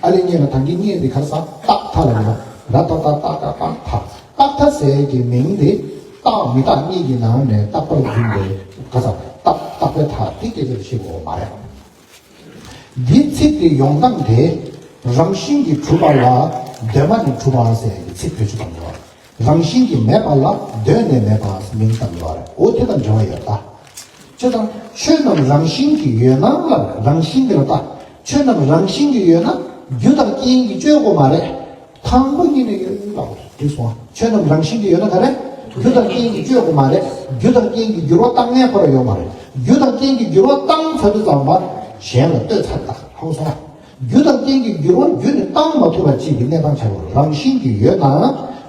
ཨ་ལས་སྔོན་ལ་ད་གིན་སྔོན་འདི་ག་རེ་ཟེར། རྟག་མཐའ་ལབ་ཡོད། ར་ཏ་བཏགས་རྟ་ཀ་རྟག་མཐའ། རྟག་མཐའ་ཟེར་གྱི་མིང་དེ་རྟག་མི་རྟག་གཉིས་ཀྱི་ནང་ནས་རྟག་པར་འཛིན་པའི་ག་ས་རྟག་རྟག་པའི་མཐའ་དེ་སྐད་ཆ་བཤད་དགོས་མ་རེད། འདི་ཚིག་དེ་ཡོང་སྟངས་དེ། རང་བཞིན་གྱིས་གྲུབ་པ་ལ་གདོད་མ་ནས་གྲུབ་པ་ཟེར་གྱི་ཚིག་བེད་སྤྱོད་བཏང་ཡོད། རང་བཞིན་གྱིས་མེད་པ་ལ་གདོད་ནས་མེད་པ་མིང་བཏགས་ཡོད་རེད། འོ་དེ་དང་འབྲེལ་བ་ཡོད་ད། བྱས་ཙང་ཆོས་རྣམས་རང་བཞིན་གྱིས་ཡོད་སྣང་ལ། རང་བཞིན་གྱིས་ལ་ལྟ། ཆོས་རྣམས་རང་བཞིན་གྱིས་ཡོད་ན་རྒྱུ་དང་རྐྱེན་གྱིས་བཅོས་དགོས་མ་རེད། དང་པོ་ཉིད་ནས་ཡོད་ལབ་པ་རེད། དེ་སོང་བ། ཆོས་རྣམས་རང་བཞིན་གྱིས་ཡོད་ན་ག་རེ། རྒྱུ་དང་རྐྱེན་གྱིས་བཅོས་དགོས་མ་རེད། རྒྱུ་དང་རྐྱེན་གྱིས་འགྱུར་བ་བཏང་མཁན་ཁོ་རང་ཡོད་མ་རེད། རྒྱུ་དང་རྐྱེན་གྱིས་འགྱུར་བ་བཏང་ཚར་དུས་ཙམ་པ་གཞན་ལ་ལྟོས་ཚར་ད་ཧ་གོ་སོང་བ། རྒྱུ་དང་རྐྱེན་གྱིས་འགྱུར་བ་རྒྱུ་ནི་བཏང་མ་ཐུབ་པ་ཅིག་གི་གནས་སྟངས་ཆགས་པ་རེད། རང་བཞིན་གྱིས་ཡོད་ན་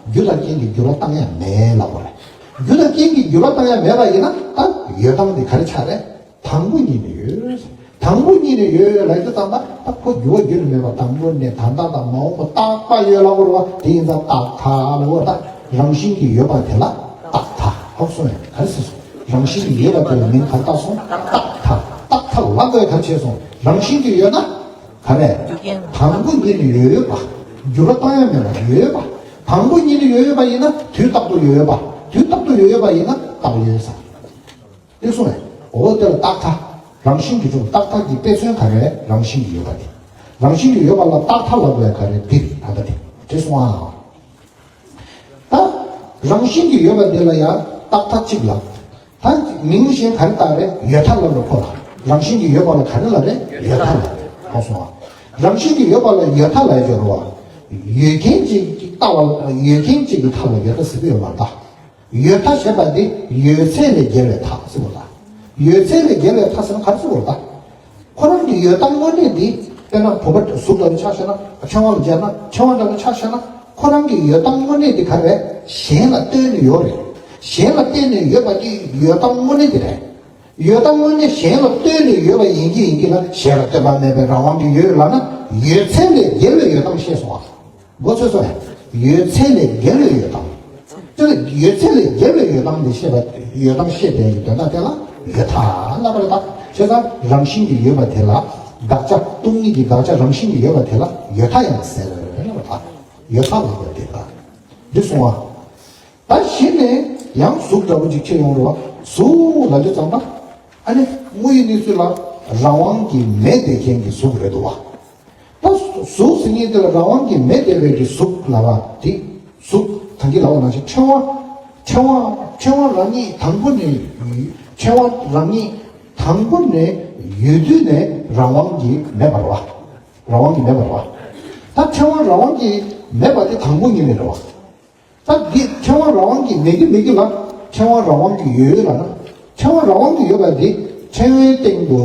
རྒྱུ་དང་རྐྱེན་གྱིས་འགྱུར་བ་བཏང་ཡ་མེད་ལབ་པ་རེད། རྒྱུ་དང་རྐྱེན་གྱིས་འགྱུར་བ་བཏང་ཡ་མེད་པ་ཡིན་ན་ད་ཡོད་སྟངས་དེ་ག་རེ་ཆགས་རེད། དང་པོ་ཉིད་ནས་ཡོད། དང་པོ་ཉིད་ནས་ཡོད་ལབ་དུས་ཙམ་པ་ད་ཁོ་འགྱུར་བ་རྒྱུ་ནི་མེད་པ། དང་པོ་ནས་ད་ལྟ་དང་མ་འོངས་པ་རྟག་པ་ཡོད་ལབ་པ་རེད་བ། དེ་ཡིན་ཙང་རྟག་མཐའ་ལབ་པ་ད། རང་བཞིན་གྱིས་ཡོད་པ་དེ་ལ་རྟག་མཐའ། ཧ་གོ་སོང་ངས། ག་རེ་ཟེར་སོང་། རང་བཞིན་གྱིས་ཡོད་པ་དེ་ལ་མིང་ག་རེ་བཏགས་སོང་། རྟག་མཐའ། རྟག་མཐའ་ལབ་དགོས་ག་རེ་བྱས་སོང་། རང་བཞིན་གྱིས་ཡོད་ན། ག་རེ། དང་པོ་ཉིད་ནས་ཡོད་ཡོད་པ། འགྱུར་བ་བཏང་ཡ་མེད་པ་ཡོད་ཡོད་པ། དང་པོ་ཉིད་ནས་ཡོད་ཡོད་པ་ཡིན་ན་དུས་རྟག་ཏུ་ཡོད་ཡོད་པ། དུས་རྟག་ཏུ་ཡོད་ཡོད་པ་ཡིན་ན་རྟག་ཡོད་ས། དེ་གསུངས་པས། འོ་དེ་ལ་རྟག་མཐའ། རང་བཞིན་གྱིས་གྲུབ། རྟག་མཐའ་གྱི་དཔེ་མཚོན་ག་རེ། རང་བཞིན་གྱིས་ཡོད་པ་དེ། རང་བཞིན་གྱིས་ཡོད་པ་ལ་རྟག་མཐའ་ལབ་པའི་ག་རེ་འདི་ད་ལྟ་དེ་དེ་གསུངས་པ། ད་རང་བཞིན་གྱིས་ཡོད་པ་འདི་ལ་ཡང་རྟག་མཐའ་གཅིག་ལ། ད་མིང་གཞན་ག་རེ་བཏགས་རེད། ཡོད་མཐའ་ལབ་ལ་ཁོ་ལ། རང་བཞིན་གྱིས་ཡོད་པ་ལ་ག་རེ་ལབ་རེད། ཡོད་མཐའ་ལབ་རེད། ཧ་གོ་སོང་ང་། རང་བཞིན་གྱིས་ཡོད་པ་ལ་ཡོད་མཐའ་ལབ་ཡ་ཅིག་ཡོད་རེད་བ། ཡོད་མཁན་ཅིག་གི་ལྟ་བ། ཡོད་མཁན་ཅིག་གི་མཐའ་ལ་ཡོད་མཐའ་ཟེར་གྱི་ཡོད་མ་རེད་ད། ཡོད་མཐའ་ཞེས་པ་འདི་ཡོད་ཚད་ལས་བརྒལ་བའི་མཐའ་ཟེར་བ་དང་། ཡོད་ཚད་ལས་བརྒལ་བའི་མཐའ་ཟེར་ན་ག་རེ་ཟེར་བ་དང་། ཁོ་རང་གི་ཡོད་སྟངས་དངོས་གནས་འདི། དཔེར་ན་བུམ་པ་གཟུགས་འདྲ་བོ་ཆ་བཞག་ན། ཕྲེང་བ་ལ་སྦྱར་ན། ཕྲེང་བ་འདྲ་བོ་ཆ་བཞག་ན། ཁོ་རང་གི་ཡོད་སྟངས་དངོས་གནས་འདི་ག་རེ་རེད། གཞན་ལ་ལྟོས་ནས་ཡོད་རེད། གཞན་ལ་བརྟེན་ནས་ཡོད་པ་འདི་ཡོད་སྟངས་དངོས་གནས་འདི་རེད། ཡོད་སྟངས་དངོས་གནས་གཞན་ལ་ལྟོས་ནས་ཡོད་པ་ཡིན་གྱི་ཡིན་གྱི་ལ་གཞན་ལ་ལྟོས་པ་མེད་པའི་རང་དབང་གིས་ཡོད་ལབ་ན་ཡོད་ཚད་ལས་བརྒལ་བའི་ཡོད་སྟངས་ཤེས་སོང་ཨ། མགོ་ཚོས་སོ། ཡོད་ཚད་ལས་བརྒལ་བའི་ཡོད་སྟངས། དེ་ལ་ཡོད་ཚད་ལས་བརྒལ་བའི་ཡོད་སྟངས་དེ་བཤད་པ། ཡོད་སྟངས་བཤད་པའི་དོན་དག་དེ་ལ་ཡོད་མཐའ་ལབ་པ་རེད་ད། བྱས་ཙང་རང་བཞིན་གྱིས་ཡོད་པ་དེ་ལ་དགག་བྱ། སྟོང་ཉིད་ཀྱི་དགག་བྱ་རང་བཞིན་གྱིས་ཡོད་པ་དེ་ལ་ཡོད་མཐའ་ཡང་ཟེར་ལབ་པ་ད། ཡོད་མཐའ་ལབ་པ་དེ་ད། འདི་གསུང་བ། ད་གཞི་ནས་ཡང་གཟུགས་འདྲ་པོ་ཅིག་ཕྱེ་ཡོང་རེད་བ། གཟུགས་ལབ་དུས་ཙམ་པ། ཨ་ནི་དངོས་ཡོད་གནས་ཚུལ་ལ་རང་དབང་གིས་མེད་བསྡད་མཁན་གྱི་གཟུགས་རེད་འདུག་བ། ད་གཟུགས་ཟེར་མཁན་དེ་ལ་རང་དབང་གིས་མེད་བསྡད་པའི་གི་གཟུགས་ལབ་པ་དེ། གཟུགས་ད་གིན་ལབ་པ་ནང་བཞིན་ཕྲེང་བ། ཕྲེང་བ། ཕྲེང་བ་རང་ཉིད་དང་པོ་ནས། ཕྲེང་བ་རང་ཉིད་དང་པོ་ནས་ཡོད་དུས་ནས་རང་དབང་གིས་མེད་པ་རེད་བ། རང་དབང་གིས་མེད་པ་རེད་བ། ད་ཕྲེང་བ་རང་དབང་གིས་མེད་པ་དེ་དང་པོ་ཉིད་ནས་རེད་བ། ད་འདི་ཕྲེང་བ་རང་དབང་གིས་མེད་ཀྱི་མེད་ཀྱི་ལ་ཕྲེང་བ་རང་དབང་གིས་ཡོད་ལབ་ན། ཕྲེང་བ་རང་དབང་གིས་ཡོད་པ་འདི་ཕྲེང་བའི་སྟེང་དུ་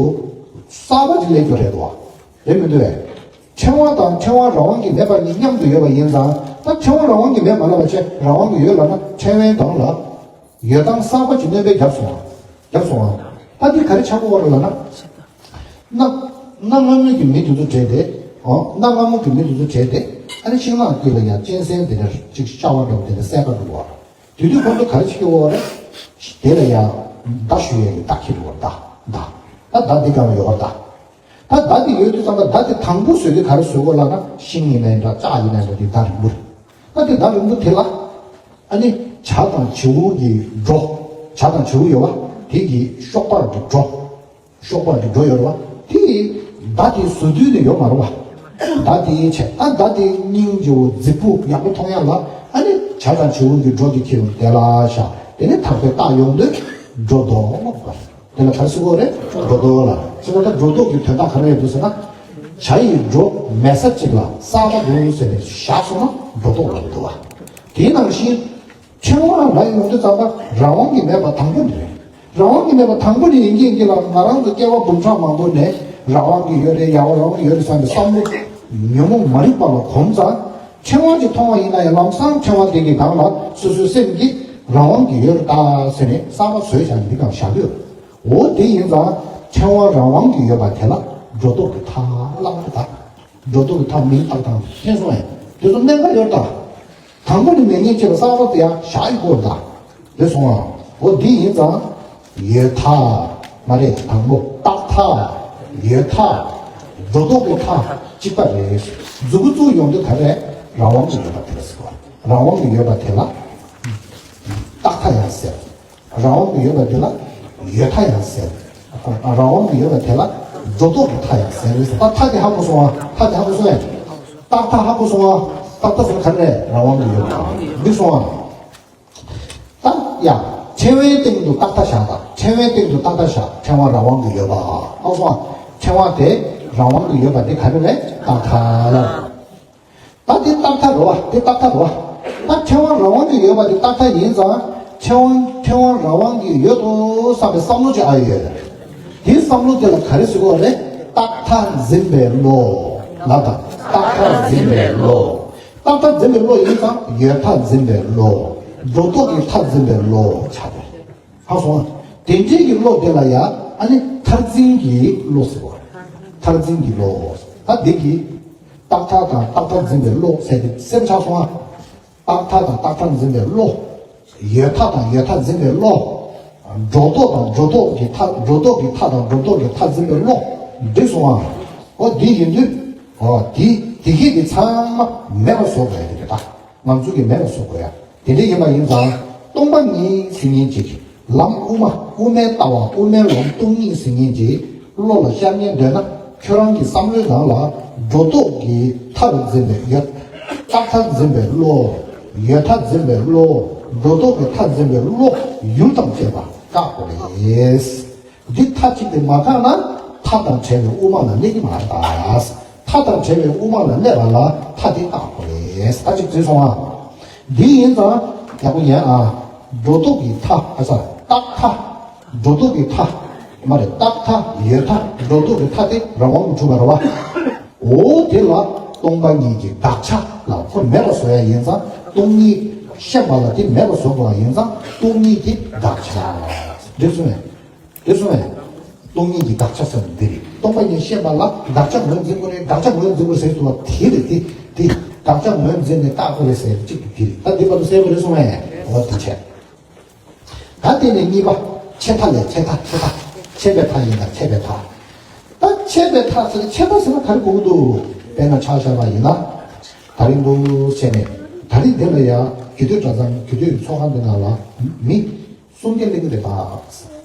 གསར་པ་ཅིག་སླེབས་རྒྱུ་རེད་དོ། རེད་མི་འདུག་བས། ཕྲེང་བ་དང་ཕྲེང་བ་རང་དབང་གིས་མེད་པ་གཉིས་མཉམ་དུ་ཡོད་པ་ཡིན་ཙང་ད་ཕྲེང་བ་རང་དབང་གིས་མེད་མ་ལབ་པ་བྱས་རང་དབང་གིས་ཡོད་ལབ་ན་ཕྲེང་བའི་སྒང་ལ་ཡོད་སྟངས་གསར་པ་ཅིག་སྣོན་པ་བརྒྱབ་སོང་བ། རྒྱབ་སོང་ཨ། ད་འདི་ག་རེ་ཆགས་ཀྱི་ཡོད་རེད་ལབ་ན། གནའ་གནའ་སྔ་མོའི་གི་མི་དེ་ཚོ་བྲོས་ཏེ། ཨོ། གནའ་སྔ་མོ་གི་མི་དེ་ཚོ་བྲོས་ཏེ། ཨ་ནི་ཤིང་ནགས་དཀྱིལ་ལ་ཡང་གཅན་གཟན་དེ་འདྲ་ཅིག་ཤ་བ་འདྲ་བོ་དེ་འདྲ་བསད་པ་འདུག་བ། དེ་དུས་ཁོ་ཚོ་ག་རེ་བྱེད་ཀྱི་ཡོད་རེད། དེ་ལ་ཡང་མདའ་གཞུ་ཡས་ཀྱི་མདའ་འཁྱེར་འདུག་བ། མདའ། མདའ། ད་མདའ་འདི་སྒང་ལ་ཡོད་པ་མདའ། ད་མདའ་དེ་ཡོད་དུས་ཙམ་པ་མདའ་དེ་དང་པོ་བཟོས་དུས་ག་རེ་བཟོས་དགོས་ལབ་ན་ཤིང་ཡིན་ནའི་འདྲ་ལྕགས་ཡིན་ནའི་འདྲ་དེ་མདའ་རིང་པོ་རེད། ད་དེ་མདའ་རིང་པོ་དེ་ལ། ཨ་ནི་བྱ་དང་བྱིའུ་གི་སྒྲོ། བྱ་དང་བྱིའུ་ཡོད་པ། དེ་གི་གཤོག་པར་གྱི་སྒྲོ། གཤོག་པར་གྱི་སྒྲོ་ཡོད་རེད་བ། དེ་མདའ་དེ་བཟོ་དུས་ནས་ཡོད་མ་རེད་བ། མདའ་དེ་བྱས། ཨ། མདའ་དེ་སྙིང་རྗེ་བོ་རྫིག་པོ་ཡག་པོ་མཐོང་ཡ་ལ། ཨ་ནི་བྱ་དང་བྱིའུ་གི་སྒྲོ་དེ་ཁྱེར་ཡོང་དེ་ལ་བཞག་དེ་ནས་ཐག་པས་བཏགས་ཡོང་དུས་སྒྲོ་འདོགས་པ། དེ་ལ་ག་རེ་ཟེར་གྱི་ཡོད་རེད། སྒྲོ་འདོགས་ལབ། ཟེར་བ་ད་སྒྲོ་འདོགས་ཀྱི་དོན་དག་ག་རེ་རེད་འདུག་ཟེར་ན། བྱ་ཡི་སྒྲོ་མེད་ས་གཅིག་ལ་གསར་པ་འདུག་ཟེར་ནས་བཞག་སོང་ན་སྒྲོ་འདོགས་ལབ་ཀྱི་འདུག་བ། དེ་ནང་བཞིན་ཕྲེང་བ་ལབ་ཡོང་དུས་ཙམ་པ་རང་དབང་གིས་མེད་པ་དང་པོ་ནི་རེད། རང་དབང་གིས་མེད་པ་དང་པོ་ནི་ཡིན་གྱི་ཡིན་གྱི་ལ། ང་རང་ཚོ་སྐྱེ་བ་འབུམ་ཕྲག་མང་པོ་ནས་རང་དབང་གིས་ཡོད་རེད། ཡར་བ་རང་དབང་གིས་ཡོད་རེད་བསམ་པའི་བསམ་བློ་ཉོན་མོངས་མ་རིག་པ་ལ་གོམས་ཙང་། ཕྲེང་བ་ཅིག་མཐོང་བ་ཡིན་ན་ཡང་ལམ་སང་ཕྲེང་བ་དེ་གི་སྒང་ལ་སོ་སོའི་སེམས་ཀྱི་རང་དབང་གི་ཡོད་རེད་ད་ཟེར་ནས་བསམ་པ་བཟོས་བཞག་ནས་འདི་སྒང་བཞག་གི་ཡོད། འོ་དེ་ཡིན་ཙང་ཕྲེང་བ་རང་དབང་གི་ཡོད་པ་དེ་ལ་སྒྲོ་འདོགས་ཀྱི་མཐའ་བླངས་པ་དང་། སྒྲོ་འདོགས་ཀྱི་མཐའ་མིང་བཏགས་སྟངས་མཁྱེན་སོང་ངས། དེ་ཚོ་གནད་འགག་ཡོད་ད། དང་པོ་ནི་མེད་ཉེན་ཆེ་བ་གསར་པ་དེ་ཡང་བཞག་ཡོད་དགོས་ད། དེ་སོང་ང་། འོ་འདི་ཡིན་ཙང་། ཡོད་མཐའ། མ་རེད་དང་པོ་རྟག་མཐའ། ཡོད་མཐའ། སྒྲོ་འདོགས་ཀྱི་མཐའ་གཅིག་པ་རེད། མཛུབ་གུ་བཙུགས་ཡོང་དུས་ག་རེ་རང་དབང་གི་ཡོད་པ་དེ་ལ་ཟེར་བ། རང་དབང་གི་ཡོད་པ་དེ་ལ་རྟག་མཐའ་ཡང་ཟེར། རང་དབང་གི་ཡོད་པ་དེ་ལ་ཡོད་མཐའ་ཡང་ཟེར། རང་དབང་གི་ཡོད་པ་དེ་ལ་སྒྲོ་འདོགས་ཀྱི་མཐའ་ཡང་ཟེར་རེད། ད་མཐའ་དེ་ཧ་གོ་སོང་ང་། མཐའ་དེ་ཧ་གོ་སོང་ངས། རྟག་མཐའ་ཧ་གོ་སོང་ང་། རྟག་མཐའ་ཟེར་ག་རེ་རེད། རང་དབང་གི་ཡོད་པ་འདི་སོང་ང་། ད་ཡ། ཕྲེང་བའི་སྟེང་དུ་རྟག་མཐའ་བཞག་ད། ཕྲེང་བའི་སྟེང་དུ་རྟག་མཐའ་བཞག་ཕྲེང་བ་རང་དབང་གི་ཡོད་པ། ཨ་སོང་ང་། ཕྲེང་བ་དེ་རང་དབང་གི་ཡོད་པ་དེ་ག་རེ་རེད། རྟག་མཐའ་ལ། ད་དེ་རྟག་མཐའ་རེད་བ། དེ་རྟག་མཐའ་རེད་བ། ད་ཕྲེང་བ་རང་དབང་གི་ཡོད་པ་དེ་རྟག་མཐའ་ཡིན་ཙང་ཕྲེང་བ་ཕྲེང་བ་རང་དབང་གི་ཡོད་དོ་བསམ་པའི་བསམ་བློ་ཅིག་ཨ་ཡོད། དེའི་བསམ་བློ་དེ་ལ་ག་རེ་ཟེར་དགོས་རེད། རྟག་མཐའ་འཛིན་པའི་བློ། ལབ་དང་། རྟག་མཐའ་འཛིན་པའི་བློ། རྟག་མཐའ་འཛིན་པའི་བློ་ཡིན་ཙང་ཡོད་མཐའ་འཛིན་པའི་བློ། སྒྲོ་འདོགས་ཀྱི་མཐའ་འཛིན་པའི་བློ་ཆགས་པ་རེད། ཧ་སོང་ང་། དེ་འདྲའི་གི་བློ་དེ་ལ་ཡ་ཨ་ནི་མཐར་འཛིན་གྱི་བློ་ཟེར་བ། མཐར་འཛིན་གྱི་བློ། ད་འདི་གི་རྟག་མཐའ་དང་རྟག་མཐའ་འཛིན་པའི་བློ་ཟེར་ཏེ་སེམས་ཆགས་སོང་ང་། རྟག་མཐའ་དང་རྟག་མཐའ་འཛིན་པའི་བློ། ཡོད་མཐའ་དང་ཡོད་མཐའ་འཛིན་པའི་བློ། སྒྲོ་འདོགས་དང་སྒྲོ་འདོགས་ཀྱི་མཐའ། སྒྲོ་འདོགས་ཀྱི་མཐའ་དང་སྒྲོ་འདོགས་ཀྱི་མཐའ་འཛིན་པའི་བློ། འགྲིག་སོང་ང་། འོ་འདི་ཡིན་དུས། འོ་འདི་འདི་གི་འདི་ཚང་མ་མེད་པ་བཟོ་དགོས་ཡ་དེ་རེད་ད། ང་ཚོ་གི་མེད་པ་བཟོ་དགོས་ཡ། དེ་འདྲ་ཡིན་པ་ཡིན་ཙང་སྟོང་པ་ཉིད་ཟེར་མཁན་ཅིག་ལམ་དབུ་མ། དབུ་མའི་ལྟ་བ། དབུ་མའི་ལམ་སྟོང་ཉིད་ཟེར་མཁན་ཅིག་བློ་ལ་ཤར་ཉན་འདོད་ན། ཁྱོད་རང་གི་བསམ་བློའི་ནང་ལ་སྒྲོ་འདོགས་ཀྱི་མཐའ་རུ་འཛིན་པའི་ཡོད། རྟག་མཐའ་འཛིན་པའི་བློ། ཡོད་མཐའ་འཛིན་པའི་བློ། སྒྲོ་འདོགས་ཀྱི་མཐའ་འཛིན་པའི་བློ་ཡུལ་དང་བཅས་པ་བཀག་དགོས་རེད། འདི་མཐའ་གཅིག་དེ་མ་བཀག་ན་མཐའ་དང་བྲལ་བའི་དབུ་མ་ལ་གནས་ཀྱི་མ་རེད་ད། མཐའ་དང་བྲལ་བའི་དབུ་མ་ལ་གནས་པ་ལ་མཐའ་དེ་བཀག་དགོས་རེད། ད་ཅིག་བརྗེད་སོང་ང་། འདི་ཡིན་ཙང་ཡག་པོ་ཉན་ཨ། སྒྲོ་འདོགས་ཀྱི་མཐའ། ཨ་ས། རྟག་མཐའ། སྒྲོ་འདོགས་ཀྱི་མཐའ། མ་རེད། རྟག་མཐའ། ཡོད་མཐའ། སྒྲོ་འདོགས་ཀྱི་མཐའ་དེ་རང་དབང་དུ་གྲུབ་པ་རེད་བ། འོ་དེ་ལ་སྟོང་པ་ཉིད་ཀྱི་དགག་བྱ་ལ་ཁོ་མེད་པ་བཟོ་ཡ་ཡིན་ཙང་སྟོང་ཉིད་ཤེས་པ་ལ་དེ་མེད་པ་བཟོ་དགོས་པ་ཡིན་ཙང་སྟོང་ཉིད་ཀྱི་དགག་བྱ། འགྲིག་སོང་ངས། དེ་སོང་བས། སྟོང་ཉིད་ཀྱི་དགག་བྱ་ཟེར་བ་འདི་རེད། སྟོང་པ་ཉིད་ཤེས་པ་ལ་དགག་བྱ་ངོས་འཛིན་དགོས་རེད། དགག་བྱ་ངོས་འཛིན་དགོས་ཟེར་དུས་དེ་རེད། དེ་དེ་དགག་བྱ་ངོས་འཛིན་ནས་བཀག་དགོས་རེད་ཟེར་གཅིག་དེ་རེད། ད་འདི་བར་དུ་གསལ་པོ་རེད་སོང་བས། འོ་དེ་བྱས། ད་དེ་ནས་གཉིས་པ། ཆད་མཐའ་ལས། ཆད་མཐའ། ཆད་མཐའ། ཆད་པའི་མཐའ་ཡིན་ན་ཆད་པའི་མཐའ། ད་ཆད་པའི་མཐའ་ཟེར། ཆད་མཐའ་ཟེར་ན་ག་རེ་གོ་གི་འདུག་དཔེར་ན་ཆ་བཞག་པ་ཡིན་ན། ད་རིང་འདུག་བྱས་ནས་ད་རིང་འདི་ལ་ཡ་རྒྱུད་སྟོད་གྲྭ་ཚང་རྒྱུད་སྟོད་ཀྱི་ཚོགས་ཁང་འདི་ནང་ལ་མི་སུམ་བརྒྱ་སླེབས་ཀྱི་རེད་ད།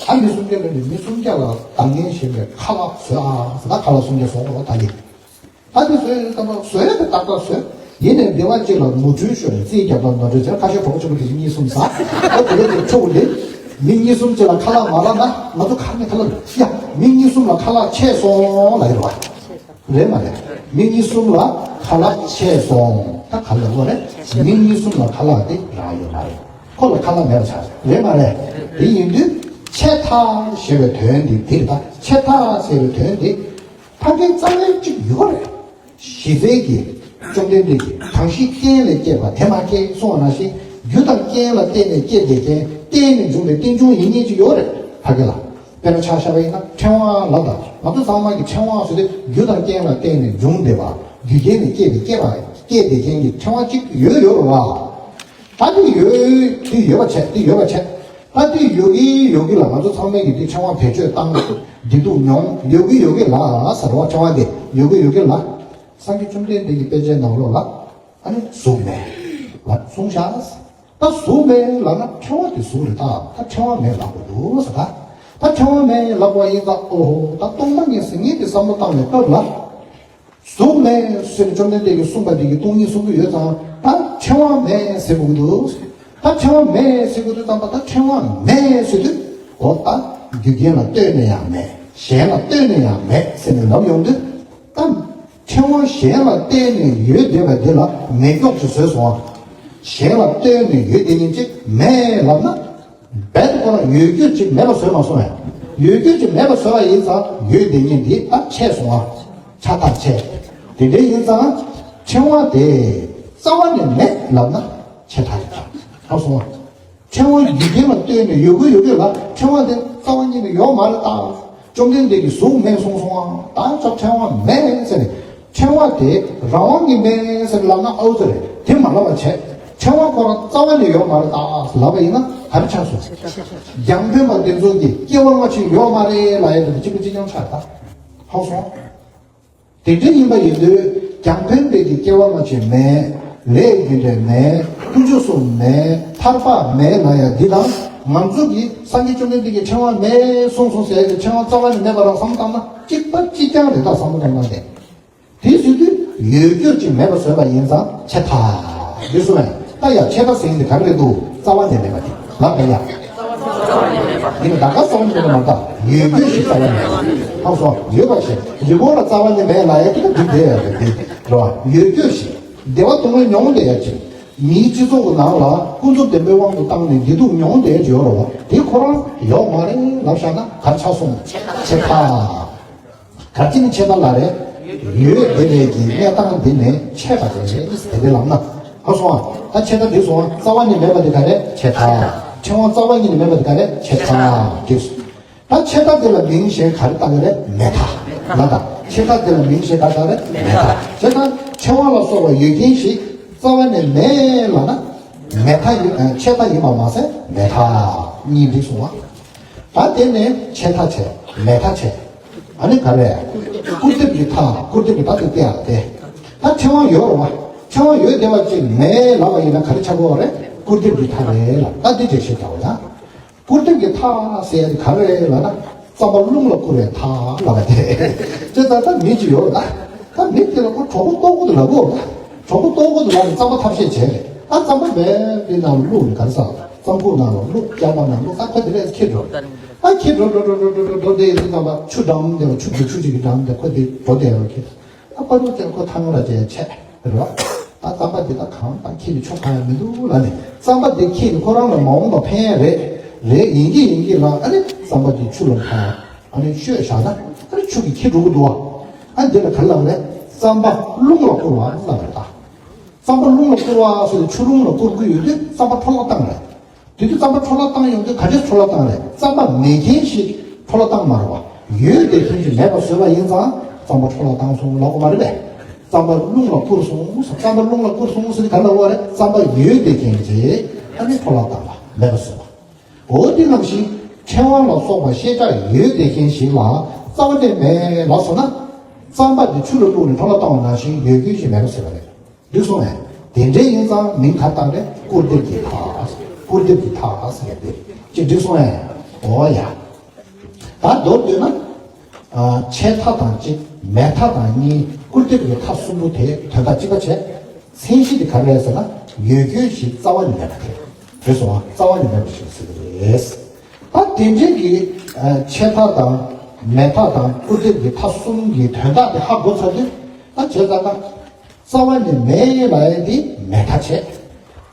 ཨ་མི་སུམ་བརྒྱ་སླེབས་ནས་མི་སུམ་བརྒྱ་ལ་བདག་ཉར་བཞིན་པའི་ཁ་ལག་བཟོས་ཨ་ཟེར། ད་ཁ་ལག་སུམ་བརྒྱ་བཟོ་དགོས་ད་ནི། ད་ནི་བཟོས་ཡོད་ཙང་བཟོས་ཡ་དེ་ཏག་ཏག་བཟོས། ཡིན་ནའི་སྡེ་བ་གཅིག་ལ་ངོ་སྤྲོད་ཤོར་ནས་རྩིས་རྒྱབ་དང་ནོར་འཁྲུལ་བྱས། ཁ་ཤས་གྲོགས་ཆེན་པོ་དེ་བཞིན་གཉིས་གསུམ་ཟ། ཨ་དེ་ལས་དེ་ཕྲུ་གུ་དེ་མི་གཉིས་གསུམ་གཅིག་ལ་ཁ་ལག་མ་རག་ན་ང་ཚོ་ག་ནས་ཁ་ལག་ཡ། མི་གཉིས་གསུམ་ལ་ཁ་ལག་ཆད་སོང་ལབ་ཡོད་རེད་བ། རེད་མ་རེད། མི་གཉིས་གསུམ་ལ་ཁ་ལག་ཆད་སོང་། ད་ག་ལ་འོ་རེད། མི་གཉིས་གསུམ་ལ་ཁ་ལག་དེ་རག་ཡོད་མ་རེད། ཁོ་ལ་ཁ་ལག་མེད་པ་ཆགས་རེད་མ་རེད། དེ་ཡིན་དུས་ཆད་མཐའ་ཞེས་པའི་དོན་དེ་དེ་རེད། ད་ཆད་མཐའ་ཞེས་པའི་དོན་དེ་ཕ་གིའི་རྩ་བའི་གཅིག་ཡོད་རེད། གཞི་རྩའི་གི་བཅོམ་ལྡན་འདས་ཀྱིས་གང་ཞིག་རྐྱེན་ལས་སྐྱེས་པ་དེ་མ་སྐྱེས་གསུངས་པ་ནང་བཞིན་རྒྱུ་དང་རྐྱེན་ལ་བརྟེན་ནས་སྐྱེས་པའི་རྐྱེན་བརྟེན་ནས་འབྱུང་བའི་རྟེན་འབྱུང་ཡིན་མཁན་ཅིག་ཡོད་རེད་ཕ་གི་ལ། དཔེར་ན་ཆ་བཞག་པ་ཡིན་ན་ཕྲེང་བ་ལ་དང་ང་ཚོ་ཚང་མ་གི་ཕྲེང་བ་ཟེར་དུས་རྒྱུ་དང་རྐྱེན་ལ་བརྟེན་ནས་འབྱུང་བསྡད་པ་རྒྱུ་རྐྱེན་ནས་སྐྱེས་པའི་སྐྱེས་པ་སྐྱེས་བསྡད་མཁན་གྱི་ཕྲེང་བ་གཅིག་ཡོད་ཡོད་རེད་བ། ད་དེ་ཡོད་དེ་ཡོད་པ་བྱས་དེ་ཡོད་པ་བྱས། ད་དེ་ཡོད་ཀྱི་ཡོད་ཀྱི་ལ་ང་ཚོ་ཚང་མས་ཀྱི་དེ་ཕྲེང་བ་བེད་སྤྱོད་བཏང་བདེ་སྡུག་མྱོང་ཡོད་ཀྱི་ཡོད་ཀྱི་ལ་ཟེར་བ་ཕྲེང་བ་དེ་ཡོད་ཀྱི་ཡོད་ཀྱི་ལ། སངས་རྒྱས་བཅོམ་ལྡན་འདས་ཀྱི་དཔེ་ཆའི་ནང་ལོགས་ལ་ཨ་ནི་གཟུགས་མེད་ལ་གསུངས་བཞག་ད་གཟུགས་མེད་ལབ་ན་ཕྲེང་བ་དེ་གཟུགས་རེད་ད། ད་ཕྲེང་བ་མེད་ལབ་དགོས་འདུག་ཟེར་ད། ད་ཕྲེང་བ་མེད་ལབ་པ་ཡིན་ཙང་ཨོ་ཧོ་ད་སྟོང་པ་ཉིད་ཟེར་མཁན་དེ་བསམ་བློ་བཏང་བའི་སྐབས་ལ། གཟུགས་མེད་ཟེར་ནས་བཅོམ་ལྡན་འདས་ཀྱིས་གསུངས་པ་འདི་གི་སྟོང་ཉིད་གསུང་གི་ཡོད་ཙང་ད་ཕྲེང་བ་མེད་ཟེར་དགོས་ཀྱི་འདུག་ད་ཕྲེང་བ་མེད་ཟེར་དགོས་དུས་ཙམ་པ་ད་ཕྲེང་བ་མེད་ཟེར་དུས་འོ་ད་རྒྱུ་རྐྱེན་ལ་ལྟོས་ནས་ཡང་མེད། གཞན་ལ་ལྟོས་ནས་ཡང་མེད་ཟེར་ནས་ལབ་ཡོང་དུས་ད་ཕྲེང་བ་གཞན་ལ་བརྟེན་ནས་ཡོད་བསྡད་པ་འདི་ལ་མེད་སྐྱོག་ཅིག་བཟོས་སོང་བ། གཞན་ལ་ལྟོས་ནས་ཡོད་བསྡད་མཁན་ཅིག་མེད་ལབ་ན། རྦད་དེ་ཁོ་ལ་ཡོད་རྒྱུ་ཅིག་མེད་པ་བཟོས་མ་སོང་བས། ཡོད་རྒྱུ་ཅིག་མེད་པ་བཟོས་པ་ཡིན་ཙང་ཡོད་བསྡད་མཁན་འདི་ད་ཆད་སོང་ཨ། ཆ་ཐག་ཆད། དེ་འདྲ་ཡིན་ཙང་ཕྲེང་བ་དེ་ རྩ་བ་ནས་མེད་ལབ་ན་ཆད་མཐའ་རེད་ད། ཧ་གོ་སོང་ང་། ཕྲེང་བ་ཡུལ་ཅན་ལ་ལྟོས་ནས་ཡོད་དགོས་ཡོད་དགོས་ལ་ཕྲེང་བ་དེ་རྩ་བ་ཉིད་ནས་ཡོད་མ་རེད་ད། བཅོམ་ལྡན་འདས་ཀྱིས་གཟུགས་མེད་གསུངས་སོང་ང་། ད་ཆ་ཕྲེང་བ་མེད་ཟེར་ནས། ཕྲེང་བ་དེ་རང་དབང་གིས་མེད་ཟེར་ལབ་ན་ཨའུ་ཙི་རེད། དེ་མ་ལབ་པ་བྱས། ཕྲེང་བ་ཁོ་རང་རྩ་བ་ནས་ཡོད་མ་རེད་ད་ལབ་པ་ཡིན་ན་ག་རེ་ཆགས་སོང་། རྒྱང་འཕེན་པ་དེ་ཚོ་གིས་སྐྱེ་བ་སྔ་ཕྱི་ཡོད་མ་རེད་ལབ་ཡ་དེ་དང་གཅིག་པ་གཅིག་རྐྱང་ཆགས་ད། ཧ་གོ་སོང་། དེ་འདྲ་ཡིན་པ་ཡིན་དུས་རྒྱང་འཕེན་པའི་གི་སྐྱེ་བ་སྔ་ཕྱི་མེད། ལས་རྒྱུ་འབྲས་མེད། ཀུན་འབྱུང་གསུམ་མེད། ཐར་པ་མེད་ལབ་ཡ་འདི་དང་ང་ཚོ་གིས་སངས་རྒྱས་བཅོམ་ལྡན་འདས་ཀྱིས་ཕྲེང་བ་མེད་གསུངས་སོང་ཟེར་ཡ་དེ་ཕྲེང་བ་རྩ་བ་ནས་མེད་པ་རང་བསམ་བློ་བཏང་ན་གཅིག་པ་གཅིག་རྐྱང་རེད་ད། བསམ་བློ་བཏང་ན་དེ། དེ་ཟེར་དུས་ཡོད་རྒྱུ་ཅིག་མེད་པ་བཟོས་པ་ཡིན་ཙང་ཆད་མཐའ། འདི་གསུངས་པས། ད་ཡ་ཆད་མཐའ་ཟེར་མཁན་དེ་ག་རེ་རེད་འདུག་རྩ་བ་ནས་མེད་པ་དེ་ལབ་པས་ཡ། ཡིན་ན་ད་ག་རྩ་བ་ནས་མེད་པ་མ་རེད་ད། ཡོད་རྒྱུ་ཞིག་རྩ་བ་ནས་མེད་པ། ཧ་གོ་སོང་། ཡོད་པ་ཞིག་རི་བོ་ལ་རྩ་བ་ནས་མེད་ལབ་ཡ་དེ་ད་འགྲིག་བསྡད་ཡ་རེད་དེ། རེད་བ། ཡོད་རྒྱུ་ཞིག་བདེ་བ་སྡུག་བསྔལ་མྱོང་བསྡད་ཡ་ཅིག་མིའི་སྤྱི་ཚོགས་ཀྱི་ནང་ལ་ཀུན་རྫོབ་བདེན་པའི་དབང་དུ་བཏང་ནས་བདེ་སྡུག་མྱོང་བསྡད་ཡ་ཅིག་ཡོད་རེད་བ། དེ་ཁོ་རང་ཡོད་མ་རེད་ལབ་བཞག་ན་ག་རེ་ཆགས་སོང་། ཆད་མཐའ། ག་ཅི་ནས་ཆད་མཐའ་ལབ་རེད། ཡོད་བསྡད་པའི་གི་གནས་སྟངས་འདི་ནས་ཆད་པ་རེད། དེ་འདྲ་ལབ་ན། ཧ་གོ་སོང་ང་། ད་ཆད་མཐའ་འདི་སོང་ང་། རྩ་བ་ནས་མེད་པ་འདི་ག་རེ་ཆད་མཐའ། ཕྲེང་བ་རྩ་བ་ཉིད་ནས་མེད་པ་འདི་ག་རེ་ཆད་མཐའ། འགྲིག་སོང་། ད་ཆད་མཐའ་འདི་ལ་མིང་གཞན་ག་རེ་བཏགས་ཀྱི་རེད། མེད་མཐའ་ལབ་ད། ཆད་མཐའ་འདི་ལ་མིང་གཞན་ག་རེ་བཏགས་རེད། མེད་མཐའ། ཆད་མཐའ་ཕྲེང་བ་ལ་སོགས་པ་ཡོད་མཁན་ཞིག་རྩ་བ་ནས་མེད་ལབ་ན། མེད་མཐའ་ཡིན། ཆད་མཐའ་ཡིན་པ་མ་ཟད་མེད་མཐའ། གཉིས་འགྲིག་སོང་ང་། ད་དེ་ནས་ཆད་མཐའ་བྱས། མེད་མཐའ་བྱས། ཨ་ནི་ག་རེ། སྐུར་འདེབས་ཀྱི་མཐའ། སྐུར་འདེབས་ཀྱི་མཐའ་དེ་བལྟས་ཡ་དེ། ད་ཕྲེང་བ་ཡོད་རེད་བ། ཕྲེང་བ་ཡོད་བསྡད་པ་ཅིག་མེད་ལབ་པ་ཡིན་ན་ག་རེ་ཆགས་ཀྱི་ཡོད་རེད། སྐུར་འདེབས་ཀྱི་མཐའ་རེད་ལབ། ད་འདི་འགྲེལ་བཤད་རྒྱག་པ་ཡ། སྐུར་འདེབས་ཀྱི་མཐའ་ཟེར་ཡ་དེ་ག་རེ་རེད་ལབ་ན། རྩམ་པ་རླུང་ལ་བསྐུར་བའི་མཐའ་ལབ་པ་དེ། དེ་ལྟར་ད་མི་ཅིག་ཡོད་རེད་ད། ད་མི་དེ་ལ་ཁོ་གྲོགས་པོ་ལྟོ་གོས་དེ་ལབ་དགོས་རེད་ད། གྲོགས་པོ་ལྟོ་གོས་དེ་ལབ་ནས་རྩམ་པ་ཐབས་ཤེས་བྱས་རེད། ད་རྩམ་པ་མེད་པའི་ནང་ལ་བླུགས་ནས་ག་རེ་ཟ། རྩམ་ཁུག་ནང་ལ་བླུགས། རྐྱང་པ་ནང་བླུགས། ད་ཁོ་དེ་ལས་ཁྱེར་འགྲོ། ད་ཁྱེར་འགྲོ་འགྲོ་འགྲོ་འགྲོ་འགྲོ་འགྲོ་དེ་ཡིན་དུས་ཙམ་པ་ཆུ་འགྲམ་དེ་ལ་ཆུ་འདུག་ཆུ་ཅིག་གི་འགྲམ་དེ་ཁོ་དེ་འགྲོ་བསྡད་ཡོད་ཁྱེར། ད་པ་རུ་ཅན་ཁོ་ཐང་ལ་ཅན་ཆད་རེད་བ། ད་རྩམ་པ་འདི་ད་གང་ད་ཁྱེར་ནས་ཆོ་ག་ཡང་མི་འདུག་ལབ་ནས། རྩམ་པ་འདི་ཁྱེར་ནས་ཁོ་རང་ལ་མ་འོངས་པ་ཕན་ཡ་རེད། རེད་ཡིན་གྱི་ཡིན་གྱི་ལ། ཨ་ནི་རྩམ་པ་འདི་ཆུ་ལ་ཕར་ཨ་ནི་བཤོས་བཞག་ན་ཨ་ནི་ཆུ་གིས་འཁྱེར་འགྲོ་གི་འདུག་བ། ཨ་འདི་ལ་ག་རེ་ལབ་རེད། རྩམ་པ་རླུང་ལ་བསྐུར་བ་ལབ་རེད་ད། རྩམ་པ་རླུང་ལ་བསྐུར་བ་ཟེར་ནས་ཆུ་རླུང་ལ་བསྐུར་གི་ཡོད་དུས་རྩམ་པ་འཕྲོ་བརླག་བཏང་རེད། དེ་དུས་རྩམ་པ་འཕྲོ་བརླག་བཏང་ཡོང་དུས་ག་འདྲས་འཕྲོ་བརླག་བཏང་རེད། རྩམ་པ་མེད་མཁན་ཞིག་འཕྲོ་བརླག་བཏང་མ་རེད་བ། ཡོད་བསྡད་མཁན་ཞིག་མེད་པ་བཟོས་པ་ཡིན་ཙང་རྩམ་པ་འཕྲོ་བརླག་བཏང་སོང་ལབ་དགོས་མ་རེད་པས། རྩམ་པ་རླུང་ལ་བསྐུར་སོང་། རྩམ་པ་རླུང་ལ་བསྐུར་སོང་ཟེར་ནས་ག་རེ་ལབ་དགོས་རེད། རྩམ་པ་ཡོད་བསྡད་མཁན་ཞིག་ཨ་ནི་འཕྲོ་བརླག་བཏང་བ་མེད་པ་བཟོས་པ། འོ་དེ་ནང་བཞིན་ཕྲེང་བ་ལ་སོགས་པ་ཤེས་བྱ་ཡོད་བསྡད་མཁན་ཞིག་ལ་རྩ་བ་ནས་མེད་ལབ་སོང་ན། རྩམ་པ་དེ་ཆུ་ལ་བླུགས་ནས་འཕྲོ་བརླག་བཏང་བ་ནང་བཞིན་ཡོད་མཁན་ཞིག་མེད་པ་བཟོས་པ་རེད། འགྲིག་སོང་ངས། དེ་འདྲའི་ཡིན་ཙང་མིང་ག་རེ་བཏགས་རེད། སྐུར་འདེབས་ཀྱི་མཐའ། སྐུར་འདེབས་ཀྱི་མཐའ་ཟེར་ཡ་དེ་ཅིག་འགྲིག་སོང་ངས། འོ་ཡ། ད་མདོར་བསྡུས་ན། ཨ། ཆད་མཐའ་དང་གཅིག་མེད་མཐའ་དང་གཉིས། སྐུར་འདེབས་ཀྱི་མཐའ་གསུམ་པོ་དེ་དོན་དག་གཅིག་པ་བྱས། མཚན་གཞི་དེ་ག་རེ་རེད་ཟེར་ན། ཡོད་རྒྱུ་ཞིག་རྩ་བ་ནས་མེད་པ་དེ། འགྲིག་སོང་ང་། རྩ་བ་ནས་མེད་པ་ཞིག་ཟེར་གྱི་རེད། ད་དེ་འདྲའི་གི། ཨ། ཆད་མཐའ་དང་མེད་མཐའ་དང་སྐུར་འདེབས་ཀྱི་མཐའ་གསུམ་གྱི་དོན་དག་དེ་ཧ་གོ་ཚར་དུས། ད་བྱས་ཙང་ན། རྩ་བ་ནས་མེད་ལབ་ཡ་དེ་མེད་མཐའ་བྱས།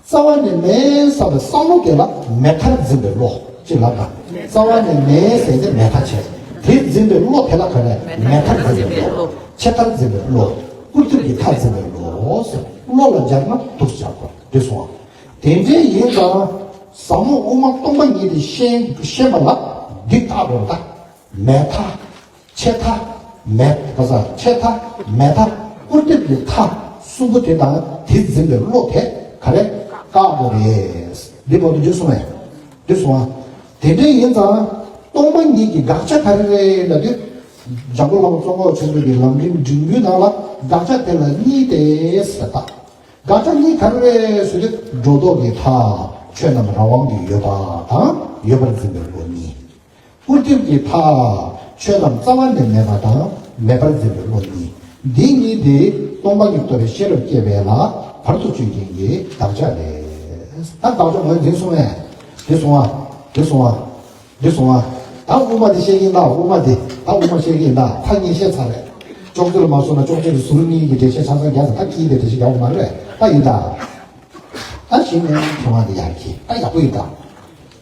རྩ་བ་ནས་མེད་བསམ་པའི་བསམ་བློ་དེ་ལ་མེད་མཐར་འཛིན་པའི་བློ་ཅེས་ལབ་དང་། རྩ་བ་ནས་མེད་ཟེར་དེ་མེད་མཐའ་བྱས། དེ་འཛིན་པའི་བློ་དེ་ལ་ག་རེ། མེད་མཐར་འཛིན་པའི་བློ། ཆད་མཐར་འཛིན་པའི་བློ། སྐུར་འདེབས་ཀྱི་མཐར་འཛིན་པའི་བློ་ཟེར། བློ་ལ་སྦྱར་ན་འདུག་སེ་སྦྱར་དགོས། འགྲིག་སོང་ང་། དེ་འདྲའི་ཡིན་ཙང་ཟབ་མོ་དབུ་མ་སྟོང་པ་ཉིད་དེ་ཤེས་ཤེས་པ་ལ་འདི་ལྟ་བུར་ད། མེད་མཐའ། ཆད་མཐའ། མེད་པ་ས། ཆད་མཐའ། མེད་མཐའ། སྐུར་འདེབས་ཀྱི་མཐའ་གསུམ་པོ་དེ་དང་དེ་འཛིན་པའི་བློ་དེ་ག་རེ་བཀག་དགོས་རེད། འདི་བར་དུ་འགྲིག་སོང་ངས། འགྲིག་སོང་ང་། དེ་འདྲའི་ཡིན་ཙང་སྟོང་པ་ཉིད་ཀྱི་དགག་བྱ་ག་རེ་རེད་ལབ་དུས། འཇམ་མགོན་བླ་མ་ཙོང་ཁ་པ་ཆེན་པོ་གི་ལམ་རིམ་འབྲིང་པོའི་ནང་ལ་དགག་བྱ་དེ་ལ་གཉིས་ཏེ་ཟེར་ད། དགག་བྱ་གཉིས་ག་རེ་རེད་ཟེར་དུས། སྒྲོ་འདོགས་ཀྱི་མཐའ། ཆོས་རྣམས་རང་དབང་གིས་ཡོད་པ་དང་ཡོད་པར་འཛིན་པའི་བློ་གཉིས། སྐུར་འདེབས་ཀྱི་མཐའ། ཆོས་རྣམས་རྩ་བ་ནས་མེད་པ་དང་མེད་པར་འཛིན་པའི་བློ་གཉིས། འདི་གཉིས་དེ་སྟོང་པ་ཉིད་རྟོགས་པའི་ཤེས་རབ་སྐྱེ་བའི་ལ་བར་དུ་གཅོད་མཁན་གྱི་དགག་བྱ་རེད། ད་དགག་བྱ་ངོས་འཛིན་སོང་ངས། འགྲིག་སོང་ང་། འགྲིག་སོང་ང་། འགྲིག་སོང་ང་། ད་དབུ་མ་དེ་བཤད་ཀྱི་ཡིན་ད། དབུ་མ་དེ་ད་དབུ་མ་བཤད་ཀྱི་ཡིན་ད། མཐའ་གཉིས་བཤད་ཚར་རེད། ཅོག་ཙེ་ལ་མ་སོང་ན་ཅོག་ཙེ་གི་ཟུར་གཉིས་ཀྱི་འགྲེལ་བཤད་ཆ་ཚང་རྒྱག་ཚར། ད་ཁྱི་འདི་འགྲེལ་བཤད་རྒྱག་དགོས་མ་རེད། ད་ཡིན་ད། ད་གཞི་ནས་ཁྱེད་རང་དེ་ཡར་ཁྱི་ད་ཡག་པོ་ཡིན་ད།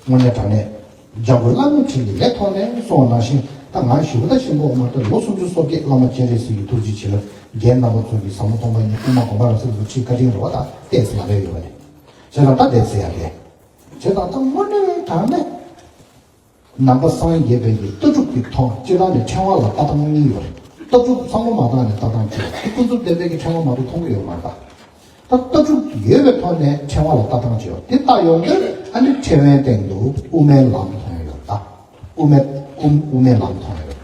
དངོས་གནས་དྲང་གནས། འཇམ་མགོན་བླ་མའི་ཁྲིད་ཀྱི་ལས་ཐོག་ནས་གསུངས་པ་ནང་བཞིན། ད་ང་ཞུ་བ་ད་ཤིང་ཕོ་མ་ད་ལོ་སུམ་ཅུ་སོ་བརྒྱད་བླ་མ་སྤྱན་རས་གཟིགས་ཀྱི་ཐུགས་རྗེ་ཆེ་ལ་རྒན་རྣམ་པ་ཚོ་གིས་ཟབ་མོ་སྟོང་པ་ཉིད་དབུ་མ་དགོངས་པ་རབ་གསལ་དུ་ཁྲིད་བཀའ་དྲིན་རེད་བ། ད་ཏོག་ཙམ་ལབ་ཡ་ཡོད་པ་རེད། བྱས་ཙང་ད་དེ་ཟེར་ཡ་རེད། བྱས་ཙང་ད་དངོས་གནས་དྲང་གནས། ནང་པ་སངས་རྒྱས་པའི་གི་ལྟ་གྲུབ་ཀྱི་ཐོག་སྤྱིར་བཏང་ནས་ཕྲེང་བ་ལ་ལྟ་སྟངས་གཉིས་ཡོད་རེད། ལྟ་གྲུབ་བསམ་བློ་མ་བཏང་ནས་ལྟ་སྟངས་གཅིག་ཡོད་རེད། ཀུན་རྫོབ་བདེན་པའི་གི་ཕྲེང་བ་མ་གཏོགས་མཐོང་གི་ཡོད་མ་རེད་ད། ད་ལྟ་གྲུབ་ཡོད་པའི་ཐོག་ནས་ཕྲེང་བ་ལ་ལྟ་སྟངས་གཅིག་ཡོད་རེད། དེ་ལྟ་ཡོང་དུས་ཨ་ནི་ཕྲེང་བའི་སྟེང་དུ་དབུ་མའི་ལམ་མཐོང་ཡོད་རེད་ད། དབུ་མའི་དབུ་དབུ་མའི་ལམ་མཐོང་ཡོད་རེད།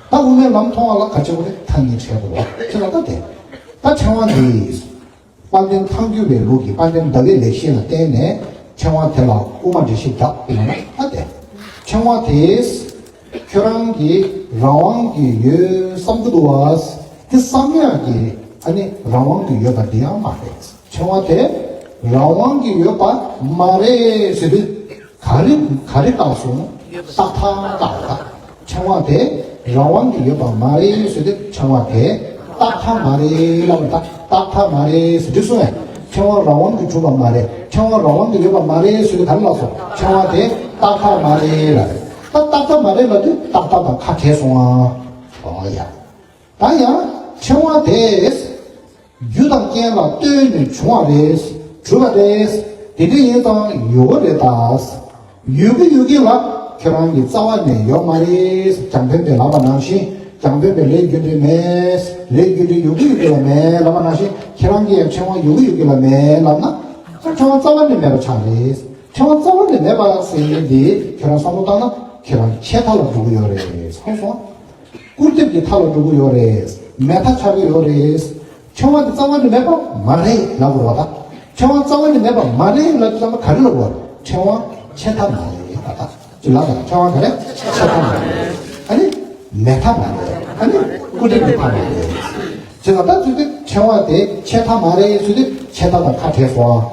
ད་དབུ་མའི་ལམ་མཐོང་བ་ལ་ག་ཅི་དགོས་རེད། མཐའ་གཉིས་བྲལ་དགོས་རེད་བ། ཁྱེད་ལ་ད་དེ། ད་ཕྲེང་བ་འདི། དཔལ་ལྡན་ཐལ་འགྱུར་བའི་ལུགས་ཀྱི་དཔལ་ལྡན་ཟླ་བའི་ལེགས་བཤད་ལ་བརྟེན་ནས་ཕྲེང་བ་དེ་ལ་དབུ་མ་འགྲེལ་བཤད་བརྒྱབ་ཡོད་ན་ཨ་དེ། ཕྲེང་བ་དེས་ཁྱོད་རང་གི་རང་དབང་གི་ཡོད་བསམ་གྱི་འདུག་བ། དེ་བསམ་ཡག་གི་ཨ་ནི་རང་དབང་གི་ཡོད་པ་འདི་ཡང་མ་རེད། ཕྲེང་བ་དེ་རང་དབང་གི་ཡོད་པ་མ་རེད་ཟེར་དུས། ག་རེ་ག་རེ་བཏགས་སོང་། རྟག་མཐའ་བཏགས་པ། ཕྲེང་བ་དེ་རང་དབང་གིས་ཡོད་པ་མ་རེད་ཟེར་དུས་ཕྲེང་བ་དེ་རྟག་མཐའ་མ་རེད་ལབ་པ། ད་རྟག་མཐའ་མ་རེད་ཟེར་དུས་སོང་ངས་ཕྲེང་བ་རང་དབང་གིས་གྲུབ་པ་མ་རེད། ཕྲེང་བ་རང་དབང་གིས་ཡོད་པ་མ་རེད་ཟེར་དུས་ག་རེ་ལབ་སོང་། ཕྲེང་བ་དེ་རྟག་མཐའ་མ་རེད་ལབ་རེད། ད་རྟག་མཐའ་མ་རེད་ལབ་དུས་རྟག་མཐའ་དང་ཁ་བྲལ་སོང་ཨ། ཨོ་ཡ། ད་ཡང་ཕྲེང་བ་དེ། རྒྱུ་དང་རྐྱེན་ལ་ལྟོས་ནས་བྱུང་བ་རེད། གྲུབ་པ་རེད། དེ་འདྲ་ཡིན་ཙང་ཡོད་རེད་ད། ཡོད་ཀྱི་ཡོད་ཀྱི་ལ་ཁྱོད་རང་གི་རྩ་བ་ནས་ཡོད་མ་རེད། འཇམ་དཔོན་པས་ལབ་པ་ནང་བཞིན་འཇམ་དཔོན་པས་ལས་རྒྱུ་འབྲས་མེད། ལས་རྒྱུ་འབྲས་ཡོད་ཀྱི་ཡོད་ཀྱི་ལ་མེད་ལབ་པ་ནང་བཞིན་ཁྱེད་རང་གིས་ཡང་ཕྲེང་བ་ཡོད་ཀྱི་ཡོད་ཀྱི་ལ་མེད་ལབ་ན། ཕྲེང་བ་རྩ་བ་ནས་མེད་པ་ཆགས་རེད། ཕྲེང་བ་རྩ་བ་ནས་མེད་པ་ཟེར་ཡས་འདི་ཁྱོད་རང་བསམ་བློ་བཏང་ན་ཁྱེད་རང་ཆད་མཐའ་ལ་འགྲོ་གི་ཡོད་རེད། ཧ་གོ་སོང་། སྐུར་འདེབས་ཀྱི་མཐའ་ལ་འགྲོ་གི་ཡོད་རེད། མེད་མཐའ་ཆགས་ཀྱི་ཡོད་རེད། ཕྲེང་བ་དེ་རྩ་བ་ནས་མེད་པ་མ་རེད་ལབ་དགོས་པ་དང་། ཕྲེང་བ་རྩ་བ་ནས་མེད་པ་མ་རེད་ལབ་དུས་ཙམ་པ་ག་རེ་ལབ་དགོས། ཕྲེང་བ་ཆད་མཐའ་མ་རེད་ལབ་དང་། ཅི་ལབ་དང་། ཕྲེང་བ་ག་རེ་ཆད་མཐའ་མ་རེད། ཨ་ནི་མེད་མཐའ་མ་རེད། ཨ་ནི་སྐུར་འདེབས་ཀྱི་མཐའ་མ་རེད། ཅེས་ལབ་ད་ཚུལ་དུ་ཕྲེང་བ་དེ་ཆད་མཐའ་མ་རེད་ཚུལ་དུ་ཆད་མཐའ་དང་ཁ་བྲལ་སོང་།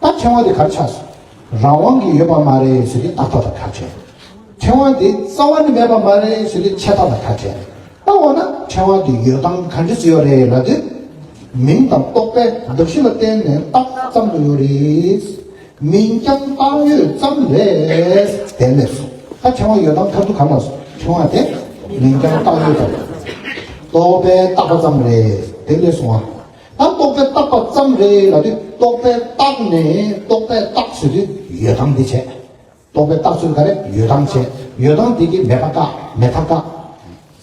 ད་ཕྲེང་བ་དེ་ག་རེ་ཆགས་སོང་། རང་དབང་གིས་ཡོད་པ་མ་རེད་ཟེར་དུས་རྟག་མཐའ་དང་ཁ་བྲལ། ཕྲེང་བ་དེ་རྩ་བ་ནས་མེད་པ་མ་རེད་ཟེར་དུས་ཆད་མཐའ་དང་ཁ་བྲལ། ད་འོ་ན་ཕྲེང་བ་དེ་ཡོད་སྟངས་ག་འདྲ་ཞིག་ཡོད་རེད་ལབ་དུས། མིང་དང་རྟོག་པའི་གདགས་གཞི་ལ་བརྟེན་ནས་བཏགས་ཙམ་དུ་ཡོད་རེད། མིང་རྐྱང་བཏགས་ཡོད་ཙམ་རེད། དེ་ལས་སོ། ད་ཕྲེང་བ་ཡོད་སྟངས་མཐར་ཐུག་ག་ལ་སོ། ཕྲེང་བ་དེ་མིང་རྐྱང་བཏགས་ཡོད་ཙམ། རྟོག་པས་བཏགས་པ་ཙམ་རེད། དེ་ལས་སོང་བ། ད་རྟོག་པས་བཏགས་པ་ཙམ་རེད་ལབ་དུས་རྟོག་པས་བཏགས་ནས་རྟོག་པས་བཏགས་ཟེར་དུས་ཡོད་སྟངས་འདི་བྱས། རྟོག་པས་བཏགས་ཚུལ་ག་རེ་ཡོད་སྟངས་བྱས། ཡོད་སྟངས་འདི་གིས་མེད་པ་བཀག་མེད་མཐའ་བཀག་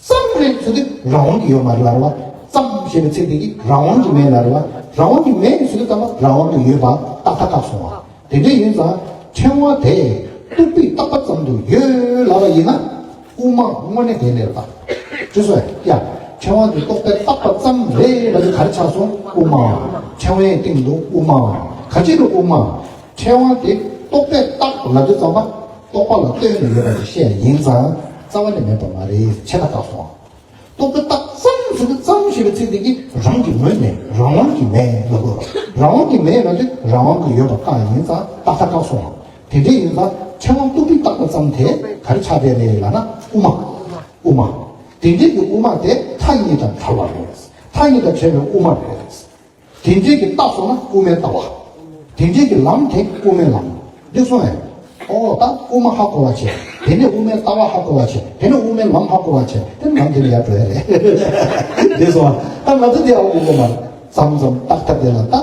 ཙམ་རེད་ཚུལ་དུ་རང་དབང་གིས་ཡོད་མ་རེད་ལབ་རེད་བ། ཙམ་ཞེས་པའི་ཚིག་འདི་གིས་རང་དབང་གིས་མེད་ལབ་རེད་བ། རང་དབང་གིས་མེད་ཚུལ་དུ་ཙམ་པ་རང་དབང་གིས་ཡོད་པ་རྟག་མཐའ་བཀག་སོང་བ། དེ་འདྲ་ཡིན་ཙང་ཕྲེང་བ་དེ་རྟོག་པས་བཏགས་པ་ཙམ་དུ་ཡོད་ལབ་པ་ཡིན་ན། དབུ་མ་དངོས་གནས་དེ་ལས་རེད་པ། ཅི་སོ་ཡ། ཕྲེང་བ་འདི་རྟོག་པས་བཏགས་པ་ཙམ་རེད་ལབ་དུས་ག་རེ་ཆགས་སོང་། དབུ་མ། ཕྲེང་བའི་སྟེང་དུ་དབུ་མ། ག་ཅི་ལ་དབུ་མ། ཕྲེང་བ་དེ་རྟོག་པས་བཏགས་ལབ་དུས་ཙམ་པ་རྟོག་པ་ལ་ལྟོས་ནས་ཡོད་པ་ཞིག་བཤད་ཡིན་ཙང་རྩ་བ་ནས་མེད་པ་མ་རེད། ཆད་མཐའ་བཀག་སོང་། རྟོག་པས་བཏགས་ཙམ་ཟེར་དུས་ཙམ་ཞེས་པའི་ཚིག་དེ་གིས་རང་གི་ངོས་ནས་རང་དབང་གིས་མེད་ལབ་དགོས། རང་དབང་གིས་མེད་ལབ་དུས་རང་དབང་གིས་ཡོད་པ་བཀག་ཡིན་ཙང་རྟག་མཐའ་བཀག་སོང་། དེ་འདྲ་ཡིན་ཙང་ཕྲེང་བ་རྟོག་པས་བཏགས་པ་ཙམ་དེ་ག་རེ་ཆགས་བསྡད་རེད་ལབ་ན་དབུ་མ། དབུ་མ། དེ་འདྲའི་གི་དབུ་མ་དེ་མཐའ་གཉིས་དང་བྲལ་བ་རེད། མཐའ་གཉིས་དང་བྲལ་བའི་དབུ་མ་རེད། དེ་འདྲའི་གི་བཏགས་སོང་ན་དབུ་མའི་ལྟ་བ། དེ་འདྲའི་གི་ལམ་དེ་དབུ་མའི་ལམ། འདི་སོང་ངས། ཨོ་ད་དབུ་མ་ཧ་གོ་བ་བྱས། དེ་ནས་དབུ་མའི་ལྟ་བ་ཧ་གོ་བ་བྱས། དེ་ནས་དབུ་མའི་ལམ་ཧ་གོ་བ་བྱས། དེ་ནས་ལམ་དེ་ལ་ཡར་འགྲོ་ཡ་རེད། འདི་སོང་ད་ང་ཚོ་འདི་ཨ་འུ་གོ་མ་མཚམས་མཚམས་རྟག་ཐབས་དེ་ལ་ལྟ།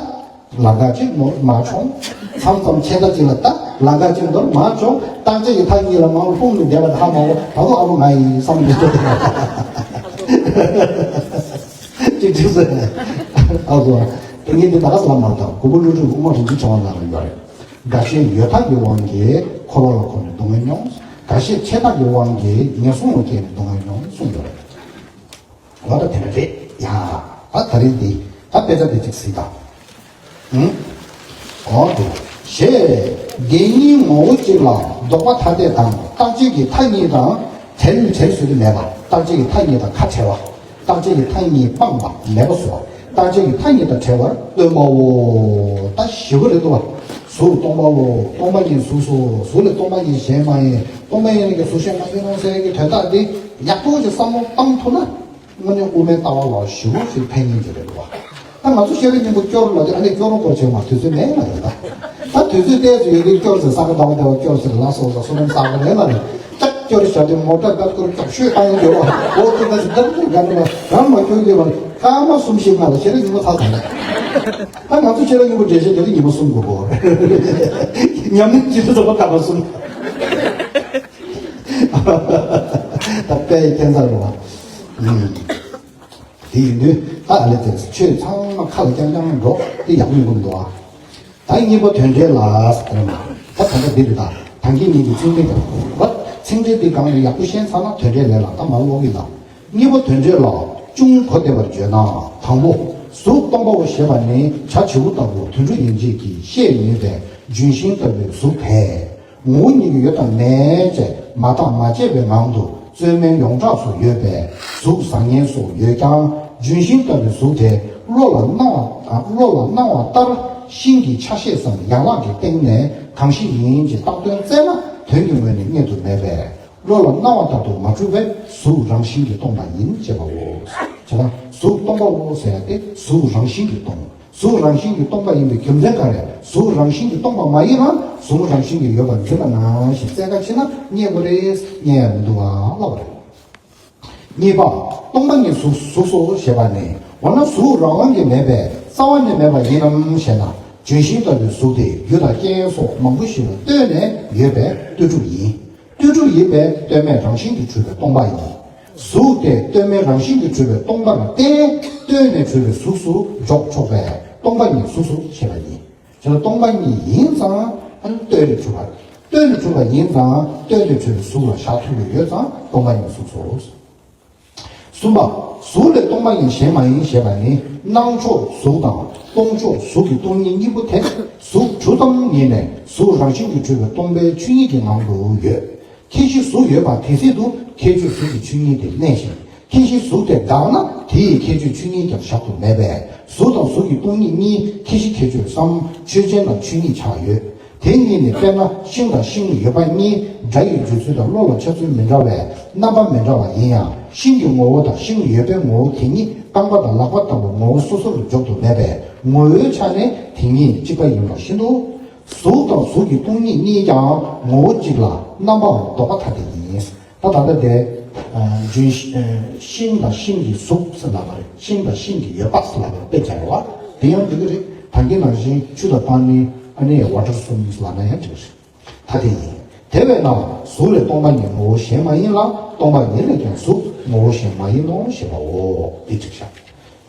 ལམ་ཁ་གཅིག་ནོར་མ་བྱུང་། མཚམས་མཚམས་ཆད་ལྟ་གཅིག་ལ་ལྟ། ལམ་ཁ་གཅིག་ནོར་མ་བྱུང་། རྟག་ཆད་ཀྱི་མཐའ་གཉིས་ལ་མ་འོངས་ལྷུང་ནས་བསྡད་པ་དེ་ཧ་མ་གོ། ད་དུང་ཨ་མ་ང་ཡིན་བསམ་ནས་སྐྱོ་དེ་ཅིག་ཅིག་ཟེར། ཨ་ཟོ། དེ་ངས་འདི་ད་ག་ས་ལ་མ་ལྟ། གུ་གུ་ལུ་ལུ་དབུ་མ་རིན་ཆེན་ཕྲེང་བ་ནང་ལ་ཡོད་རེད། འགའ་ཤས་ཡོད་མཐའ་གི་དབང་གིས་འཁོར་བ་ལ་འཁོར་ནས་སྡུག་བསྔལ་མྱོང་། འགའ་ཤས་ཆད་མཐའ་གི་དབང་གིས་ངན་སོང་ལ་སྐྱེས་ནས་སྡུག་བསྔལ་མྱོང་གསུངས་ཡོད་རེད། འོ་ད་དེ་འདྲ་རེད་ཡ། ད་ད་རིང་འདི་ད་དཔེ་ཆ་དེ་གཅིག་གཟིགས་དང་། ཨང་། འོ་དེ། ཞེས་དགེ་བསྙེན་ངོ་བོ་གཅིག་ལ་ལྡོག་པ་ཐ་དད་དང་རྟག་ཆད་ཀྱི་མཐའ་གཉིས་དང་བྲལ་བྲལ་ཟེར་གྱི་མེད་པ། རྟག་ཆད་ཀྱི་མཐའ་གཉིས་དང་ཁ་བྲལ་བ། རྟག་ཆད་ཀྱི་མཐའ་གཉིས་སྤངས་པ་མེད་པ་སོགས་རྟག་ཆད་ཀྱི་མཐའ་གཉིས་དང་བྲལ་བར་སྟོན་པའོ། ད་ཞི་བ་རེད་འདུག་བ། གཟུགས་སྟོང་པའོ། སྟོང་པ་ཉིད་གཟུགས་སོ། གཟུགས་ལས་སྟོང་པ་ཉིད་གཞན་མ་ཡིན། སྟོང་པ་ཉིད་ཀྱི་གཟུགས་གཞན་མ་ཡིན་ནོ་ཟེར་གྱི་དོན་དག་འདི་ཡག་པོ་ཞིག་བསམ་བློ་བཏང་ཐུབ་ན། དངོས་གནས་དབུ་མའི་ལྟ་བ་ལ་ཞུ་བ་ཞིག་ཕན་ཡིན་གྱི་རེད་བ། ད་ང་ཚོ་ཤེས་རིག་སྙིང་པོ་སྐྱོར་ལ་དེ་ཨ་ནི་སྐྱོར་རོགས་སྐོར་བྱེད་མ་དུས་ཚོད་མེད་ལ་རེད་ད། ད་དུས་ཚོད་ཏོག་ཙམ་ཡོད་དུས་སྐྱོར་ཟེར་ས་ག་ཟླ་བ་འདྲ་བ་སྐྱོར་ཟེར་ལ་སོགས་ས་བསོད་ནམས་བསགས་པ་རེད་ལ་རེད། ཅག་ སྐྱོར་བྱ་དེ་མོ་ཊ་ཀ་ཀོར་ཀྱག་ཤོས་བཏང་ཡོང་དེ་བ། འོ་དེ་ན་ཟིག་ཀ་ཀོར་ཀ་ཀོར་གང་མ་སྐྱོར་གྱི་བ། སྐར་མ་གསུམ་བཞི་ལྔ་ལ་ཤེས་རབ་སྙིང་པོ་ཚར་ཚར་ནས། ད་ང་ཚོ་ཤེས་རབ་སྙིང་པོ་འགྲེལ་བཤད་དེ་ལ་ཉི་མ་གསུམ་དགོས་གོ། ཉམས་ལེན་བྱེད་དུས་ཚོགས་པ་སྐར་མ་གསུམ། ད་དཔེ་ཡི་ཁྱད་མཚར་རེད་བ། དེ་ཡིན་དུས་ད་ཨ་ལེ་དེ་ཆོས་ཚང་མ་ཁ་ལ་རྐྱང་རྐྱང་འགྲོ་དེ་ཡག་པོ་ཡོང་གི་མི་འདུག་ཨ། ད་གཉིས་པ་དོན་འགྲེལ་ལ་ཟེར་ན། ད་ད་ལྟ་འདི་རེད་ད། ད་གིན་ཉིད་ཀྱི་ཚིག་འགྲེལ་གྱི་བ། ཚིག་འགྲེལ་འདི་སྒང་ནས་ཡག་པོ་ཤེས་ཚར་ན་དོན་འགྲེལ་ལས་ལ་ད་མར་ཀློག་གི་ལ། གཉིས་པ་དོན་འགྲེལ་ལ་ཅུང་གོ་བདེ་བར་བརྗོད་ན། དང་པོ། གཟུགས་སྟོང་པའོ་ཞེས་པ་ནི་བྱ་བྱིའུ་ལྟ་བུ་དུད་འགྲོ་ཡན་ཆད་ཀྱིས་ཤེས་ནུས་པའི་ལྗོན་ཤིང་ལྟ་བུའི་གཟུགས་དེ། ངོ་བོ་ཉིད་ཀྱིས་ཡོད་དམ་མེད་ཅེས་མ་བརྟགས་མ་དཔྱད་པའི་ངང་དུ་རྩོལ་མེད་ཡོངས་གྲགས་སུ་ཡོད་པས་གཟུགས་བཟང་ངན་སོགས་ཡོད་ཀྱང་ལྗོན་ཤིང་ལྟ་བུའི་གཟུགས་དེ་བློ་ལ་སྣང་བ་བློ་ལ་སྣང་བ་ལྟར་ཤིང་གི་ཆ་ཤས་སམ་ཡན་ལག་གི་སྟེང་ནས་གང་ཞིག་ཡིན་ཅེས་བརྟག་དོན་བཙལ་ན་དོན་གྱི་ངོས་ནས་རྙེད་དུ་མེད་པས་བློ་ལ་སྣང་བ་ལྟར་དུ་མ་གྲུབ་པས་གཟུགས་རང་བཞིན་གྱིས་སྟོང་པ་ཡིན་ཅེས་པའོ། བྱས་ན་གཟུགས་སྟོང་པའོ་ཟེར་ཡ་དེ་གཟུགས་རང་བཞིན་གྱིས་སྟོང་། གཟུགས་རང་བཞིན་གྱིས་སྟོང་པ་ཡིན་པའི་རྒྱུ་མཚན་ག་རེ། གཟུགས་རང་བཞིན་གྱིས་སྟོང་པ་མ་ཡིན་ན་གཟུགས་རང་བཞིན་གྱིས་ཡོད་པར་འཛིན་པ་ནང་བཞིན་བཙལ་ག་ཕྱིན་ན་རྙེད་དགོས་རེད། རྙེད་ཡ་མི་འདུག་བ་ལབ་པ་རེད། གཉིས་པ། སྟོང་པ་ཉིད་གཟུགས་གཟུགས་སོ་ཞེས་པ་ནི་འོ་ན་གཟུགས་རང་དབང་གིས་མེད་པས་རྩ་བ་ནས་མེད་པ་ཡིན་ནམ་ཞེ་ན། ལྗོན་ཤིང་ལྟ་བུའི་གཟུགས་དེ་རྒྱུ་དང་རྐྱེན་སོགས་མང་པོ་ཞིག་ལ་ལྟོས་ནས་ཡོད་པས་ལྟོས་གྲུབ་ཡིན། ལྟོས་གྲུབ་ཡིན་པས་ལྟོས་མེད་རང་བཞིན་གྱིས་གྲུབ་པའི་སྟོང་པ་ཡིན། གཟུགས་དེ་ལྟོས་མེད་རང་བཞིན་གྱིས་གྲུབ་པའི་སྟོང་པར་བརྟེན་ལྟོས་ནས་གྲུབ་པའི་གཟུགས་སུ་འཇོག་ཆོག་པས་སྟོང་པ་ཉིད་གཟུགས་སོ་ཞེས་པ་ཡིན། བྱས་ན་སྟོང་པ་ཉིད་ཡིན་ཙང་ལྟོས་ནས་གྲུབ་པ། ལྟོས་ནས་གྲུབ་པ་ཡིན་ཙང་ལྟོས་ནས་གྲུབ་པའི་གཟུགས་ལ་བཞག་ཐུབ་ཀྱི་ཡོད་ཙང་སྟོང་པ་ཉིད་གཟུགས་སོ། གསུམ་པ། གཟུགས་ལས་སྟོང་པ་ཡིན་གཞན་མ་ཡིན་ཞེས་པ་ནི་སྣང་ཕྱོགས་གཟུགས་དང་སྟོང་ཕྱོགས་གཟུགས་ཀྱི་སྟོང་ཉིད་གཉིས་པོ་དེ་གཟུགས་གྲུབ་ཙམ་ཉིད་ནས་གཟུགས་རང་བཞིན་གྱིས་གྲུབ་པའི་སྟོང་པའི་ཆོས་ཉིད་ཀྱི་ངང་དུ་ཡོད། ཁྱད་གཞི་གཟུགས་ཡོད་པ་དེ་སྲིད་དུ་ཁྱད་ཆོས་གཟུགས་ཀྱི་ཆོས་ཉིད་དེ་གནས་ཤིང་། ཁྱད་གཞི་གཟུགས་དེ་འགག་ན་དེ་ཡི་ཁྱད་ཆོས་ཆོས་ཉིད་ཀྱང་བཞག་ཏུ་མེད་པས་གཟུགས་དང་གཟུགས་ཀྱི་སྟོང་ཉིད་གཉིས་ཁྱད་གཞི་ཁྱད་ཆོས་སམ་ཆོས་ཅན་དང་ཆོས་ཉིད་ཆགས་ཡོད། དེ་གཉིས་ནི་དཔེར་ན་ཤིང་དང་ཤིང་ཡོད་པ་གཉིས་སྒྲ་ཡི་བརྗོད་ཚུལ་དང་བློ་ལ་འཆར་ཚུལ་མི་འདྲ་བས་རྣམ་པ་མི་འདྲ་བ་ཡིན་ཡང་ཤིང་གི་ངོ་བོ་དང་ཤིང་ཡོད་པའི་ངོ་བོ་དེ་གཉིས་རྐང་པ་དང་ལག་པ་ལྟ་བུ་ངོ་བོ་སོ་སོར་འཇོག་ཏུ་མེད་པས་ངོ་བོའི་ཆ་ནས་དེ་གཉིས་གཅིག་པ་ཡིན་པ་བཞིན་དུ། གཟུགས་དང་གཟུགས་ཀྱི་སྟོང་ཉིད་གཉིས་ཀྱང་ངོ་བོ་གཅིག་ལ་རྣམ་པའམ་ལྡོག་པ་ཐ་དད་ཡིན། ད་ད་ལྟ་དེ་ལྗོན་ཤིང་དང་ཤིང་གི་གཟུགས་ཟེར་ལབ་པ་རེད། ཤིང་དང་ཤིང་གི་ཡོད་པ་ཟེར་ལབ་པ་དཔེ་སྦྱར་བ་དེ་ཡང་འགྲིག་གི་རེད། ད་གིན་ནང་བཞིན་ཆུ་དང་པ་ནི་ཨ་ནི་ཝ་ཊར་གསུམ་ལབ་ན་ཡང་འགྲིག་གི་རེད། ཐ་དད་ཡིན། དེ་བས་ན་གཟུགས་ལས་སྟོང་པ་ཉིད་ངོ་བོ་གཞན་མ་ཡིན་ལ་སྟོང་པ་ཉིད་ལས་ཀྱང་གཟུགས་ངོ་བོ་གཞན་མ་ཡིན་ནོ་ཞེས་པའོ། འདི་གཅིག་བཞག་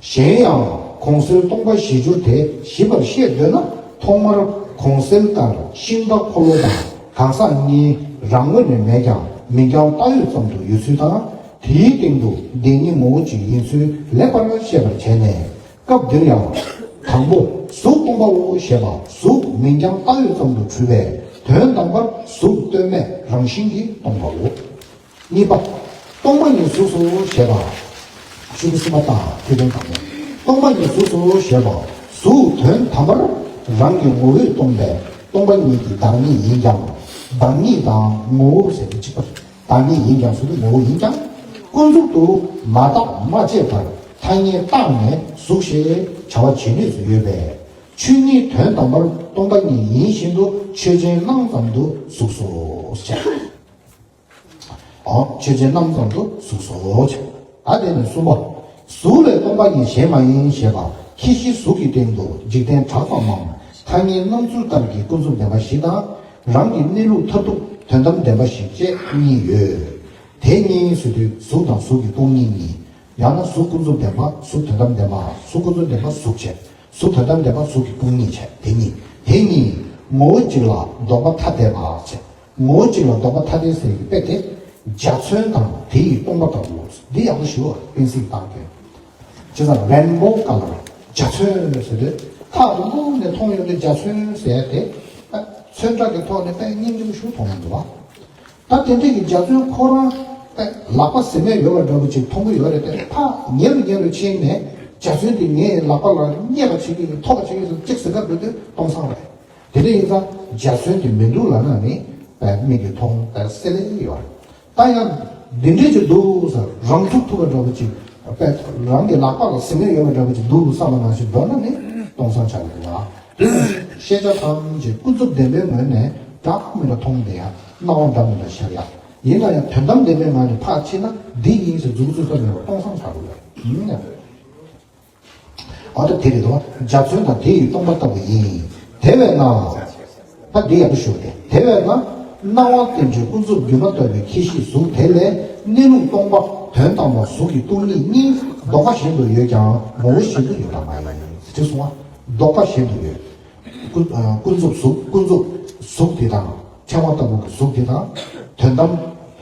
གཞན་ཡང་གོང་གསལ་སྟོང་པ་བཞི་སྦྱོར་དེ་ཞིབ་པར་ཤེས་འདོད་ན་ཐོག་མར་གོང་གསལ་ལྟར་ཤིང་རྟ་འཁོར་ལོ་དང་གང་ཟག་གཉིས་རང་ངོས་ནས་མེད་ཀྱང་མིང་རྐྱང་བཏགས་ཡོད་ཙམ་དུ་ཡོད་ཚུལ་དང་དེའི་སྟེང་དུ་བདེན་གཉིས་ངོ་བོ་གཅིག་ཡིན་ཚུལ་ལེགས་པར་ཤེས་པར་བྱས་ནས། སྐབས་འདིར་ཡང་། དང་པོ། གཟུགས་སྟོང་པའོ་ཞེས་པ་གཟུགས་མིང་རྐྱང་བཏགས་ཡོད་ཙམ་དུ་གྲུབ་པས་དོན་དམ་པར་གཟུགས་ལྟོས་མེད་རང་བཞིན་གྱིས་སྟོང་པའོ། གཉིས་པ། སྟོང་པ་ཉིད་གཟུགས་སོ་ཞེས་པ། ཤོག་གུ་གསུམ་པ་དང་ཁྱད་དོན་དང་པོ། སྟོང་པ་ཉིད་གཟུགས་སོ་ཞེས་པ་གཟུགས་དོན་དམ་པར་རང་གི་ངོ་བོས་སྟོང་པའི་སྟོང་པ་ཉིད་ཀྱི་བདག་ཉིད་ཡིན་ཀྱང་བདག་ཉིད་དང་ངོ་བོ་ཟེར་དེ་གཅིག་པ་རེད། བདག་ཉིད་ཡིན་ཀྱང་ཟེར་དུས་ངོ་བོ་ཡིན་ཀྱང་ཀུན་རྫོབ་ཏུ་མ་བརྟགས་མ་དཔྱད་པར་ཐ་སྙད་བཏགས་ནས་གཟུགས་ཞེས་བྱ་བ་བྱེད་ནུས་སུ་ཡོད་པས་ཆོས་ཉིད་དོན་དམ་པར་སྟོང་པ་ཉིད་ཡིན་བཞིན་དུ་ཆོས་ཅན་སྣང་ཙམ་དུ་གཟུགས་སོ་ཞེས། ཨོ། ཆོས་ཅན་སྣང་ཙམ་དུ་གཟུགས་སོ། ད་དེ་ནས་གསུམ་པ། གཟུགས་ལས་སྟོང་པ་ཉིད་གཞན་མ་ཡིན་ཞེས་པ་ཁྱད་གཞི་གཟུགས་ཀྱི་སྟེང་དུ་འཇིག་རྟེན་གྲགས་ཙམ་མམ་ཐ་སྙད་སྣང་ཚུལ་ལྟར་གྱི་ཀུན་རྫོབ་བདེན་པ་ཞིག་དང་རང་གི་གནས་ལུགས་མཐར་ཐུག་དོན་དམ་བདེན་པ་ཞིག་བཅས་གཉིས་ཡོད། དེ་གཉིས་ཟེར་དུས་གཟུགས་དང་གཟུགས་ཀྱི་སྟོང་ཉིད་གཉིས། ཡང་ན་གཟུགས་ཀུན་རྫོབ་བདེན་པ་གཟུགས་དོན་དམ་བདེན་པ་གཟུགས་ཀུན་རྫོབ་བདེན་པ་གཟུགས་བྱས། གཟུགས་དོན་དམ་བདེན་པ་གཟུགས་ཀྱི་སྟོང་ཉིད་བྱས་དེ་གཉིས། དེ་གཉིས་ངོ་བོ་གཅིག་ལ་ལྡོག་པ་ཐ་དད་པ་བྱས། ངོ་བོ་གཅིག་ལ་ལྡོག་པ་ཐ་དད་ཟེར་གྱི་དཔེ་དེ། འཇའ་ཚོན་དང་དེ་ཡི་སྟོང་པ་ལྟ་བུ། འདི་ཡག་པོ་ཞུ་བ་དཔེ་གཟིགས་བཏང་དགོས། བྱས་ཙང་རེན་བོ་ཀ་ལར་འཇའ་ཚོན་ཟེར་དུས་ཐག་རིང་པོ་ནས་མཐོང་ཡོང་དུས་འཇའ་ཚོན་ཟེར་ཏེ། ཚོན་ཁྲ་གི་ཐོག་ནས་དཔེ་སྙིང་རྗེ་པོ་ཞིག་མཐོང་ཡོང་འདུག་བ། ད་དེ་འདྲ་གི་འཇའ་ཚོན་ཁོ་རང་དཔེ་ལག་པ་ཟིན་མེད་ཡོད་པ་འདྲ་པོ་ཅིག་མཐོང་གི་ཡོད་རེད་དེ་ཐག་ཉེ་རུ་ཉེ་རུ་ཕྱིན་ནས་འཇའ་ཚོན་དེ་ངའི་ལག་པ་ལ་རྙེད་པ་བྱེད་ཀྱི་ཡིན་ཐོབ་པ་བྱེད་ཀྱི་ཡིན་ཟེར་གཅིག་ཟིན་ག་འགྲོ་དུས་སྟོང་སང་རེད། དེ་འདྲ་ཡིན་ཙང་འཇའ་ཚོན་དེ་མི་འདུག་ལབ་ན་ནི་དཔེ་མིག་གིས་མཐོང་དཔེ་གསལ་ལེ་ཡོད་རེད། ད་ཡང་འདི་འདྲས་ཅིག་འདུག་ཟེར་རང་ཚུགས་ཐུབ་པ་འདྲ་པོ་ཅིག་དཔེ་རང་གི་ལག་པ་ལ་ཟིན་མེད་ཡོད་པ་འདྲ་པོ་ཅིག་འདུག་བསམ་པ་ནང་བཞིན་འགྲོ་ན་ནི་སྟོང་སང་ཆགས་ཀྱི་འདུག་ལ། ཤེས་བྱ་ཐམས་ཅད་ཀུན་རྫོབ་བདེན་པའི་ངོས་ནས་འདྲ་མི་འདྲ་མཐོང་བསྡད་ཡ། སྣང་བ་འདྲ་མི་འདྲ་ཤར་ཡ། ཡིན་ན་ཡང་དོན་དམ་བདེན་པའི་ངང་ནས་ཕར་ཕྱིན་ན་འདི་ཡིན་ཟེར་མཛུབ་ཚུགས་ཐབས་མེད་པར་སྟོང་སང་ཆགས་འགྲོ་ཡ་ཡིན་ན། འོ་ད་དེ་རེད་དོ། འཇའ་ཚོན་དང་དེ་ཡི་སྟོང་པ་ལྟ་བུ་ཡིན། དེ་བས་ན། ད་འདི་ཡག་པོ་ཞུ་སྟེ། དེ་བས་ན། སྣང་བ་རྟེན་འབྲེལ་ཀུན་རྫོབ་སྒྱུ་མ་ལྟ་བུའི་ཁྱད་གཞི་གཟུགས་དེ་ལས་གནས་ལུགས་སྟོང་པ་དོན་དམ་པ་གཟུགས་ཀྱི་སྟོང་ཉིད་གཉིས་ལྡོག་པ་བཞིན་དུ་ཡོད་ཀྱང་ངོ་བོ་བཞིན་དུ་ཡོད་པ་མ་ཡིན། ཅེས་གསུངས་པ། ལྡོག་པ་བཞིན་དུ་ཡོད། ཀུན་ཀུན་རྫོབ་གཟུགས་ཀུན་རྫོབ་གཟུགས་དེ་དང་ཕྲེང་བ་ལྟ་བུ་གི་གཟུགས་དེ་དང་། དོན་དམ་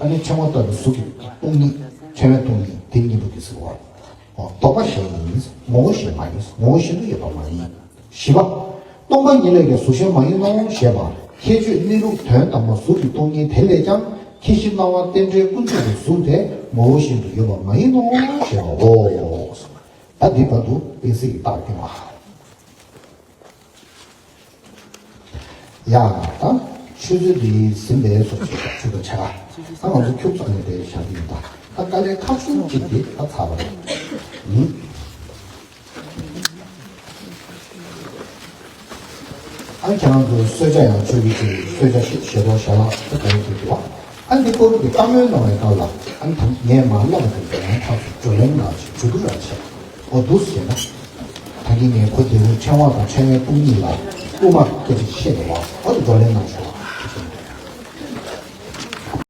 ཨ་ནི་ཕྲེང་བ་ལྟ་བུའི་གཟུགས་ཀྱི་སྟོང་ཉིད་ཕྲེང་བའི་སྟོང་ཉིད་དེ་གཉིས་པོ་དེ་ཟེར་བ། ལྡོག་པ་གཞན་ཡིན། ངོ་བོ་གཞན་མ་ཡིན། ངོ་བོ་གཞན་དུ་ཡོད་པ་མ་ཡིན། བཞི་པ། སྟོང་པ་ཉིད་ལས་ཀྱང་གཟུགས་གཞན་མ་ཡིན་ནོ་ཞེས་པ། ཁྱད་ཆོས་གནས་ལུགས་དོན་དམ་པ་གཟུགས་ཀྱི་སྟོང་ཉིད་དེ་ལས་ཀྱང་ཁྱད་གཞི་སྣང་བ་རྟེན་འབྲེལ་ཀུན་རྫོབ་ཀྱི་གཟུགས་དེ་ངོ་བོ་གཞན་དུ་ཡོད་པ་མ་ཡིན་ནོ་ཞེས་པའོ། ད་འདི་བར་དུ་དཔེ་གཟིགས་ཀྱི་རྟགས་བསྟན་པ། ཡ། ད་ཆུ་ཚོད་འདི་ཟིན་པའི་སོགས་ཀྱི་ཆུ་དང་ཆ་ག་ད་ང་ཚོ་ཁྱུག་ཙམ་ནས་དེ་བཞག་གི་ཡིན། ད་ད་དཀའ་ལས་ཁག་ཤོས་གཅིག་དེ་ད་ཚར་བ་རེད། ཡིན། ཨ་ཁྱེད་རང་ཚོ་གསོལ་ཇ་ཡང་མཆོད་ཀྱི་ཅིག་གསོལ་ཇ་ཞིག་ཞལ་ཏོག་ཞལ་ལག་ད་ག་རེ་དེ་འདུག་ཨ་འདི་སྐོར་གྱི་བཀའ་མོལ་གནང་བའི་སྐབས་ལ་ཨ་ནི་ད་ངས་མ་བསླབ་པ་དེ་ཡང་ཐག་ཆོད་བགྲོ་གླེང་གནང་ཞིག་ཞུ་རྒྱུ་ར་བྱས། འོ་འདུག་ཟེར་ན། ད་གིན་ངས་གོ་བདེ་བོ་ཕྲེང་བ་དང་ཕྲེང་བའི་སྟོང་ཉིད་ལ་དབུ་མ་སྐད་ཆ་བཤད་འདུག་བ། འོ་དེ་བགྲོ་གླེང་གནང་ཤོག